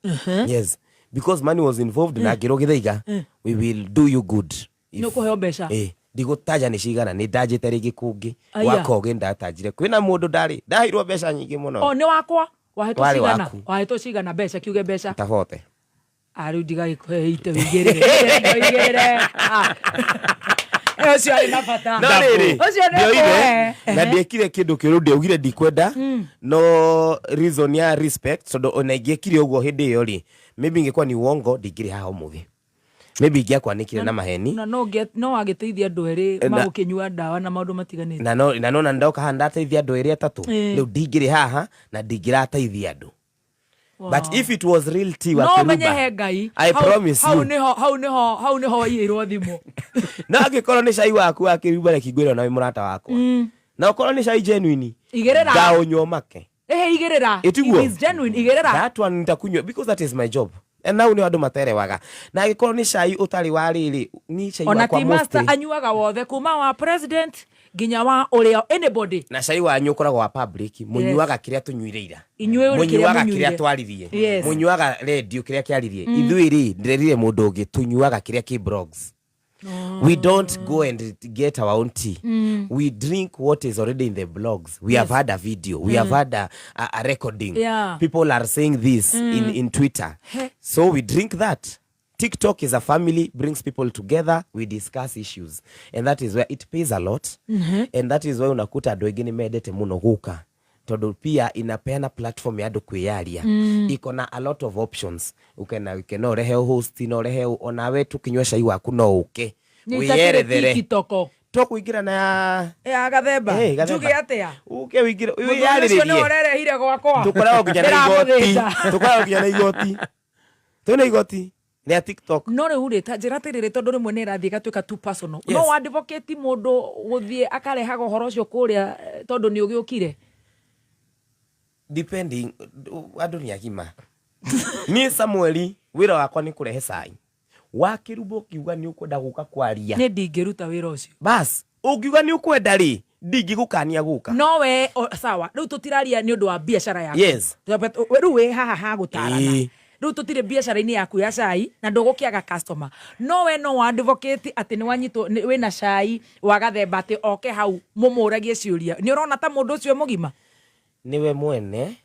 Yes, because money was involved na ngĩrwo Gĩthaiga we will do you good. Nĩ ũkũheo mbeca. Ndigũtaja nĩ cigana, nĩ ndanjĩte rĩngĩ kũngĩ. Aya. Gwa Kogi ndatanjire kwĩna mũndũ ndarĩ ndaheirwo mbeca nyingĩ mũno. O nĩ wakwa. Wahetwo Warĩ cigana? waku. Wahetwo cigana mbeca, kiuge mbeca. Tabote. Ah, rĩu ndigagĩkũhe ite wĩigĩrĩre. Wĩigĩrĩre. Ah. Ũcio arĩ na bata. No rĩrĩ, Ũcio nĩ ndioire, ũkũhe. na ndiekire kĩndũ kĩũru, ndiaugire ndikwenda, no reason ya respect, tondũ ona ingĩekire ũguo hĩndĩ ĩyo rĩ, maybe ingĩkorwo ni uongo, ndingĩrĩ haha ũmũthĩ. Maybe ingĩakwanĩkire na maheni. Na no no wagĩteithia andũ erĩ Na- magũkĩnyua ndawa na maũndũ matiganĩte. Na no na nona ndoka haha ndateithia andũ erĩ atatũ. Ĩĩ. Rĩu ndingĩrĩ haha na ndingĩrateithia andũ. Wow. But if it was real tea wa no ũmenye Kĩrumba, he Ngai. I Hau- promise hau you. nĩho hau nĩho hau nĩho waiyĩirwo thimũ. No angĩkorwo nĩ cai waku wa Kĩrumba reke ngwĩre ona wĩ mũrata wakwa. Na ũkorwo nĩ cai genuine. Igĩrĩra. Ngaũnyua make. Ehe igĩrĩra. Ĩtiguo? If it's genuine igĩrĩra. That one nitakunywa because that is my job. And now nĩ andũ materewaga. Na angĩkorwo nĩ cai ũtarĩ wa rĩrĩ, ni cai Ona wakwa ti master mostly. anyuaga wothe kuma wa president nginya wa ũrĩa anybody. Na cai wanyu ũkoragwo wa public, mũnyuaga kĩrĩa tũnyuire ira. Inyuĩ kĩrĩa Mũnyuaga mũnyuire. kĩrĩa twaririe. Yes. Mũnyuaga radio kĩrĩa kĩaririe. Ithuĩ rĩ, ndĩrerire mũndũ ũngĩ tũnyuaga kĩrĩa kĩ blogs. We don't go and get our own tea. We drink what is already in the blogs. We have had a video. We have had a recording. People are saying this in Twitter. So we drink that. TikTok is a family, brings people together, we discuss issues. And that is where it pays a lot. And that is why unakuta andũ aingĩ nĩ mendete mũno gũka. Tondũ pia inapeana platform ya andũ kwĩyaria. Iko na a lot of options. Ukena wike no ũrehe host, no ũrehe onawe tũkĩnyua cai waku no ũke. Nĩ itakĩrĩ Wĩyerethere. TikTok. To kũingĩra na ya Ya gathemba. Eh, gathemba. Njuge atĩa? Ũke wĩingĩre Mũthuri ũcio nĩwe wĩyarĩrĩrie. ũrerehire gwakwa. Tũkoragwo nginya na igoti. Ndĩramũthĩnja. Tũkoragwo nginya na igoti. Twĩna igoti rĩa TikTok. No rĩu rĩ ta njĩra atĩrĩrĩ tondũ rĩmwe nĩ ĩrathiĩ ĩgatuĩka too personal. Yes. No advocate mũndũ gũthiĩ akarehaga ũhoro ũcio kũrĩa eh, tondũ nĩ ũgĩũkire. Depending andũ nĩ agima. Niĩ Samueli wĩra wakwa nĩ kũrehe cai. Wa Kĩrumba ũkiuga nĩ ũkwenda gũka kwaria. Niĩ ndingĩruta wĩra ũcio. Bas, ũngiuga nĩ ũkwenda rĩ, ndingĩgũkania gũka. No we o, sawa rĩu tũtiraria nĩ ũndũ wa biacara yaku. Yes. Rĩu wĩ haha ha gũtarana. Ĩĩ. Rĩu tũtirĩ biacara-inĩ yaku ya cai na ndũgũkĩaga customer. No we no advocate atĩ nĩ wanyitwo wĩna cai wa gathemba atĩ oke hau mũmũragie ciũria. Nĩ ũrona ta mũndũ ũcio mũgima? Nĩwe mwene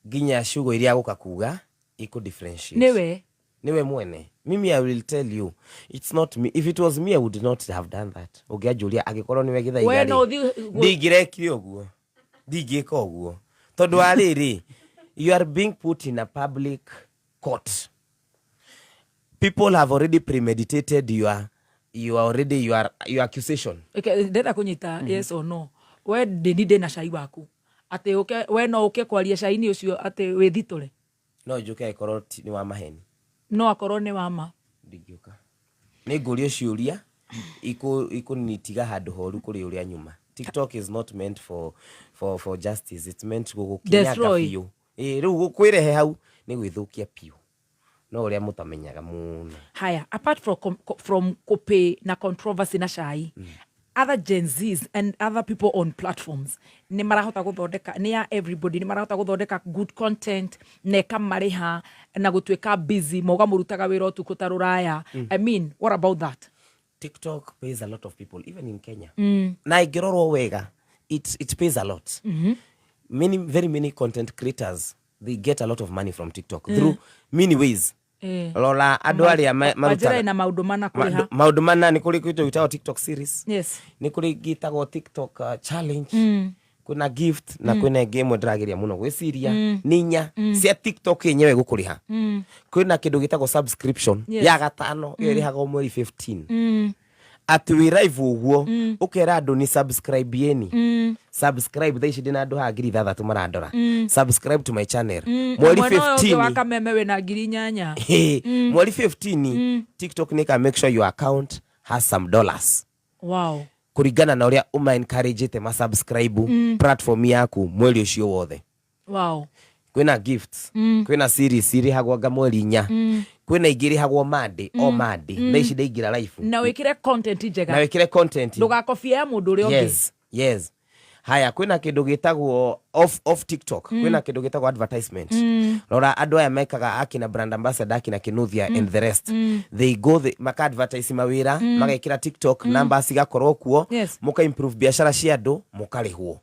nginya ciugo iria agũka kuga ikũ differentiate. Nĩwe. Niwe mwene. Mimi I will tell you, it's not me. If it was me, I would not have done that. Ũngĩanjũria angĩkorwo nĩwe Gĩthaiga We rĩ, no ũthiĩ ndingĩrekire ũguo. Ndingĩka ũguo. Tondũ wa rĩrĩ, you are being put in a public court. People have already premeditated your already your accusation. Eke, ndĩrenda kũnyita yes or no. We ndĩni ndĩna cai waku. Atĩ ũke we no ũke kwaria cai-inĩ ũcio atĩ wĩthitũre. No njũke angĩkorwo nĩ wa maheni. No akorwo nĩ wa ma. Ndingĩũka. Nĩ ngũrio ciũria ikũnitiga handũ horu kũrĩ ũrĩa nyuma. TikTok is not meant for justice. It's meant gũgũkinyanga Destroy. biũ. Ĩĩ, rĩu kwĩrehe hau nĩ gwĩthũkia biũ. No ũrĩa mũtamenyaga mũno. Haya, apart from kope na controversy na cai, other Gen Zs and other people on platforms nĩ marahota gũthondeka nĩ ya everybody nĩ marahota gũthondeka good content na ĩkamarĩha na gũtuĩka busy mauga mũrutaga wĩra ũtukũ ta rũraya. I mean, what about that? TikTok pays a lot of people even in Kenya. Na ĩngĩrorwo wega, it pays a lot. Many, very many content creators, they get a lot of money from TikTok through many ways. Rora andũ arĩa Wanjĩra marutaga ĩna maũndũ mana kũrĩha. Maũndũ mana nĩ kũrĩ kĩndũ gĩtagwo TikTok series. Yes. Nĩ kũrĩ gĩtagwo TikTok challenge. Kwĩna gift na kwĩna ĩngĩ ĩmwe ndĩrageria mũno gwĩciria nĩ inya cia TikTok yenyewe gũkũrĩha. Kwĩna kĩndũ gĩtagwo subscription ya gatano ĩyo ĩrĩhagwo mweri 15. Atĩ wĩ live ũguo ũkera andũ ni subscribe yeni. Subscribe thaa ici ndĩna andũ haha 6,000 marandora. Subscribe to my channel. Mweri Mwena ũyũ ũngĩ wa 15 kameme wĩna 8,000. Hey, mweri 15 TikTok nĩ ka make sure your account has some dollars. Wow. Kũringana na ũrĩa ũma encourage ma subscribe platform yaku mweri ũcio wothe. Wow. Kwĩna gifts, kwĩna series irĩhagwo anga mweri 4, kwĩna ingĩ irĩhagwo Monday o Monday. Thaa ici ndaingĩra live. Na wĩkĩre content njega. Na wĩkĩre content. Ndũgakobie ya mũndũ ũrĩa ũngĩ. Yes, yes. Haya, kwĩna kĩndũ gĩtagwo off TikTok, kwĩna kĩndũ gĩtagwo advertisement. Rora andũ aya mekaga akina brand ambassador, akina Kinuthia and the rest. They go maka advertise mawĩra, magekĩra TikTok, numbers cigakorwo kuo, mũka improve biacara cia andũ, mũkarĩhwo.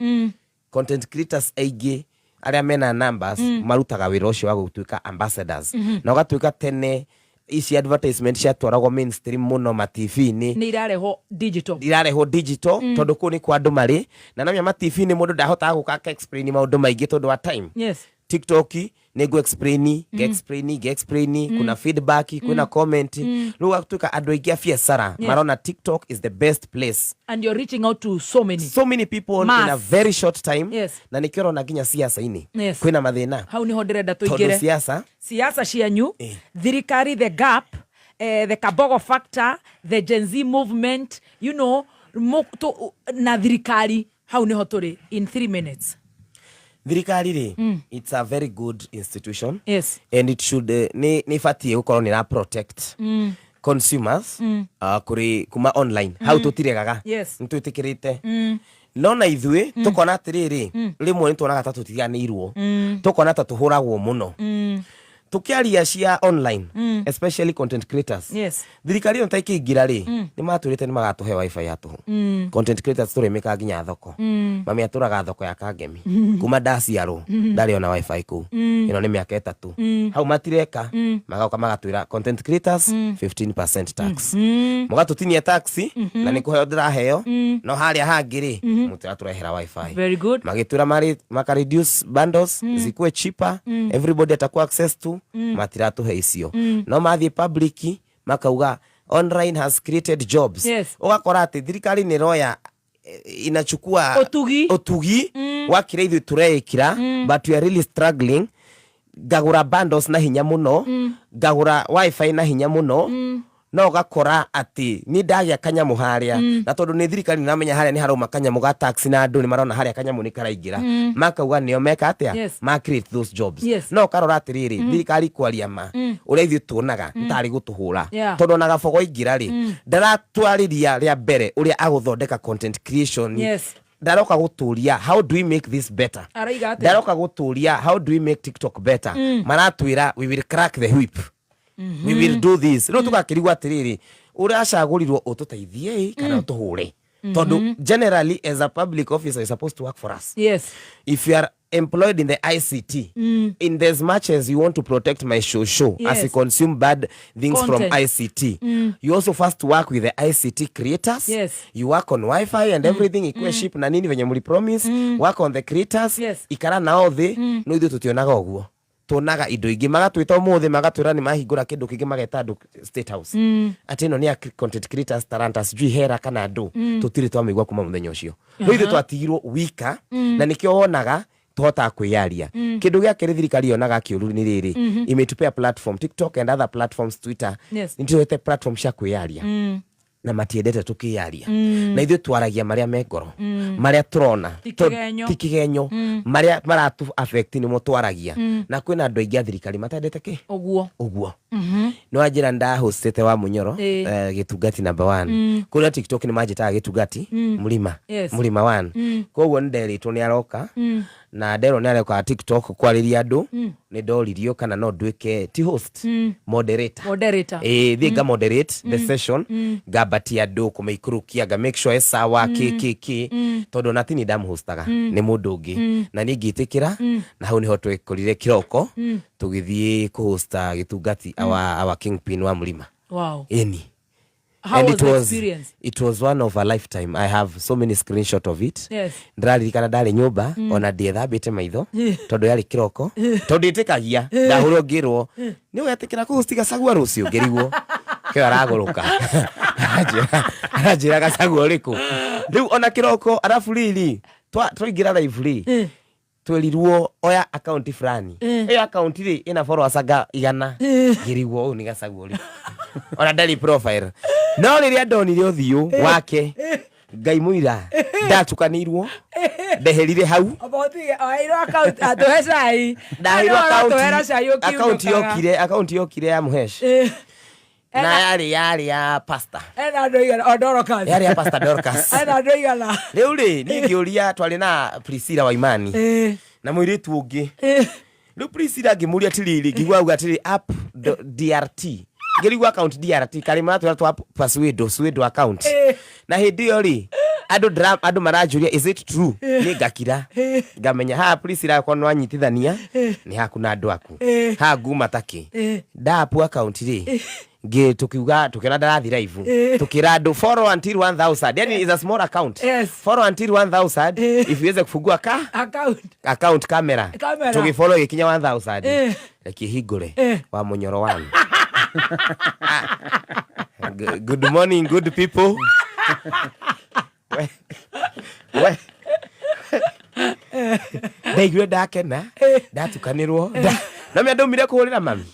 Content creators aingĩ arĩa mena numbers marutaga wĩra ũcio wa gũtuĩka ambassadors. Na ũgatuĩka tene ici advertisement ciatwaragwo mainstream mũno ma TV-inĩ. Nĩ irarehwo digital. Irarehwo digital tondũ kũu nĩkuo andũ marĩ na namenya ma TV-inĩ mũndũ ndahotaga gũka aka explain maũndũ maingĩ tondũ wa time. TikTok nä ngå explain, ngä explain, ngä explain, kuna feedback, kwina comment, rä u gatuä andå aingä a biacara marona TikTok is the best place. And you're reaching out to so many, so many people Mass. in a very short time. Na nä kä orona nginya ciaca-inä kwä na mathä na Hau niho ndĩrenda tondå tũingĩre. Ciaca Siasa cianyu, thirikari, the gap, the Kabogo factor, the Gen Z movement, na thirikari, hau niho tũrĩ in 3 minutes. Thirikari rĩ, it's a very good institution and it should nä ibatiä gå korwo nä ra protect consumers kũrĩ kuma online hau tũtiregaga. Nĩ twĩtĩkĩrĩte, no na ithuĩ tũkona atĩrĩrĩ, rĩmwe nĩ tuonaga ta tũtiganĩirwo, tũkona ta tũhũragwo mũno tũkĩaria cia online, especially content creators. Thirikari ĩno ta ĩkĩingĩra rĩ, nĩ matwĩrĩte nĩ magatũhe WiFi ya tũhũ. Content creators tũrĩmĩkaga nginya thoko. Mami atũraga thoko ya Kangemi, kuma ndaciarwo ndarĩ ona WiFi kũu. Ĩno nĩ mĩaka 3 hau matireka. Magoka magatwĩra content creators 15% tax, mũgatũtinia tax na nĩ kũheo ndĩraheo, no harĩa hangĩ rĩ, mũtiratũrehera WiFi. Very good. Magĩtwĩra maka reduce bundles, zikuwe cheaper, everybody atakuwa access to, matiratũhe icio. No mathiĩ public makauga online has created jobs. Ũgakora atĩ thirikari nĩ ĩroya inachukua Ũtugi. Ũtugi wa kĩrĩa ithuĩ tũreĩkĩra, but we are really struggling. Ngagũra bundles na hinya mũno, ngagũra WiFi na hinya mũno, no ũgakora atĩ nĩ ndagĩa kanyamũ harĩa, na tondũ nĩ thirikari nĩramenya harĩa nĩ harauma kanyamũ ga tax, na andũ nĩ marona harĩa kanyamũ nĩ karaingĩra, makauga nĩo meka atĩa, ma create those jobs. No ũkarora atĩrĩrĩ, thirikari kwaria ma ũrĩa ithuĩ tuonaga nĩ tarĩ gũtũhũra, tondũ ona Gabogo aingĩra rĩ, ndaratwarĩria rĩa mbere ũrĩa agũthondeka content creation. Ndaroka gũtũria how do we make this better. Araiga atĩa? Ndaroka gũtũria how do we make TikTok better. Maratwĩra we will crack the whip, we will do this. Rĩu tũgakĩrigwo atĩrĩrĩ, ũracagũrirwo ũtũteithie kana ũtũhũre? Tondũ generally, as a public officer, you're supposed to work for us. If you are employed in the ICT, in as much as you want to protect my show as you consume bad things Content. From ICT, you also first work with the ICT creators. You work on WiFi and everything ikue ship na nini venye muli promise. Work on the creators. Ikara nao thĩ. No ithuĩ tũtionaga ũguo, tuonaga indo ingĩ. Magatwĩta ũmũthĩ, magatwĩra nĩ mahingũra kĩndũ kĩngĩ, mageta andũ State House atĩ ĩno nĩ ya content creators, talanta, sijui hera kana andũ. Tũtirĩ twamĩigua kuma mũthenya ũcio. Rĩu ithuĩ twatigirwo wika, na nĩkĩo wonaga tũhotaga kwĩyaria. Kĩndũ gĩa kerĩ thirikari yonaga kĩũru nĩ rĩrĩ, imetupea platform, TikTok and other platforms, Twitter. Nĩtũhete platform cia kwĩyaria na matiendete tũkĩyaria, na ithuĩ twaragia marĩa me ngoro, marĩa tũrona. Ti kĩgenyo. Ti kĩgenyo, marĩa maratu affect nĩmo twaragia, na kwĩna andũ aingĩ a thirikari matendete kĩ Ũguo. Ũguo nĩ wanjĩra ndahostete wa Mũnyoro, gĩtungati number one kũrĩa TikTok nĩ manjĩtaga gĩtungati mũrima, mũrima one. Koguo nĩ nderĩtwo nĩ aroka, na nderwo nĩ aroka TikTok kwarĩria andũ, nĩ ndoririo kana no nduĩke ti host, moderator. Moderator. Ĩĩ, thiĩ nga moderate the session, ngambatia andũ, kũmaikũrũkia, nga make sure e sawa, kĩ kĩ kĩ, tondũ ona ti niĩ ndamũhostaga, nĩ mũndũ ũngĩ, na niĩ ngĩtĩkĩra, na hau nĩho twekorire kĩroko tũgĩthiĩ kũhosta gĩtungati, our kingpin wa mũrima. Ĩni. How And was it the was, experience? It was one of a lifetime. I have so many screenshot of it. Ndĩraririkana ndarĩ nyũmba, ona ndiethambĩte maitho tondũ yarĩ kĩroko, tondũ ndĩtĩkagia ndahũrwo ngĩrwo nĩ ũgetĩkĩra kũhosti Gacagua rũciũ, ngĩrigwo kĩo aragũrũka, aranjĩra Gacagua ũrĩkũ rĩu ona kĩroko. Arabu rĩrĩ, twaingĩra live rĩ, twerirwo oya akaunti fulani, ĩyo akaunti rĩ ĩna followers anga 100. Ngĩrigwo ũyũ nĩ Gacagua ũrĩkũ, ona ndarĩ profile. No rĩrĩa ndonire ũthiũ wake, Ngai mũira, ndatukanĩirwo, ndeherire hau. Obotige oeirwo account atũhe cai. Ndaheirwo Aratũhera cai. Akaunti. Ũkiunũkaga. Yokire akaunti, yokire ya Mũhesh, na yarĩ ya pastor. Ena andũ igana o Dorcas. Yarĩ ya Pastor Dorcas. Ena andũ 100. Rĩu rĩ, niĩ ngĩũria, twarĩ na Priscilla Waimani na mũirĩtu ũngĩ. Rĩu Priscilla ngĩmũria atĩrĩrĩ, ngĩigua auga atĩrĩ app DRT, ngĩrigwo account DRT karĩ maratwĩra twa pasuedo suedo account. Na hĩndĩ ĩyo rĩ, andũ maranjũria, "Is it true?" Nĩ ngakira, ngamenya haha Priscilla akorwo nĩ wanyitithania nĩ haku na andũ aku haha nguma takĩ ndaapu account rĩ. Ngĩ tukiuga tukiona ndarathi live, tukira andũ follow until 1000, yani is a small account. Follow until 1000 if iweze kufungua ka Account. Account camera. Camera. Tugifollow igikinya 1000. Reke hingũre wa Munyoro one. Good morning, good people. We, we. Ndaiguire ndakena ndatukanĩrwo. No mĩa ndaumire kũhũrĩra mami.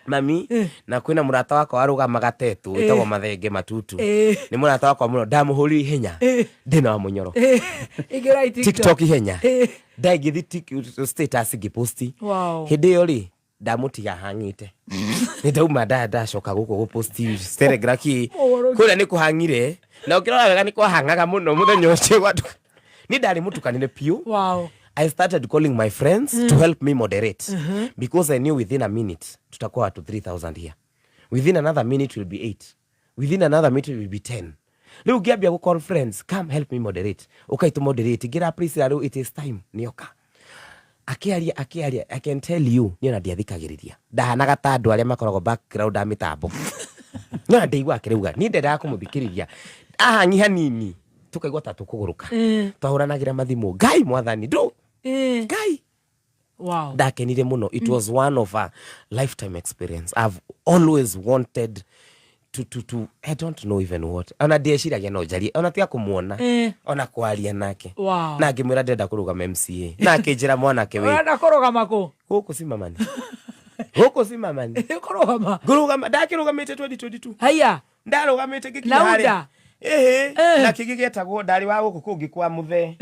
Mami na kwĩna mũrata wakwa warũgamaga tetũ wĩtagwo Mathenge Matutu. Nĩ mũrata wakwa mũno, ndamũhũrire ihenya. Ndĩna wa Mũnyoro. Ingĩra i TikTok. TikTok ihenya. Ndaingĩthi status ngĩposti. Hĩndĩ ĩyo rĩ ndamũtiga hang'ĩte, nĩ ndauma ndacoka gũkũ gũposti Telegram ki. Ũhoro. Kũrĩa nĩ kũhang'ire na ũkĩrora wega nĩ kwahang'aga mũno mũthenya ũcio gwatuka nĩ ndarĩ mũtukanĩre biũ. I started calling my friends to help me moderate because I knew within a minute tutakuwa watu 3000 here. Within another minute will be 8. Within another minute will be 10. Rĩu ngĩambia gũ call friends, "Come help me moderate." Ũkai tũ moderate. Ngĩra Priscilla rĩu it is time nĩoka. Akĩaria akĩaria, I can tell you niĩ ona ndiathikagĩrĩria. Ndahanaga ta andũ arĩa makoragwo background a mĩtambo. No ndaigua akĩrauga, niĩ ndendaga kũmũthikĩrĩria. Ahangi hanini tukaigua ta tũkũgũrũka. Twahũranagĩra mathimũ. Ngai mwathani ndũ. Ngai. Ndakenire mũno. It was one of a lifetime experience I've always wanted to I don't know even what. Ona ndieciragia no njarie ona tiga kũmuona, ona kwaria nake. Na ngĩmwĩra ndĩrenda kũrũgama MCA na akĩnjĩra mwanake wĩ Ũrenda kũrũgama kũ? Gũkũ Simamani, gũkũ Simamani. Kũrũgama. Ngũrũgama, ndakĩrũgamĩte 2022. Haiya. Ndarũgamĩte ngĩkinya Na harĩa. UDA? Ĩhĩ. Na kĩngĩ gĩetagwo ndarĩ wa gũkũ kũngĩ kwa mũthee,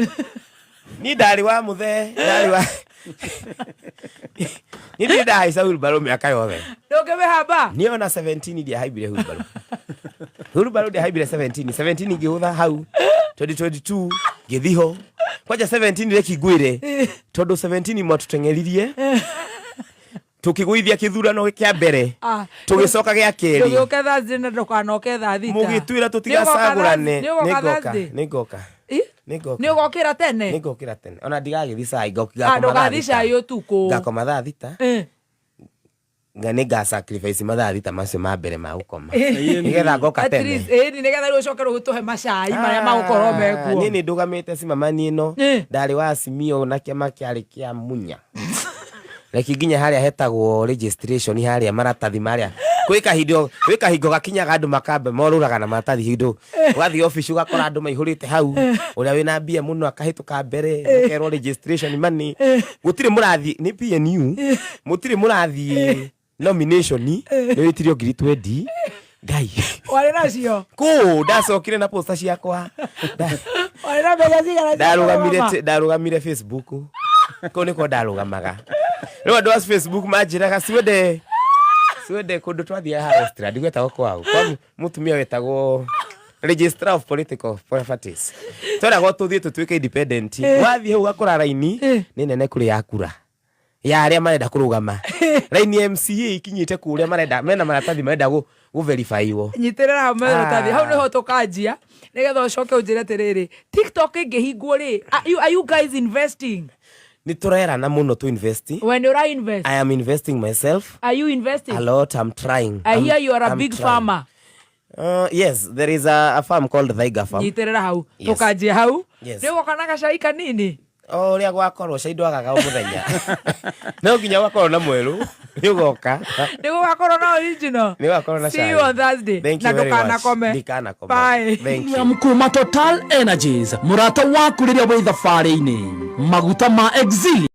niĩ ndarĩ wa mũthee, ndarĩ wa niĩ ndirĩ ndahaica wheelbarrow mĩaka yothe. Ndũngĩmĩhamba. Niĩ ona 17 ndiahaibire wheelbarrow, wheelbarrow ndiahaibire 17 17 ngĩhũtha hau 2022 ngĩthi ho kwanja 17 reki ngwĩre tondũ 17 mwatũteng'eririe tũkĩgũithia kĩthurano kĩa mbere. Ah, tũgĩcoka gĩa kerĩ. Ndũgĩũke Thursday na ndũkanoke thaa 6. Mũgĩtwĩra tũtigacagũrane. Nĩ ũgoka nĩngoka. Thursday? Nĩngoka. Nĩngoka. Nĩ ũgokĩra tene? Nĩngokĩra tene, ona ndigagĩthi cai. Ah, ndũgathi cai ũtukũ. Ngakoma thaa 6. Nga nĩ nga sacrifice mathaa 6 macio ma mbere ma gũkoma nĩgetha ngoka At tene. least, ĩni nĩgetha rĩu ũcoke rĩu ũtũhe macai marĩa magũkorwo mekuo. Niĩ nĩ ndũgamĩte Simamani ĩno. Ndarĩ wa Azimio na kĩama kĩarĩ kĩa Munya. Reki nginya harĩa hetagwo registration, harĩa maratathi marĩa gwĩ kahinda, gwĩ kahingo gakinyaga andũ makambe morũraga na maratathi hindo. Ũgathiĩ obici ũgakora andũ maihũrĩte hau, ũrĩa wĩna mbia mũno akahĩtũka mbere, ũkerwo registration money. Gũtirĩ mũrathiĩ nĩ PNU, mũtirĩ mũrathiĩ nomination nĩ wĩtirio ngiri 20 ngai. Warĩ nacio? Kũ ndacokire na poster ciakwa. Warĩ na mbeca cigana cia Ndarũgamire kũrũgama? Ndarũgamire Facebook, kũu nĩkuo ndarũgamaga. Rĩu andũ a Facebook manjĩraga ciwende ciwende kũndũ twathiaga haha Westland gwetagwo kwao kwa mũtumia wetagwo Registrar of Political Parties. Tweragwo tũthiĩ tũtuĩke independent. Wathiĩ hau ũgakora raini nĩ nene kũrĩ ya kura ya arĩa marenda kũrũgama, raini ya MCA ikinyĩte kũrĩa marenda mena maratathi marenda gũ verify-wo. Nyitĩrĩra hau maratathi. Ah. Hau nĩho tũkanjia nĩgetha ũcoke ũnjĩre atĩrĩrĩ, TikTok ĩngĩhingwo rĩ, are you guys investing? Nĩ tũrerana mũno to invest. We nĩ ũra invest? I am investing myself. Are you investing? A lot. I'm trying. I hear you are a I'm big trying. farmer. Yes, there is a farm called Thaiga Farm. Nyitĩrĩra hau. Yes. Tũkanjia hau. Yes. Nĩ ũgoka na gacai kanini? O ũrĩa gwakorwo cai ndwagaga o mũthenya, no nginya gwakorwo na mwerũ nĩ ũgoka. Nĩ gũgakorwo na original. Nĩ gũgakorwo na See cai. you on Thursday. Thank Na you very much. ndũkanakome. Ndikanakoma. Bye. Thank you. Premium kuma Total Energies, mũrata waku rĩrĩa wĩ thabarĩ-inĩ, maguta ma Exili.